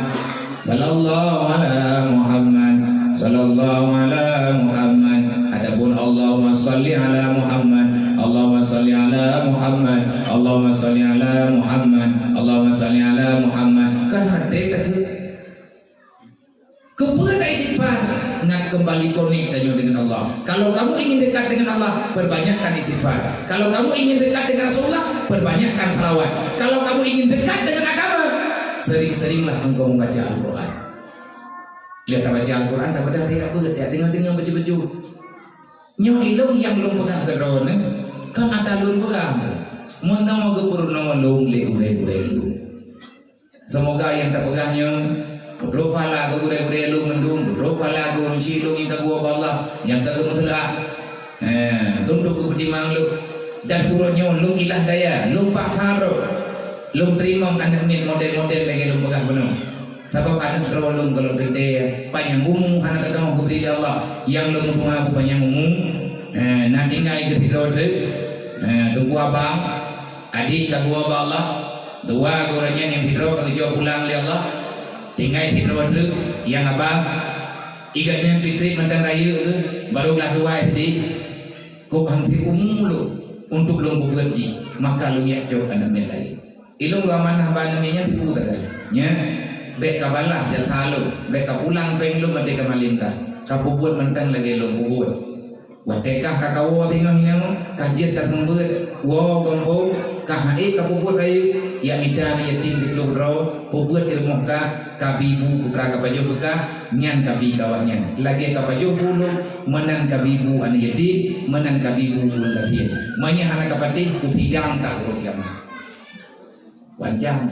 Sallallahu ala Muhammad. Sallallahu ala Muhammad. Adapun Allahumma shalli ala Muhammad, Allahumma shalli ala Muhammad, Allahumma shalli ala Muhammad, Allahumma shalli ala Muhammad, kan hadé takheun. Keupeue taistighfar? Ngat keumbali konek tanyoe deungon Allah. Kalau kamu ingin dekat dengan Allah, perbanyakkan istighfar. Kalau kamu ingin dekat dengan Rasulullah, perbanyakkan salawat. Kalau kamu ingin dekat dengan agama, sering-seringlah engkau membaca Al-Quran. Lheueh tabaca Al-Quran, tapeugah teuka beuet, tadeungoe-deungoe bacut-bacut. Nyoe ilôn nyang lôn peugah keu droeneuh, kan ata lôn peugah. Meunoe geupeurunoe lôn lé gurée-gurée lôn. Seumoga nyang tapeugah nyoe beudroe pahala keu gurée-gurée lôn mandum, beudroe pahala keu ureueng chik lôn nyang ka geuwoe bak Allah, nyang ka geumeuteulak. He, tundok keu peutimang lôn. Dan uroe nyoe lôn ilah daya, lôn paksa droe. Lôn teurimong aneuk miet model-model lagée lôn peugah bunoe. Sabab aneuk droe lôn gohlom teuntée, panyang umu hana teudeungoe geubri lé Allah. Nyang lôn meudoa beupanyang umu, he, na tinggai keu sidroe teuk. He, teungku abang, Adik ka geuwoe bak Allah, dua geuh ureueng nyan nyang sidroe ka geujok pulang lé Allah, tinggai sidroe teuk nyang abang. Igat nyan pih trép mantong rayeuk geuh, barô glah dua S D. Kok han siumu lôn untuk lôn peubuet jih, maka lôn jak cok aneuk miet laén. Ilôn lôn amanah bak aneuk miet nyan sipu sagai. Nyan, bék ka balaih jasa lôn, bék ka pulang péng lôn watée ka malém ka. Ka peubuet mantong lagée lôn peubuet. Watée kah ka kawoe singoh nyoe, kah jeuet ka seumeubeuet, woe gampông, kah han ék ka peubuet rayeuk, jak mita aneuk yatim siplôh droe, peubuet di rumoh kah, kabi bu putra kapajoh keu kah, nyan kabi keu awaknyan. Lagée kapajoh bu lôn, meunan kabi bu aneuk yatim, meunan kabi bu ureueng gasien. Meunyoe hana kapatéh, kusidang kah uroe kiamat. Kuancam.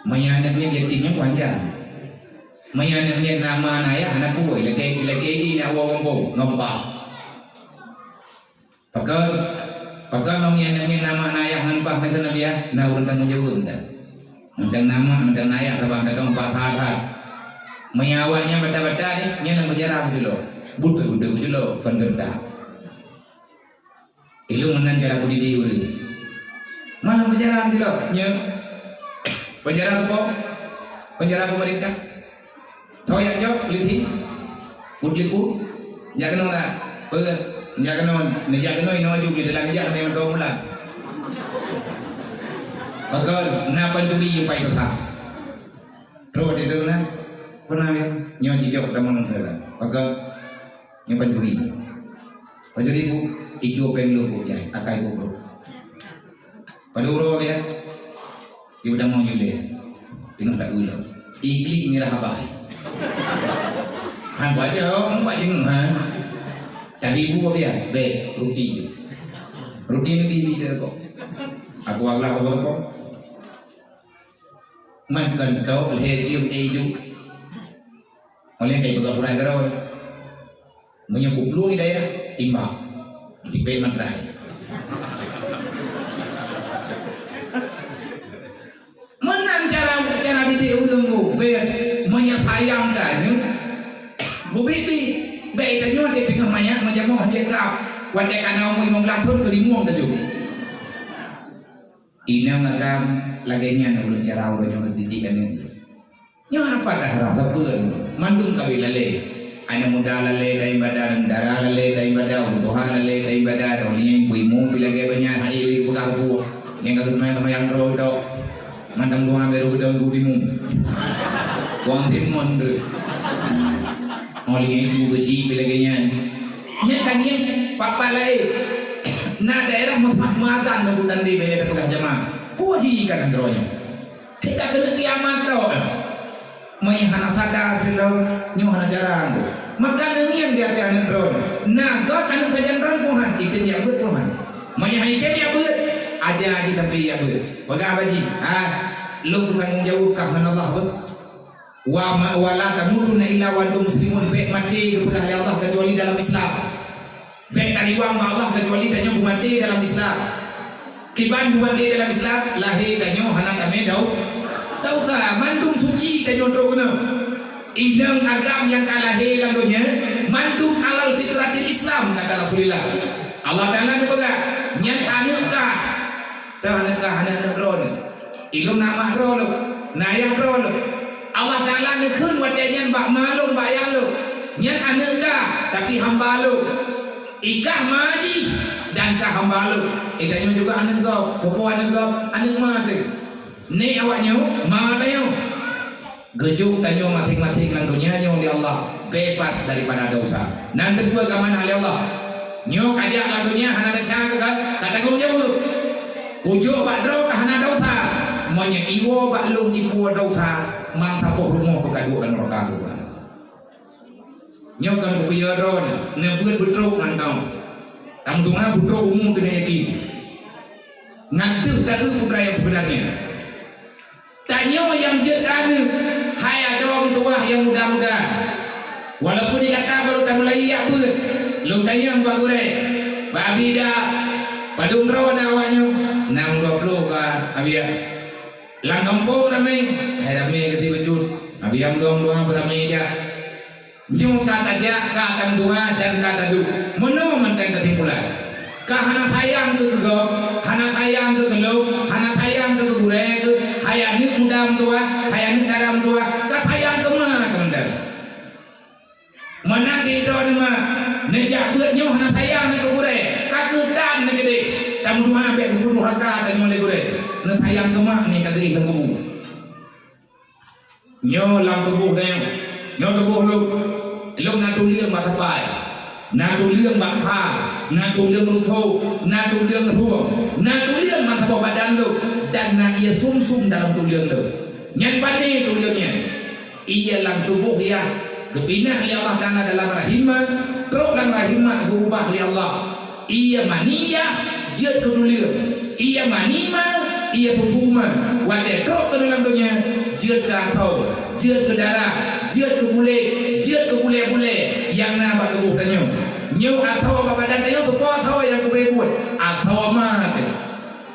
Meunyoe aneuk nyan yatim nyan kuancam. Meunyoe aneuk nyan na ma na ayah, hana peue, lagée, lagée di na woe gampông, ngon bah. Pakon, pakon meunyoe aneuk nyan na ma na ayah ngon bah, na keuneuk biah, na ureueng tanggong jaweueb dah. Mantong na ma, mantong na ayah, saban tadong bah that-that. Meunyoe awaknyan bata-bata nyan, nyan lam penjara beujulok. Beutôi-beutôi beujulok, kon geuredak. Ilôn meunan cara kudidik ureueng. Malam penjara beujulok, nyoe. Penjara apa? Penjara pemerintah. Tho jak cok, polisi. Put lipu. Jak keunoe tak? Peue? Jak keunoe, neujak keunoe inoe aju, di dalam neujak, neujak mantong mulan. Pakon, na pancuri, pai peusa. Trok di dalam, peuna ya? Nyoe jijok dalam dalam. Pakon, nyoe pancuri. Pancuri bu, ijok péng lôn bu jai, akai bu bro. Padum uroe ya? Ibu damong jule. Tengah tak ulo. Igli mirah abai. Han baca, empat jenguk, ha. Tapi ibu apa ya? Be, ruti ju. Ruti ni bi bi kok. Aku agak apa kok? Man kantô lhée cium éh idup. Oleh kai peugah urai keudroe. Meunyoe kuplueng hidayah, timbak. Tipék matrai. Meunan cara, cara didik ureueng bu. Be, meunyoe sayang ka nyoe, bubiet-biet. Bék tanyoe di teungoh manyak meujamoe hase kab. Watée ka na umu limong blaih thon keu limong taju. Inong agam lagée nyan ulôn cara uroe nyoe didik aneuk. Nyoe hana patah rhah sapeue, mandum ka bri lalée. Aneuk muda lalée ta iébadat, dara lalée ta iébadat, ureueng tuha lalée ta iébadat, oh lheueh nyan ibu-ibu pi lagée banyak hai lé peugah buet. Nyang ka geuteumayang-teumayang droe tok. Mantong dua beru geudong geuh timu. Wang Simon tu. Oh lheueh nyan ibu keuci pi lagée nyan. Nyan ka ngieng pat-pat laén. Na daerah meupat meuatan nunggu tandé bak peugah jamaah. Puhi ka nanggroe nyoe. Teuka keuneuk kiamat droe. Meunyoe hana sadar teuh lom, nyoe hana cara nyoe. Maka neungieng di ateueh aneuk droe. Na göt aneuk sajan droe puhan, item jak beuet puhan. Meunyoe han item jak beuet, aja jih tapi jak beuet. Peugah bak jih, "Ah, lôn tanggung jaweueb kah ngon Allah beuh." Wa ma, "Wa la tamutunna illa wa antum muslimun." Bék maté geupeugah lé Allah kecuali dalam Islam. Bék tariwang bak Allah kecuali tanyoe beumaté dalam Islam. Kiban beumaté dalam Islam, lahé tanyoe hana tamé dau-, dausa, mandum suci tanyoe trok keunoe. Inong agam nyang ka lahé lam donya, mandum alal fitratil Islam, kata Rasulullah. Allah Taala neupeugah, nyan aneuk kah, teuh aneuk kah, aneuk-aneuk droeneuh. Ilôn na mak droe lôn, na yah droe lôn. Allah Taala neukheun watée nyan bak ma lôn, bak yah lôn, nyan aneuk kah, tapi hamba lôn. Ikah ma jih dan kah hamba lôn. Eh, tanyoe juga aneuk gob. Soe po aneuk gob? Aneuk ma teuh. Nek awaknyoe, ma tanyoe. Geujok tanyoe maséng-maséng lam donya nyoe lé Allah bebas daripada dosa. Nan teupeue ka manah lé Allah. Nyoe ka jak lam donya hana desya ka, ka tanggong jaweueb. Kujok bak droe ka hana dosa. Meunyoe iwoe bak lôn ipuwoe dosa, mantong saboh rumoh peukaduek lam neuraka keu Allah. Nyoe kon kupeuyue droe, neubeuet beutrok ngon tanyoe. Tameudoa beutrok umu keuneuk yakin. Ngon teuh ka eu putra nyang seubeunarnya. Tanyoe nyang jeuet keu aneuk, hai adoe meutuwah nyang muda-muda. Walaupun di gata barô tamulai jak beuet, lôn tanyong bak gurée, "Bak Abi da, padum droe na awaknyoe?" "Na dua ploh ka, Abi." "Lam gampông ramé?" "Hai, ramé geuti bacut. Abi meudoa-doa beuramé jak." Nyoe ka tajak, ka tameudoa dan ka taduek. Meunoe mantong keusimpulan. Ka hana sayang keu keu gob, hana sayang keu keu lôn, hana sayang keu keu gurée keu, hai aneuk muda meutuwah, hai aneuk dara meutuwah, ka sayang keu ma keu mantong. Meunan sidroe teuma neujak beuet nyoe hana sayang neu keu gurée, ka keudan neu keudeh. Tameudoa bék geupeuduek raka tanyoe lé gurée. Neusayang keu ma nyan ka geuéh lam kubu. Nyoe lam tuboh tanyoe, nyoe tuboh lôn. Lôn na tuleueng bak sapai, na tuleueng bak pha, na tuleueng ruso, na tuleueng rueng, na tuleueng mantong saboh badan lôn, dan na ié sum-sum dalam tuleueng lôn. Nyan pane tuleueng nyan? Ié lam tuboh yah geupinah lé Allah Taala dalam rahim ma, trok lam rahim ma geuubah lé Allah. Ié mani yah jeuet keu tuleueng, ié mani ma, ié susu ma, watée trok keunoe lam donya jeuet keu asoe, jeuet keu darah, jeuet keu kulét, jeuet keu bulée-bulée nyang na bak tuboh tanyoe. Nyoe asoe bak badan tanyoe, soe po asoe nyang geubri buet? Asoe ma teuh.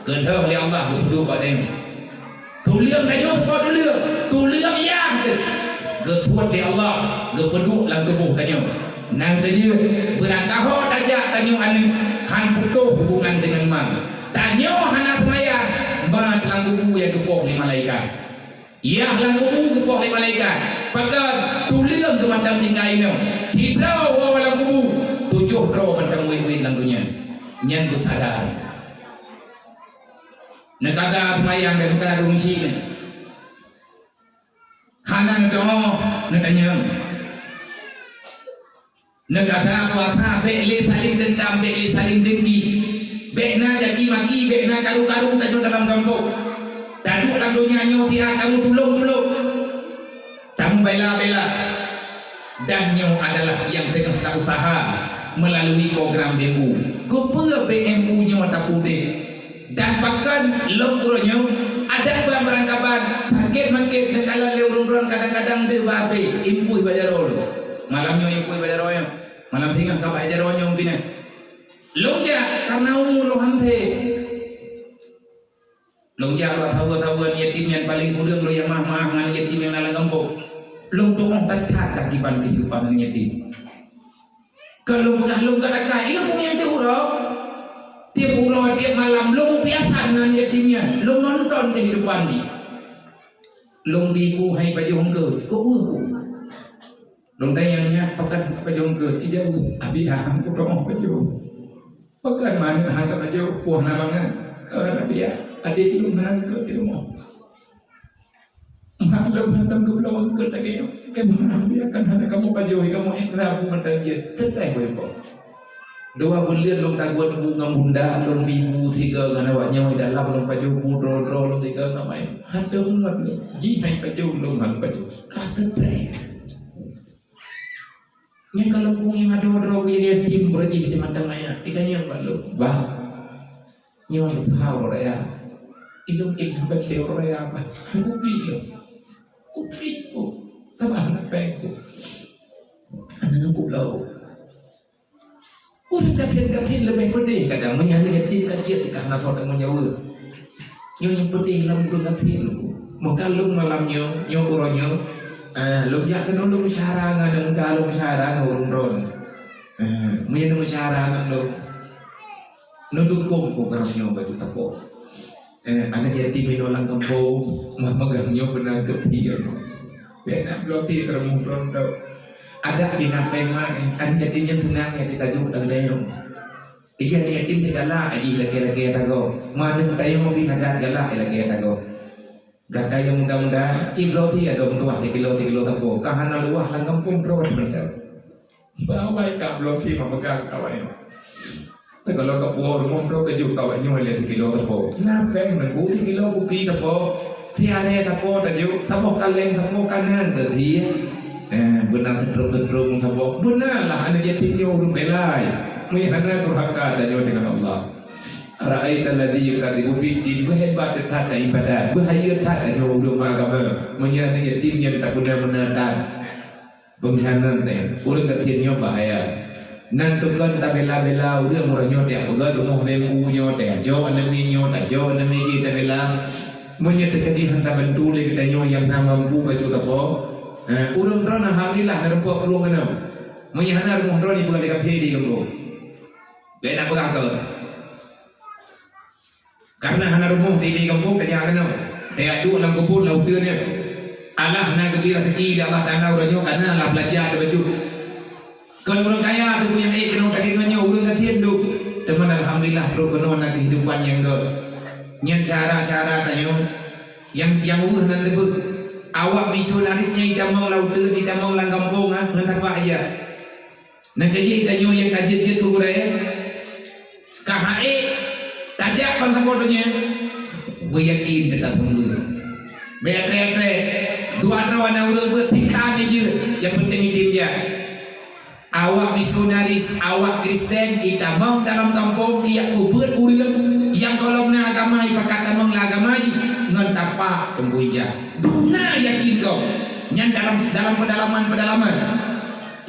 Geudeuh lé Allah geupeuduek bak tanyoe. Tuleueng tanyoe soe po tuleueng? Tuleueng yah teuh. Geusuet lé Allah geupeuduek lam tuboh tanyoe. Nyan keuh jeuet, beurangkaho tajak tanyoe aneuk, han putôh hubongan deungon ma. Tanyoe hana seumayang, ma lam kubu nyang geupoh lé malaikat. Yah lam kubu geupoh lé malaikat. Pakon? Tuleueng keu mantong tinggai inoe. Sidroe woe lam kubu, tujoh droe mantong wét-wét lam donya. Nyan beusadar. Neukata seumayang dan bukan adu musik ni. Hana neudoa, neutanyong. Neukata puasa, bék lé saléng deundam, bék lé saléng dengki. Bék na caci maki, bék na karu-karu tanyoe dalam gampông. Taduek lam donya nyoe siat tamutulông-tulông, tamubela-bela. Dan nyoe adalah nyang teungoh ta-usaha meulalui program B M U. Keupeue B M U nyoe taputéh? Dan pakon lôn uroe nyoe adak ban beurangkaban, sakét makét neukalon lé ureuëng droe kadang-kadang deuh babé, impui bak jaroe lôn. Malam nyoe impui bak jaroe nyoe. Malam singoh ka bak jaroe nyoe pinan. Lôn jak kareuna umu lôn ham sép. Lôn jak bak saweue-saweue yatim nyang paleng kureueng lôn jak maah-maah ngon yatim nyang na lam gampông. Lôn tuoh that-that akiban keuhidupan yatim. Ka lôn peugah lôn ka rakai, ilôn punyueng tiep uroe. Tiep uroe, tiep malam, lôn biasa ngon yatim nyan, lôn nonton keuhidupan jih. Lôn bi bu hai pajoh eungkôt, keu ueh ku. Lôn tanyong nyan, pakon pajoh eungkôt, ijaweueb, "Abi, ah, ku teu'oh pajoh." "Pakon manök han ka pajoh, poh na mangat?" "Ka, Abi, ah, adék lôn hana eungkôt di rumoh." Mak lôn hantom geubloe eungkôt lagée nyoe. Keunabe kan hana kamoe pajoh, kamoe ék rabu mantong jeuet. Teuntée boh iboh. Dua buleuen lôn taguet bu ngon bunda lôn, bi bu sigoe ngon awak nyoe dalam lôn pajoh bu droe-droe lôn sigoe ngon maén. Hantom ingat lôn. Jih hai pajoh lôn han pajoh. Ka teuntée. Nyan ka lôn punyueng adoe droe bu yatim beureujeih di mantong ayah. Itanyong bak lôn, "Bah, nyoe lôn seuha uroe raya. Ilôn ék haba cit uroe raya, bah." Kupi lôn. Kupi ku. Saban hana péng ku. Hana ngon ku bloe. Ureuëng gasien-gasien leubeh peudeh kadang meunyoe hana yatim ka jeuet ka hana soe tanggung jaweueb. Nyoe nyang peudeh lam ureuëng gasien lôn. Meukalon malam nyoe, nyoe uroe nyoe, Eh, lôn jak keunoe lôn meusyara ngon aneuk muda, lôn meusyara ngon ureueng droen. Eh, meunyoe lôn meusyara ngon lôn, neudukong program nyoe bak Teungku Tapo. Eh, aneuk yatim inoe lam gampông, mah meugah nyoe beuna geutie. Bèk na bloe tie keu rumoh droen teuh. Adak bina pèng mak, aneuk yatim nyan tunang nyan di tajuk lam dayong. Ija aneuk yatim cit galak, ija lakèe-lakèe tagoe. Meuaneuk tanyoe pih sagai galak lakèe tagoe. Gata nyang muda-muda, cit bloe sie adoe meutuah sikilo, sikilo sapo. Ka hana luwah lam gampông droe mantong. Bawai ka bloe sie meumeugang kawai. Teuka lôn ka puwoe rumoh droe keujeuet kawai nyoe lé sikilo sapo. Na pèng meubu sikilo kupi sapo. Siarèe sapo tajok, saboh kaleng sapo kanan keu sie. Eh, beuna seutrong-seutrong saboh. Beuna lah aneuk yatim nyoe ureueng bela. Meunyo hana durhaka tanyoe deungon Allah. Ara'aita alladzi yukadzibu biddin, beuhebat that ibadat, beuhayeu that tanyoe ureueng agama. Meunyo aneuk yatim nyan tak beuna-beuna that. Peunghianat nyan, ureueng gasien nyoe bahaya. Nan tukon tabela-bela ureueng, ureueng nyoe tajak peugöt rumoh beumu nyoe, tajak jok aneuk miet nyoe, tajak jok aneuk miet jih tabela. Meunyo teukeudi han tabantu lé geutanyoe nyang na mampu bacut sapo, eh, ureueng droen alhamdulillah na rumpok plueng keunoe. Meunyo hana rumoh droen ipeugöt lé kafé di gampông. Bèk na peugah keu Kareuna hana rumoh di, di gampông, tajak keunoe. Tajak duek lam kubur, lam uteuen nyan. Allah na geubri raseuki lé Allah Taala uroe nyoe, kareuna Allah beulanja teuh bacut. Kon ureueng kaya teuh nyang ék keunoe, tapi ngon nyoe ureueng gasien duek. Teuma alhamdulillah, trok keunoe na keuhidupan nyang gèt. Nyan syedara-syedara tanyoe nyang, nyang weueh nan leubeh. Awak misionaris nyan jitamong lam uteuen, jitamong lam gampông, ha, ngon tapak ija. Nyan keuh jih tanyoe nyang ka jeuet-jeuet keu gurèe, ka han ék tajak ban saboh donya, beuyakin teuka sumber. Bèk trép-trép, dua droe aneuk ureueng beuet tikha jeuet, nyang peunteng item jak. Awak misionaris, awak Kristen, itamong dalam gampông, ijak peubeuet ureueng nyang gohlom na agama, ipakat tamong lam agama jih, ngon tapak teungku ija. Dum na yakin gob, nyan dalam, dalam peudalaman-peudalaman.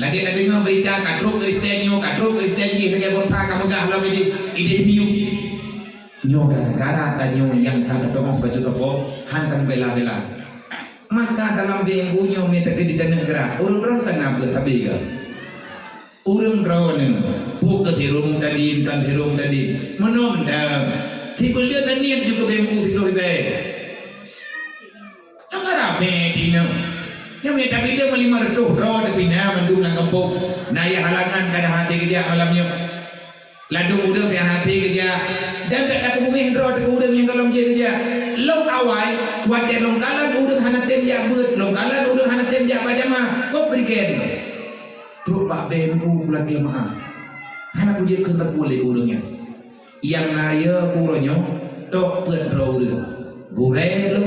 Lagèe tadeungoe beurita ka trok Kristen nyoe, ka trok Kristen jih, lagèe bangsa ka peugah lom idéh, idéh miyueb. Nyoe gara-gara tanyoe nyang ka teutu'oh bacut sapo, han tameubela-bela. Maka dalam beuet nyoe mita keu di taneuh geura, ureueng droen ka na beuet sabe geuh. Ureueng droen nyoe, peue keu sirông tadi, kon sirông tadi. Meunan dah, sibuleuen na niet jukeup beuet siploh ribèe. Hana ramè dinoe. Nyang mita bileung limong reutôh droe teupinah mandum lam gampông. Na yah halangan ka na até geujak malam nyoe. Ladôm ureueng nyang até geujak. Dan bèk tapeubungéh droe teuh keu ureueng nyang gohlom jeuet geujak. Lôn awai, watèe lôn kalon ureueng hana tem jak beuet, lôn kalon ureueng hana tem jak bak jamaah, kop bri kèe. Trok bak beumu lakèe meu'ah. Hana kujeuet keu teupeu lé ureueng nyan. Nyang na yö keu uroe nyoe, tok peuet droe ureueng. Gurèe lôn,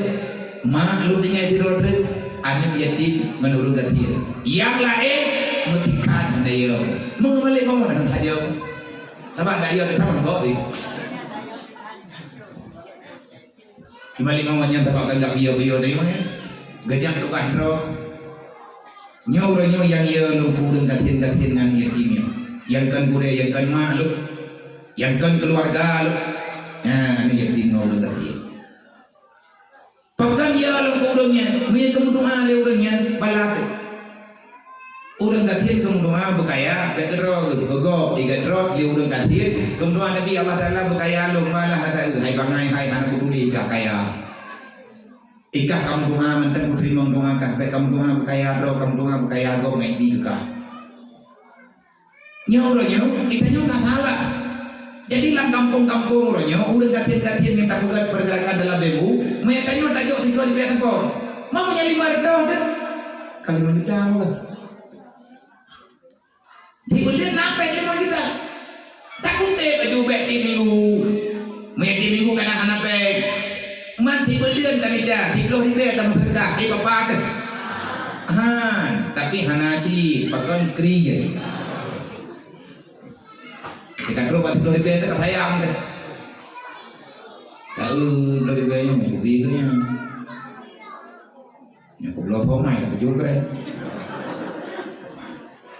mak lôn tinggai sidroe treuk, aneuk yatim ngon ureueng gasien. Nyang laén meutikhan hana yö. Meungeumeulék bangon hana yö. Sabab hana yö teutamong gob jih. Meungeumeulék bangon nyan sabab ka gak biyeu-biyeu dayeuh nyan. Geujak tugaih droe. Nyoe uroe nyoe nyang yö lôn keu ureueng gasien-gasien ngon yatim nyoe. Nyang kon gurèe, nyang kon mak lôn. Nyang kon keuluwarga lôn. Nah, aneuk yatim ngon ureueng gasien. Pakon yö lôn keu ureueng nyan, meunyo geumeudoa lé ureueng nyan, bala teuh. Ureueng gasien geumeudoa beukaya, bèk keudroe geuh, beugöt, igadroe lé ureueng gasien, geumeudoa Nabi Allah Taala beukaya lôn, malah ata, hai bangai, hai hana kuturi kah kaya. Ikah ka meudoa mantong kuteurimong doa kah, bèk ka meudoa beukaya droe, ka meudoa beukaya gob ngon ibi keu kah. Nyoe uroe nyoe, geutanyoe ka salah. Jadi lam gampông-gampông uroe nyoe, ureueng gasien-gasien nyang tapeugöt peurgerakan dalam beumu, meunyo tanyoe tajok siploh ribèe sapo. Mau nyang lima reutôh teuh? Ka lima juta meuh. Sibuleuen na pèng lima juta. Takutèe baju bèk tiep minggu. Meunyo tiep minggu ka na hana pèng. Man sibuleuen tamita, siploh ribèe tameuseudeukah, éh, papa teuh. Han, tapi hana cit, pakon kri jai. Teuka trok bak siploh ribèe teuka sayang teuh. Taeu siploh ribèe nyoe, kubi keu nyan. Nyang kubloe somai ka tujoh grade.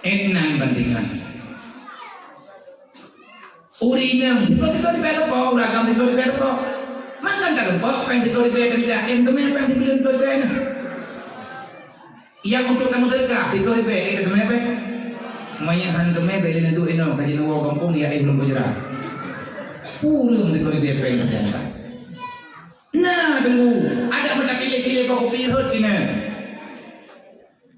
Inan bandingan. Ureueng inong, siploh-siploh ribèe sapo, ureueng agam siploh ribèe sapo. Makan talumpok, pèng siploh ribèe keumita, em teumé pèng siploh ribèe na. Nyang untuk tameuseudeukah, siplôh ribèe, eh, teumè bèk. Meunyo han teumè bèk lé neuduek inoe, ka jinoe woe gampông, ya, eh, lôn peujra. Ureueng siplôh ribèe pèng teudiangkat. Na, teunggu, adak meutakilé-kilé bak kupi rhot keunan.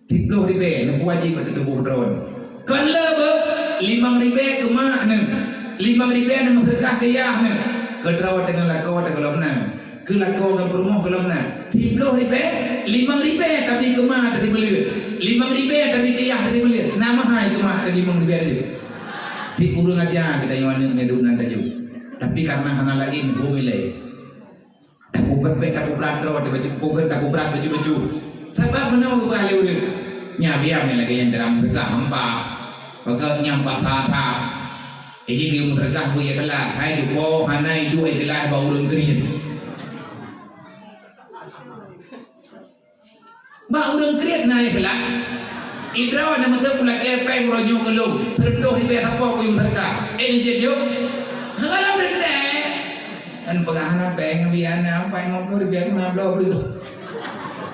Siplôh ribèe, neuwajéb ateueh tuboh droeneuh. Kon le beuh, limong ribèe keu mak neuh, limong ribèe neumeuseudeukah keu yah neuh, keudroe teungoh lakoe teuh gohlom na. Keu lakoe ngon peurumoh gohlom na. Siplôh ribèe, limong ribèe tapi keu ma teusibeuleuet. Limong ribèe tapi keu yah teusibeuleuet. Na meuhai keu ma teuh limong ribèe teuh. Sit ureueng aja geutanyoe aneuk nyan duek nan taju. Tapi karena hana laén, hom ilèe. Takubrat bèk takubrat droe, takubrat baju-baju. Sabab meunoe geupeugah lé ureueng. Nyan biar nyan lagèe nyan cara meuseudeukah hampa. Peugah nyan paksa that. Eh, di meuseudeukah beu ikhlas, hai cupo hana iduek ikhlas bak ureueng kriet. Bak ureueng kriet na ikhlas. Idroe na meuteuk kulakèe pèng uroe nyoe keu lôn, seureutôh ribèe sapo kuyue meuseudeukah. Eh, ni jeuet jok? Hana teuntèe. Kan peugah hana pèng, biar na pèng lima puluh ribèe, lima puluh ribèe.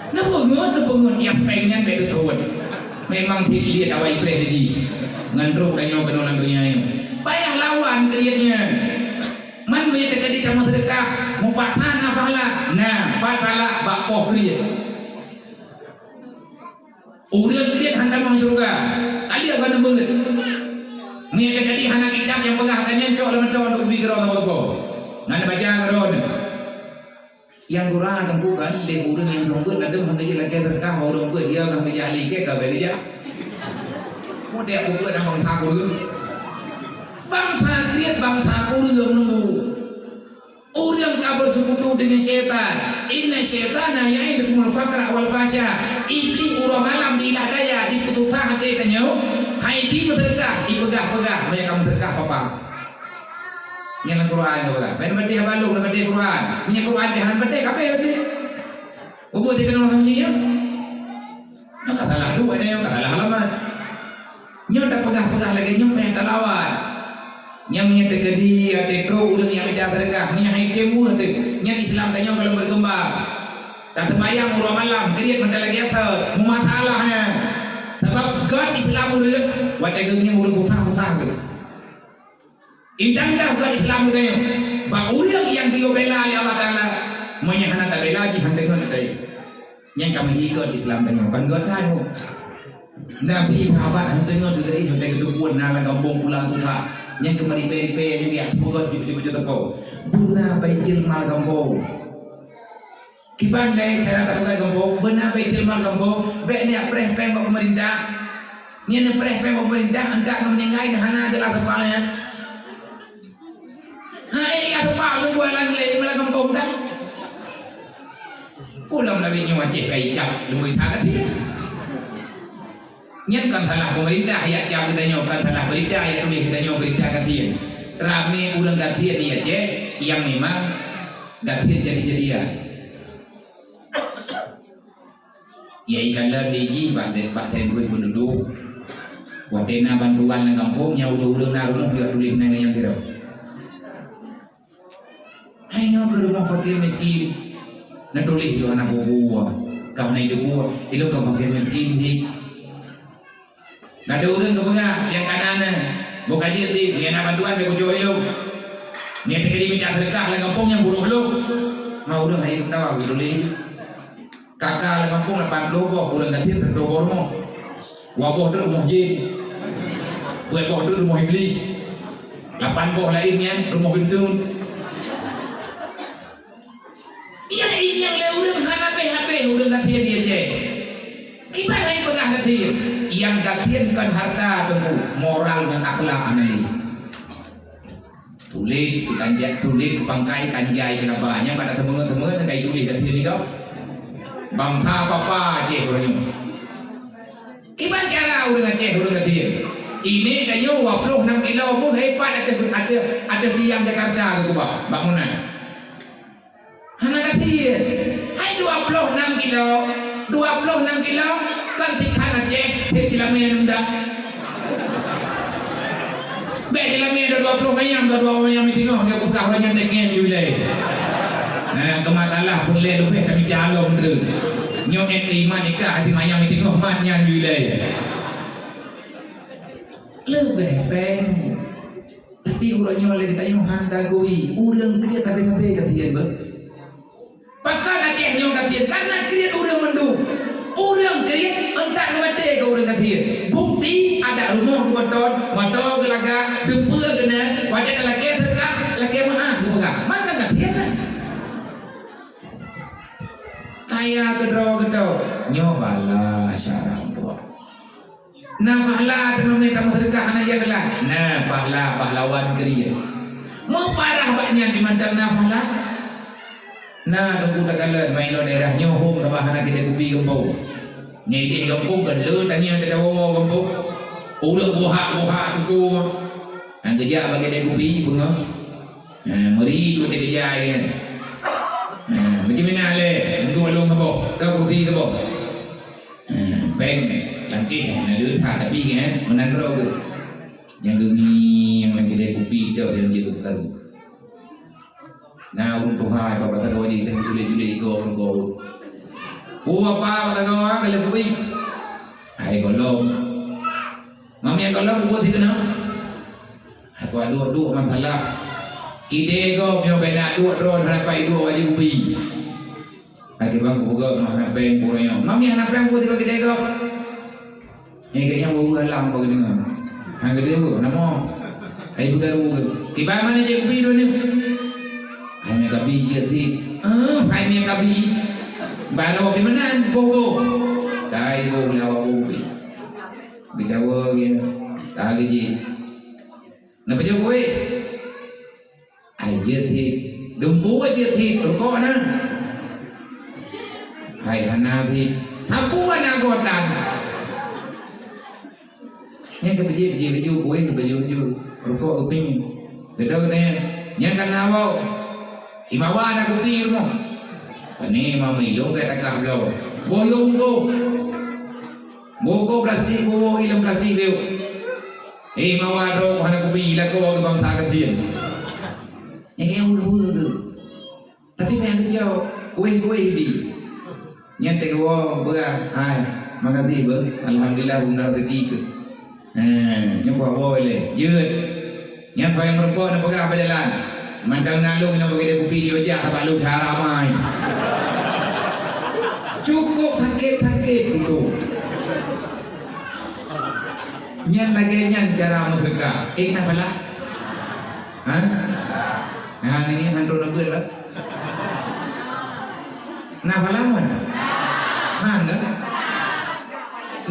Neupeungeut, neupeungeut, nyang pèng nyan bèk teutuwon. Memang sit liet awai preh jih. Ngon trok tanyoe keunoe lam donya nyoe. Payah lawan kriet nyan. Man meunyo teukeudi tameuseudeukah, mupaksa na pahala. Na, pat pahala bak poh kriet. Ureueng kriet han tamong syeuruga. Ka lheueh ka neubeuet. Meunyo teukeudi hana kitab nyang peugah, ka nyan cok lam meutoe untuk ubit keudroe ngon beuko. Ngon baca keudroe. Nyang gura teungku kan, lé ureueng nyang seumeubeuet ladôm han geujak lakèe seudeukah, ureueng beuet, ya, han geujak ahli kèe, ka bèk geujak. Peue dek aku beuet nyang bangsa ureueng? Bangsa kriet, bangsa ureueng nunggu. Ureueng ka beuseukutu deungon syaitan. Inna syaitana ya'idukumul faqra wal fahsya. Iblih uroe malam diilah daya, dipeususah até tanyoe. Hai pi meuseudeukah, dipeugah-peugah, meunyo ka meuseudeukah papa. Nyan lam Quran ka peugah. Ban meudeh balong, ban meudeh Quran. Meunyo Quran teuh hana meudeh, ka abéh meudeh. Ubé teuh keunoe sama nyan. Nyoe ka salah duek, nyoe ka salah alamat. Nyoe tapeugah-peugah lagèe nyoe payah talawan. Nyan meunyo teukeudi até trok ureueng nyang mita seudeukah, meunyo hai tem weueh teuh, nyan Islam tanyoe ka lheueh beukeumbang. Taseumayang uroe malam, kriet meutalagèe asot, meumasalah nyan. Sabab göt Islam ureueng, watèe geungieng ureueng susah-susah teuh. Indang dah bukan Islam geutanyoe. Bak ureueng nyang geuyue bela lé Allah Taala, meunyo hana tabela jih han deungon teuh. Nyan ka meuhikot Islam tanyoe, kon geutanyoe. Nabi sahabat han deungon geutanyoe, han deungon na lam gampông pulang tuha. Nyan keu meuripèe-ripèe nyan biak teupeugöt di beutôi-beutôi teuko. Beuna Baitul Mal gampông. Kiban lé cara tapeugah gampông, beuna Baitul Mal gampông, bèk neujak preh péng bak peumeurintah. Nyan neupreh péng bak peumeurintah, eunteuk ngon meuninggai hana jeulaih teupeu nyan. Hai, ya teupeu lôn buat lam lé, malah gampông dah. Pulang lawét nyoe Aceh ka icap, lôn buet that ka siat. Nyan kon salah peumeurintah, ya cap geutanyoe, kon salah beurita, ya tuléh geutanyoe beurita gasien. Ramé ureueng gasien di Aceh nyang memang gasien jadi-jadian. Ya ikan lom di jih bak de-, bak sensus penduduk. Watèe na bantuan lam gampông, nyang ureueng-ureueng na rumoh, ya tuléh nan nyang sidroe. Hai nyoe keu rumoh fakir miskin. Neutuléh yoh hana peue-peue. Ka hana jiteupeue, ilôn ka fakir miskin jih. Gata ureueng geupeugah nyang ka na nyan, boh ka jeuet jih, nyang na bantuan bèk kucok ilôn. Nyang teukeudi mita seudeukah lam gampông nyang burôk lôn. Ma ureueng hai geupeutawa geutuléh. Kaka lam gampông lapan ploh boh, ureueng gasien siratoh boh rumoh. Dua boh treuk rumoh jin. Peuet boh treuk rumoh iblih. Lapan boh laén nyan rumoh geunteun. Nyang inong lé ureueng hana habéh-habéh ureueng gasien di Aceh. Kiban hai peugah gasien? Nyang gasien kon hareuta teungku, moral ngon akhlak hana lé. Tuléh keu kanjai, tuléh keu pangkai kanjai keu laba. Nyan bak na teumeungeut-teumeungeut ka ituléh gasien nyoe. Bansa papa Aceh uroe nyoe. Kiban cara ureueng Aceh ureueng gasien? Inék tanyoe dua ploh nam kilo pun hebat ateueh, ateueh, ateueh tiang Jakarta keu keubah bak meunan. Hana gasien. Hai dua ploh nam kilo, dua ploh nam kilo, kan sikhan Aceh, sép silamé nyan mudah. Bèk silamé dua ploh manyam, dua ploh manyam di teungoh, nyang kupeugah uroe nyan dek nyan ju ilèe. Nah, keumat Allah peureulèe leubeh kami calon treuk. Nyoe N U I mat nikah, hati mayang di teungoh mat nyan ju ilée. Leubeh péng. Tapi uroe nyoe lé geutanyoe han tagui, ureuëng kriet sabe-sabe gasien beuh. Pakon Aceh nyoe gasien? Karena kriet ureuëng mandum. Ureuëng kriet, euntak geumaté keu ureuëng gasien. Bukti, adak rumoh geubeutôi, moto geulaga, deupeue geuna, watée talakée seudeukah, lakée meuáh geupeugah. Maka gasien nyan. Kaya keudroe-keudroe, nyoe bala syarang tuha. Na pahala teuma mita meuseudeukah hana ia geula. Na pahala pahlawan kriet. Meuparah bak nyan di mantong na pahala. Na teungku takalon, main lom daerah nyoe hom sabab hana kidai kupi gampông. Nyoe idéh gampông kan le tangieng teudawa gampông. Ureuëng buhak-buhak tutoe. Nyang geujak bak kidai kupi beungoh. Ha, meuri tu teukeujai kan. Ha, macam mana le? Duduk lom saboh. Dah kursi saboh. Ha, beng, langkeh, na leuha tapi kan, meunan droe tu. Nyang geungieng lam kidai kupi tu nyang jeuet keu peukaru. Na ureuëng tuha, bak masa dua jih, teuh julek-julek igoe ureuëng goe. Oh, apa, masa goe, ah, kalau kupi. Hai, golom. Mami golom, kupi sih kena. Aku duek-duek masalah. Kidai gob nyoe beda duek droe hana pai duek wajib kupi. Lagi bang kupeugah mah hana péng pura nyoe. Mami hana péng pura tiba kidai gob. Ni kayaknya bau alam bagi dengar. Hang gede bu, nama? Hai bukan bu. Kiban mana cek kupi dulu ni? Hai mi kabi je ti. Eh, hai mi kabi. Baru di mana? Bobo. Dai bo lawa bo. Geucawa geuh. Tak lagi ji. Napa jaweueb kueh? Hai jeuet hit. Dumpeue jeuet hit, rukok na? Hai hana hit. Sapeue na gotan? Nyan keu beujeuet-beujeuet baju, kueh baju-baju, rukok geuping. Geudong nyan, nyan ka na woe. Imawa na kupi rumoh. Tani ma meulong ka takah bloe. Boh yong boh. Boko plastik, boh ilong plastik beu. Eh, mawa droe hana kupi, lakoe keu bansa gasien. Nyang nyang ulu-ulu tu. Tapi meh geujok, kueh-kueh bi. Nyan teuk woe beurah, hai, makasih beuh. Alhamdulillah, bunda rezeki keu. Eh, nyoe kuah boh lé, jeuet. Nyan paléng meurumpok na peugah bak jalan. Mantong na lôn inoe bagi dia kupi di wajah, sabab lôn cara mai. Cukup sakét-sakét dulu. Nyan lagèe nyan cara meuseudeukah. Eh, na pahala? Ha? Ha, ni hantu neubeuet lah. Na pahala mana? Han kan?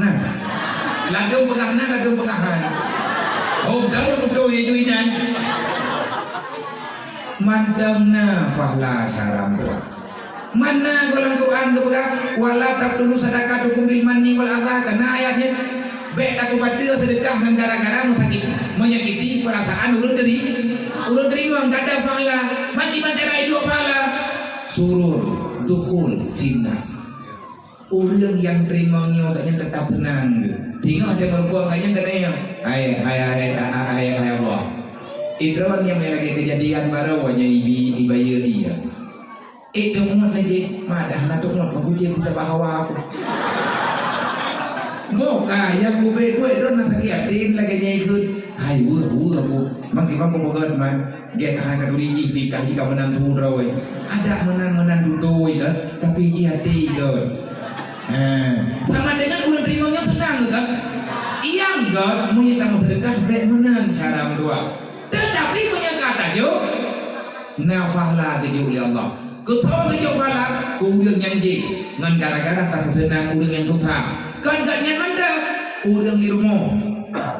Nah. Ladôm peugah na, ladôm peugah han. Oh, dalam betul ya jui nyan. Mantong na pahala saram buat. Mana goh lam Quran geupeugah, "Wala tabtulu sadaqatukum bil manni wal adha," kana ayat nyan. Bèk takupateue seudeukah ngon gara-gara meusakit, menyakiti perasaan ulôn teri-, ulôn teurimong, gata pahala. Maki mantara iduek pahala. Surur, dukhul, finnas. Ureueng nyang teurimong nyoe gobnyan teutap seunang. Teungoh teurimong nyoe gobnyan teunang. Hai, hai, hai, hai, hai, hai Allah. Idroe nyang lagèe keujadian barô nyan ibi, ibayeue iya. Eh, teungoh na jih, madah na teungoh, aku jih kita bahawa aku. Moka, ya kubé buet droe na sakit até lagèe nyan ikheun. Hai, weueh, weueh aku. Mang kimang ku peugöt man. Gét hai ka turi jih, bintang jih ka meunan su droe. Ada meunan-meunan dudoi ka, tapi jih até ikheun. Ha, sama dengan ureueng teurimong nyoe seunang ka? Nyang gét, meunyoe tameuseudekah, bèk meunan cara meudoa. Tetapi meunyoe ka tajok, na pahala geujok lé Allah. Keu soe geujok pahala? Keu ureueng nyang jih, ngon gara-gara tapeuseunang ureueng nyang susah. Kon gobnyan mantong, ureueng di rumoh.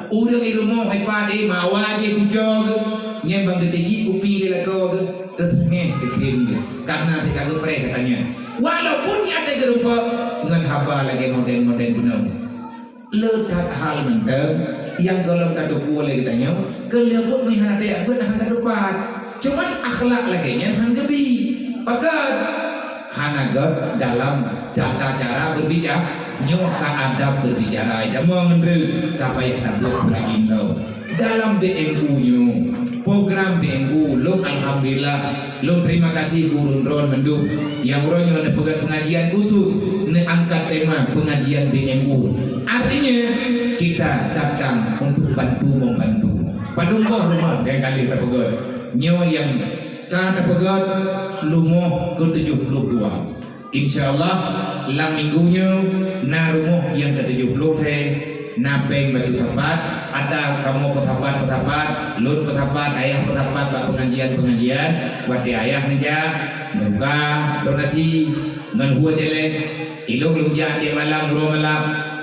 Ureueng di rumoh, hai padé, mawa jih tujoh geuh. Nyan ban geuteujieb kupi lé lakoe geuh, teusengéh teukhém geuh. Karena teuka geupreh katanya. Walaupun nyan teugeureumpok ngon haba lagèe model-model bunoe. Le that hal mantong nyang gohlom tateupeue lé geutanyoe, keu lheueh buet meuhana teuyak beuet hana teupat. Cuman akhlak lagèe nyan han geubi. Pakon? Hana göt dalam tata cara berbicara. Nyoe ka adab berbicara, itamong ngon reu, ka payah tabeuet lagi nyoe. Dalam B M U nyoe, Program B M U, lôn alhamdulillah, lôn terima kasih keu ureuëng droen mandum nyang uroe nyoe neupeugét pengajian khusus, neuangkat tema pengajian B M U. Artinya, kita datang untuk bantu membantu. Padum boh rumoh nyang ka lheueh tapeugét. Nyoe nyang ka tapeugét rumoh ketujuh puluh dua. Insya Allah, lam minggu nyoe na rumoh nyang ketujuh puluh lhée, na péng bacut sapat, ata kamoe peusapat-peusapat, lôn peusapat, ayah peusapat bak pengajian-pengajian, watée ayah neujak, neubuka donasi, ngon hue céléng, ilong lôn jak tieb malam, uroe malam,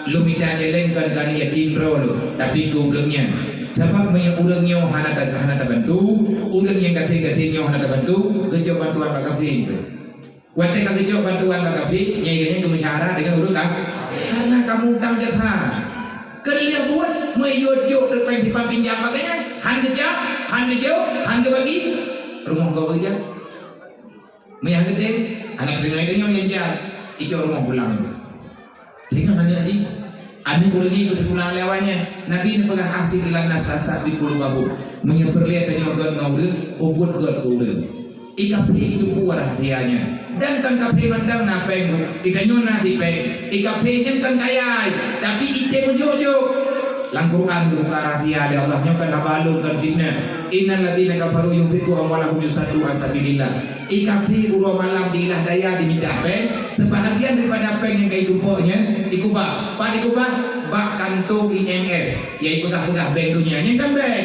lôn mita céléng kon keu yatim droe lôn, tapi keu ureuëng nyan. Sabab meunyoe ureuëng nyoe hana ta-, hana tabantu, ureuëng nyang gasien-gasien nyoe hana tabantu, geucok bantuan bak gasien tu. Watée ka geucok bantuan bak kafé, nyai geuhnyan geumusyawarah deungon ureuëng ka, karena kamu utang jasa. Keu lheueh buet, meuyuet-yuet teupeng simpan pinjam bak geuhnyan, han geucok, han geucok, han geubagi, rumoh gob geuh jak. Meunyo han geutem, aneuk deungon tanyoe nyang jak, icok rumoh pulang. Teuka aneuk jih, aneuk ureuëng nyan geuseukula lé awaknyan. Nabi neupeugah, "Ahsin ilan nas tasahbib qulubahum." Meunyoe peureulée tanyoe göt ngon ureuëng, peubuet göt keu ureuëng. I kafé itupeue rahsia nyan. Dan kon kafé mantong na péng, i tanyoe na sipéng. I kafé nyan kon kaya, tapi item meujok-jok. Lam Quran geubuka rahsia lé Allah, nyoe kon haba lôn, kon fitnah. "Innal ladzina kafaru yunfiquna amwalahum liyasaddu an sabilillah." I kafé uroe malam diilah daya dimita péng, sebahagian daripada péng nyang ka itumpok nyan ikubah. Pat ikubah? Bak kantô I M F, nyang ipeugah-peugah bank dunia. Nyan kan bank.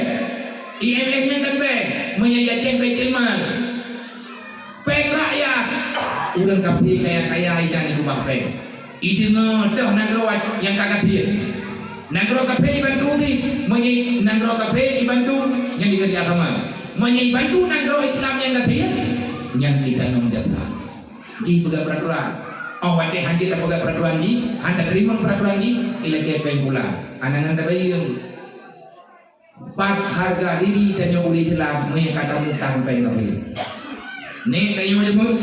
I M F nyan kan bank. Meunyo i Aceh Baitul Mal. Péng rakyat. Ureuëng kafé kaya-kaya inan ikubah péng. Ideungoe toh nanggroe nyang ka gasien. Nanggroe kafé ibantu cit, meunyo nanggroe kafé ibantu, nyan dikeuhai agama. Meunyo ibantu nanggroe Islam nyang gasien, nyan itanong jasa. Jih peugah peuraturan. Oh, watée han jeuet tapeugah peuraturan jih, han tateurimong peuraturan jih, ilakée péng pulang. Anang-anang tabayeue. Pat hareuga diri tanyoe ureuëng Islam meunyo ka tamutang péng kafé? Nèk tanyoe jeuet meuh,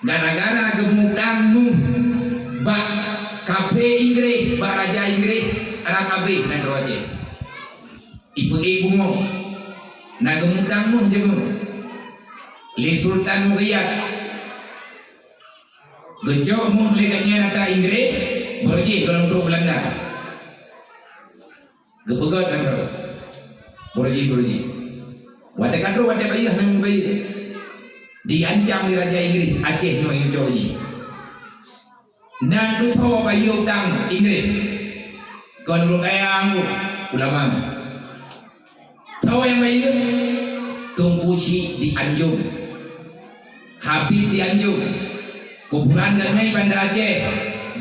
gara-gara geumutang meuh bak kafé Inggréh, bak raja Inggréh, rab abéh nanggroe Aceh. Ipeuék bumoe, na geumutang meuh jeuet meuh lé Sultan Mughiyat. Geucok meuh lé gobnyan ata Inggréh, beureuji golom trok Beulanda. Geupeugét nanggroe. Beureuji, beureuji. Watée ka trok, watée bayeue nanggroe bayeue. Diancam lé raja Inggréh, Aceh nyoe nyang cok jih. Na tusoe bayeue utang Inggréh. Kon ureuëng kaya anggô, ulama. Soe nyang bayeue? Teungku Chik di Anjong. Habib di Anjong. Kuburan geuhnyan Banda Aceh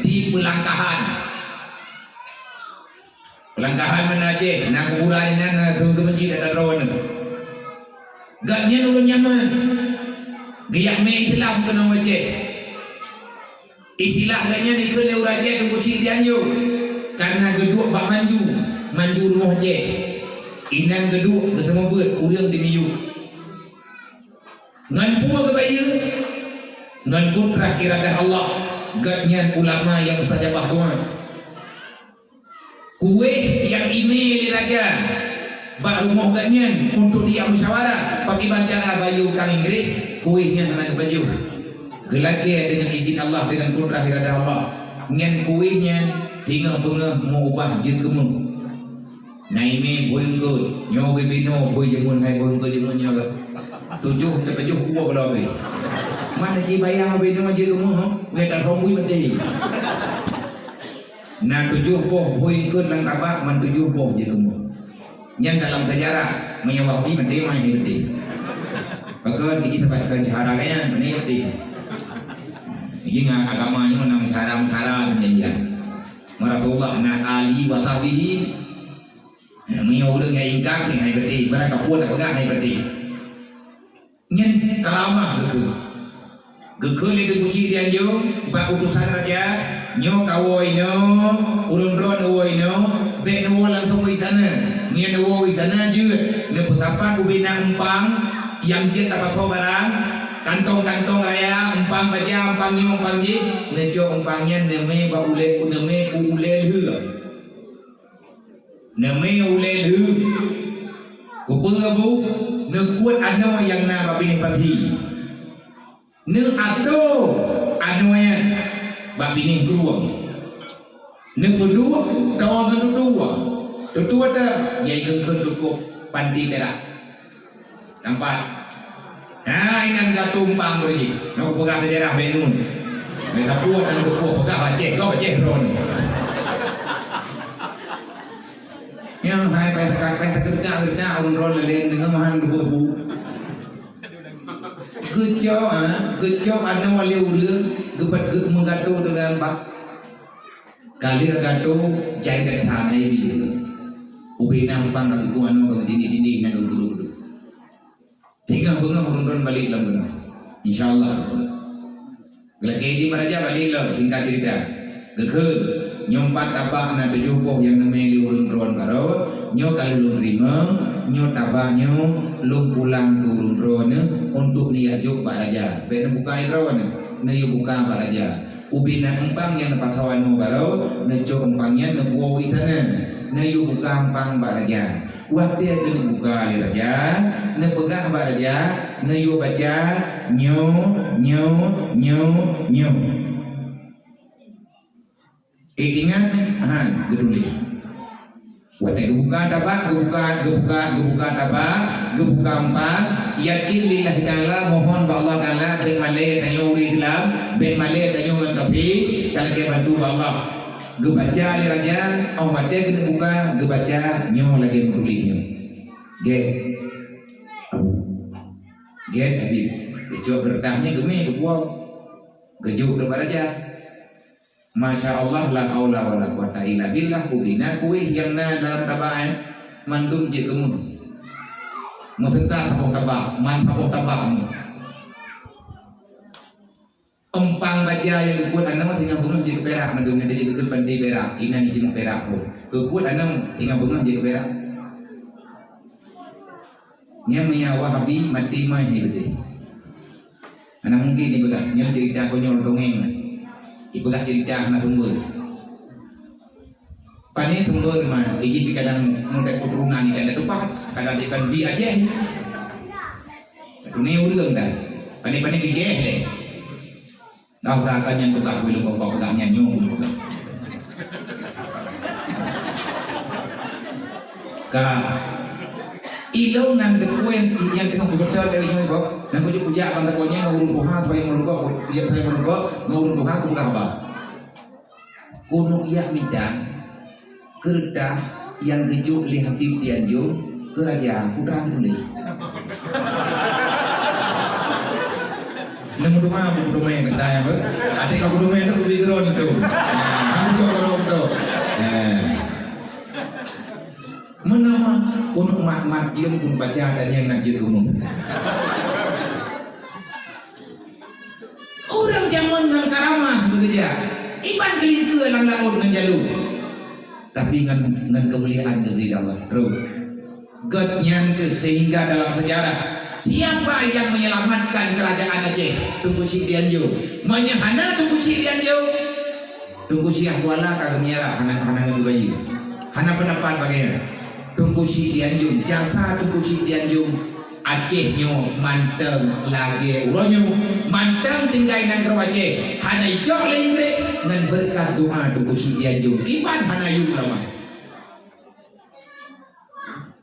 di Peulangkahan. Peulangkahan Banda Aceh, na kuburan inan, na keu meuseujid ada droeneuh. Gobnyan ureuëng Yaman. Geujak mé Islam keunoe Aceh. Istilah gobnyan dikheun lé ureuëng Aceh Teungku Chik di Anjong. Karena geuduek bak manju, manju rumoh Aceh. Inan geuduek geuseumeubeuet ureuëng di miyueb. Ngon peue geubayeue? Ngon kudrah iradah Allah. Gobnyan ulama nyang mustajabah doa. Kuéh nyang imé lé raja bak rumoh gobnyan untuk dijak musyawarah pakriban cara bayeue utang Inggréh, kuéh nyan hana geupajoh. Geulakée deungon izin Allah, deungon kudrah iradah Allah. Nyan kuéh nyan teungoh beungoh meu-ubah jeuet keu meuh. Na imé bhôi eungkôt, nyoe ubé binoe bhôi jeumeun, hai bhôi eungkôt jeumeun nyoe gah. Tujoh teupajoh dua beulabeh. Man jibayang ubé binoe jeuet keu meuh, nyan ka lhom bui meudeh. Na tujoh boh bhôi eungkôt lam tabak, man tujoh boh jeuet keu meuh. Nyan dalam sejarah, meunyoe wah bui meudeh, man hai beudeh. Pakon, di kita bacakan syahara kan, mana yang beudeh? Jadi, ngon agama nyoe na syahara-syahara sebenarnya. Rasulullah na ali wa sahbihi. Meunyoe ureuëng nyang ingkar, hai beudeh, barang kapeue tapeugah, hai beudeh. Nyan karamah geukheun. Geukheun lé Teungku Chik di Anjong bak utosan raja, nyoe kawoe inoe, ureuëng droe neuwoe inoe, bék neuwoe langsong u istana. Meunyoe neuwoe u istana jeuet, neupeusapat ubé na umpang nyang jeuet tapasoe barang, kantong-kantong raya, umpang baja, umpang nyoe, umpang jih, neucok umpang nyan neumé bak ulée, neumé u ulée lheueh. Neumé u ulée lheueh. Peue bu, neukuet anoe nyang na bak binéh pasi. Neuatoe anoe nyan bak binéh krueng. Neupeuduek toe ngon tutoe. Tutoe teuh, ya ikheun-kheun tukok panti perak. Nampak? Nah, inan gatoe umpang lagèe nyoe. Nyoe kupeugah seujarah bèk nun. Bèk sapeue dan teupeue peugah Aceh, gob Aceh droe nyoe. Nyan hai payah teuka-, payah teugeureudak-geureudak ureueng droe laén deungon mahan duku-duku. Geucok, ha, geucok anoe lé ureueng, geupat geu-, meugato deungon bak. Ka lheueh gato, jai that hana ié bileue. Ubé na umpang ka geukheun anoe ka geudindih-dindih nyang geuduek-duek. Singoh beungoh ureueng droen balek lam beungoh. Insya Allah. Geulakèe di Baraja balek lom, singkat cerita. Geukheun, nyoe pat tabak na tujoh boh nyang neumè lé ureueng droen baroe, nyoe ka lheueh lôn teurimong, nyoe tabak nyoe lôn pulang keu ureueng droeneuh untuk neujak jok bak raja. Bèk neubuka droeneuh, neuyue buka bak raja. Ubé na umpang nyang neupasoe anoe baroe, neucok umpang nyan neupuwoe u istana, neuyue buka umpang bak raja. Watèe geuneubuka lé raja, neupeugah bak raja, neuyue baca, nyoe, nyoe, nyoe, nyoe. Ingat, ha, geutuléh. Watèe geubuka tabak, geubuka, geubuka, geubuka tabak, geubuka umpang, yakin lillahi ta'ala, mohon bak Allah Ta'ala, bèk malèe tanyoe ureueng Islam, bèk malèe tanyoe ngon kafé, ka lakèe bantu bak Allah. Geubaca lé raja, 'oh watèe geuneubuka, geubaca nyoe lagèe meutuléh nyoe. Gèt. Abu. Gèt Habib. Geucok keureutah nyan geumè geupuwoe. Geujok keu bak raja. Masya Allah, la haula wala quwata illa billah, ubé na kuéh nyang na dalam tabak nyan, mandum jeuet keu ngon. Meuseuka saboh tabak, man saboh tabak nyan. Umpang baca nyang geukuet anoe singoh beungoh jeuet keu pirak, mandum nyan jeuet keu panti pirak, inan jeuet keu pirak pun. Geukuet anoe singoh beungoh jeuet keu pirak. Nyan meunyo Wahabi maté mai hai beutôi. Hana mungken ipeugah, nyan cerita konyol dongeng lah. Ipeugah cerita hana sumber. Pane sumber ma, iji pi kadang muda keturunan ikan dah tupat, kadang ikan bi Aceh. Tuni ureueng dah. Pane-pane bijéh lé. Dah ka nyan tukah bulu kongkong peugah nyan nyoe bulu peugah. Ka. Ilong nan deuen nyang teungoh beutôi dari nyoe kok. Nan kujuk kujak bang takon nyan ureueng tuha saya meurubah, kujak saya meurubah, ngon ureueng tuha kupeugah haba. Keuneuk jak mita keureutah nyang geujok lé Habib Tianjong keu raja, putra geutuléh. Nyang meudoa, meudoa nyang geutanyoe, até ka geudoa tu lebih geuron tu. Nah, aku cok geuron tu. Nah. Meunyoe keuneuk mat-mat jeuem pun baca dan nyang nak jeuet gunong. Ureueng jameun ngon karamah geukeujak, iban keulinkeue lam laôt ngon jalu, tapi ngon, ngon keumuliaan geubri lé Allah. Terus, gobnyan keuh sehingga dalam sejarah, siapa yang menyelamatkan kerajaan Aceh? Teungku Chik Dianjong. Meunyoe hana Teungku Chik Dianjong, Teungku Syiah Kuala ka geumiarah hana, hana ngon geubayeue. Hana peundapat bagaimana. Teungku Chik Dianjong, jasa Teungku Chik Dianjong, Aceh nyoe mantong lagèe uroe nyoe, mantong tinggai nanggroe Aceh, hana icok lé Inggréh ngon beureukat doa Teungku Chik Dianjong. Kiban hana yum lama.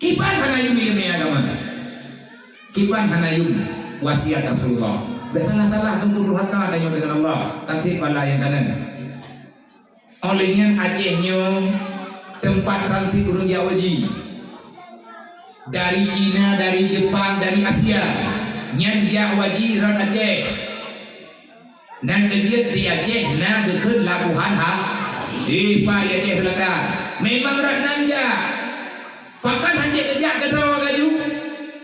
Kiban hana yum ileumèe agama. Kiban hana yum wasiat Rasulullah. Bèk salah-salah teungku durhaka tanyoe deungon Allah, taseb bala nyang kanan. Óh lheueh nyan Aceh nyoe teumpat transit ureueng jak haji. Dari Cina, dari Jepang, dari Asia, nyan jak haji rot Aceh. Nyang keujeuet di Aceh na geukheun labuhan ha, di Aceh Selatan. Memang rot nan jak. Pakon hana geujak keudroe laju?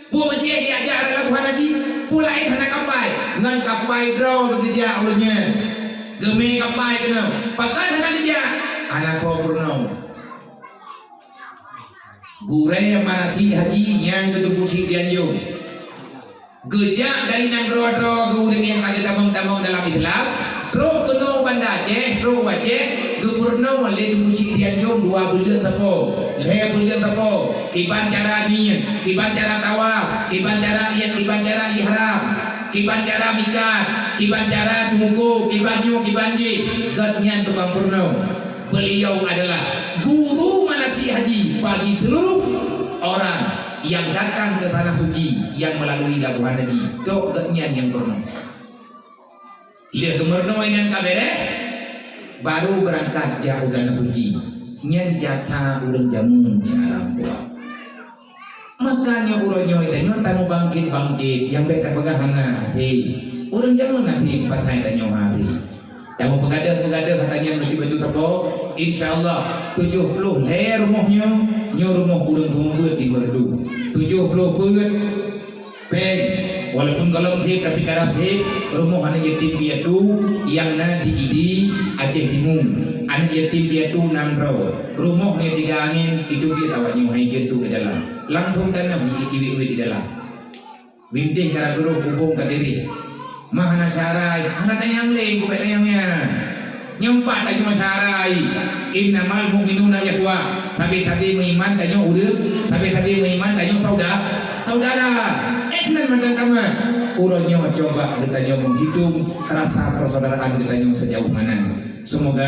Peue meucéh diajak rot labuhan haji? Peue laén hana kapai? Ngon kapai droe geujak ulôn nyan. Geumè kapai keunoe. Pakon hana geujak? Hana soe peurunoe. Gurèe manasik haji nyang keu Teungku Chik Dianjong. Geujak dari nanggroe droe keu ureueng nyang ka geutamong-tamong dalam Islam, Trok keunoe Banda Aceh, trok u Aceh, geupeurunoe lé Teungku Chik Rianjong dua buleuen sapo, lhèe buleuen sapo, kiban cara niet, kiban cara tawaf, kiban cara niet, kiban cara ihram, kiban cara mikat, kiban cara ceumuko, kiban nyoe, kiban jih, gobnyan tukang peurunoe. Beliau adalah guru manasik haji bagi seluruh orang yang datang ke Tanah Suci yang melalui Labuhan Haji. Trok gobnyan nyang peurunoe. Lheueh geumeurunoe nyan ka beureh, baru beurangkat jak u Tanah Suci. Nyan jasa ureueng jameun sialam dua. Makanya uroe nyoe tanyoe tameubangkét-bangkét, nyang bèk tapeugah hana hase. Ureueng jameun hase, pat hai tanyoe hase. Tameupeugadôh-peugadôh hata nyan baju-baju sapo, insya Allah tujoh ploh lhèe rumoh nyoe, nyoe rumoh ureueng seumeubeuet di Meureudu. Tujoh ploh peuet. Péng, walaupun gohlom sép, tapi karab sép, rumoh aneuk yatim piatu nyang na di Idi, Aceh Timu. Aneuk yatim piatu nam droe. Rumoh nyan tiga angén, itu pih awak nyoe hai jeuet duek di dalam. Langsung tanyoe iwit-iwit di dalam. Windeh karab geuroh bubông ka tireh. Mah hana syarai, hana tanyong lé, kubèk tanyong nyan. Nyoe pat tajak meusarai. Innamal mu'minuna ikhwah. Sabe-sabe meuiman tanyoe ureueng, sabe-sabe meuiman tanyoe sauda-, saudara. Eh, nan mantong tamat. Uroe nyoe coba geutanyoe meuhitong rasa persaudaraan geutanyoe sejauh mana. Seumoga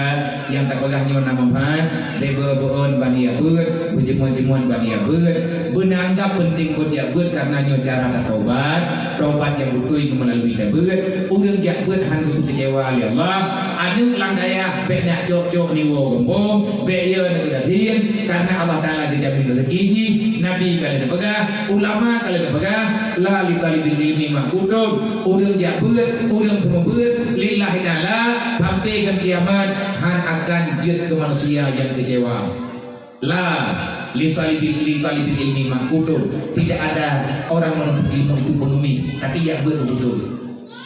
nyang tapeugah nyoe na manfaat, beu-, beu-, beuon ban jak beuet, beujeumoe-jeumoe ban jak beuet, beuna anggab peunteng buet jak beuet, kareuna nyoe cara tatobat, tobat nyang beutôi meulalui tabeuet. Ureueng jak beuet han geupeu keucewa lé Allah. Aneuk lam dayah bèk neujok-jok niwoe gombong, bèk yo neugeuh gasien, kareuna Allah Taala geujamin rezeki jih. Nabi ka lheueh neupeugah, ulama ka lheueh neupeugah, la li talibil ilmi maqutun. Ureueng jak beuet, ureueng seumeubeuet lillahi taala sampai ngon kiamat, han akan jeuet keu manusia nyang keucewa. La li talibil, li talibil ilmi maqutun. Tidak ada orang menuntut ilmu itu pengemis, tapi jak beuet beutôi.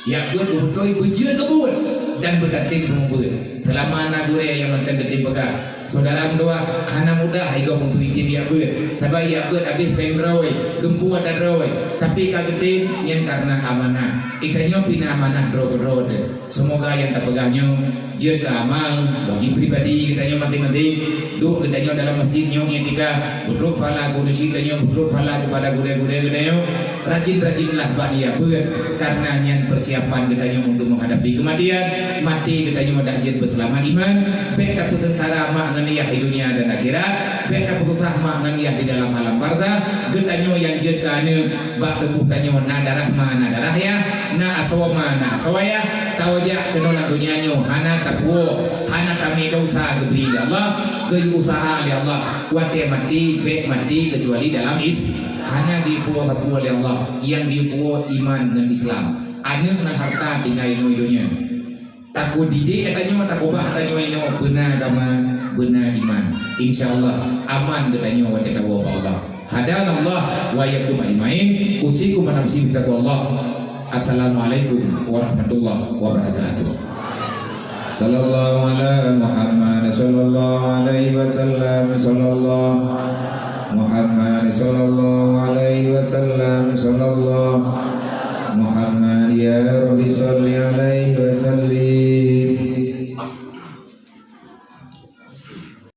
Jak beuet beutôi, beujeuet keu beuet dan beutatem seumeubeuet. Seulama na gurèe nyang mantong geutem peugah, Saudara meutuah, hana mudah igoe meupeuitem jak beuet. Sabab jak beuet habéh péng droe, lumpur ata droe. Tapi ka geutem nyan kareuna amanah. Geutanyoe pih na amanah droe keudroe teuh. Seumoga nyang tapeugah nyoe jeuet keu amal bagi pribadi geutanyoe maséng-maséng. Duek geutanyoe dalam masjid nyoe iktikaf, beutrok pahala keu ureueng syik tanyoe, beutrok pahala keupada gurèe-gurèe geutanyoe. Rajin-rajinlah bak jak beuet, kareuna nyan persiapan geutanyoe untuk menghadapi kematian. Maté geutanyoe dak jeuet beuseulamat iman, bèk tapeuseungsara mak ngon yah di dunia dan akhirat, bèk tapeususah mak ngon yah di dalam alam barzakh. Geutanyoe nyang jeuet keu aneuk, bak tuboh tanyoe na darah ma, na darah yah, na asoe ma, na asoe yah. Tawa jak keunoe lam dunia nyoe hana tapuwoe, hana tamé desya geubri lé Allah, geuyue useuha lé Allah. Watèe maté, bèk maté keucuali dalam Is-, hana geupuwoe sapeue lé Allah, nyang geupuwoe iman ngon Islam. Aneuk ngon hareuta tinggai inoe donya. Takot didik geutanyoe, takot bah geutanyoe inoe beuna agama, beuna iman. Insya Allah aman geutanyoe watèe tawoe bak Allah. Hadanallah wa iyyakum ajmain. Usikum wa nafsi bitaqwallah. Assalamualaikum warahmatullahi wabarakatuh. Sallallahu ala Muhammad, sallallahu alaihi wasallam, sallallahu Muhammad, sallallahu alaihi wasallam, sallallahu Muhammad, ya Rabbi, salli alaihi wasallim.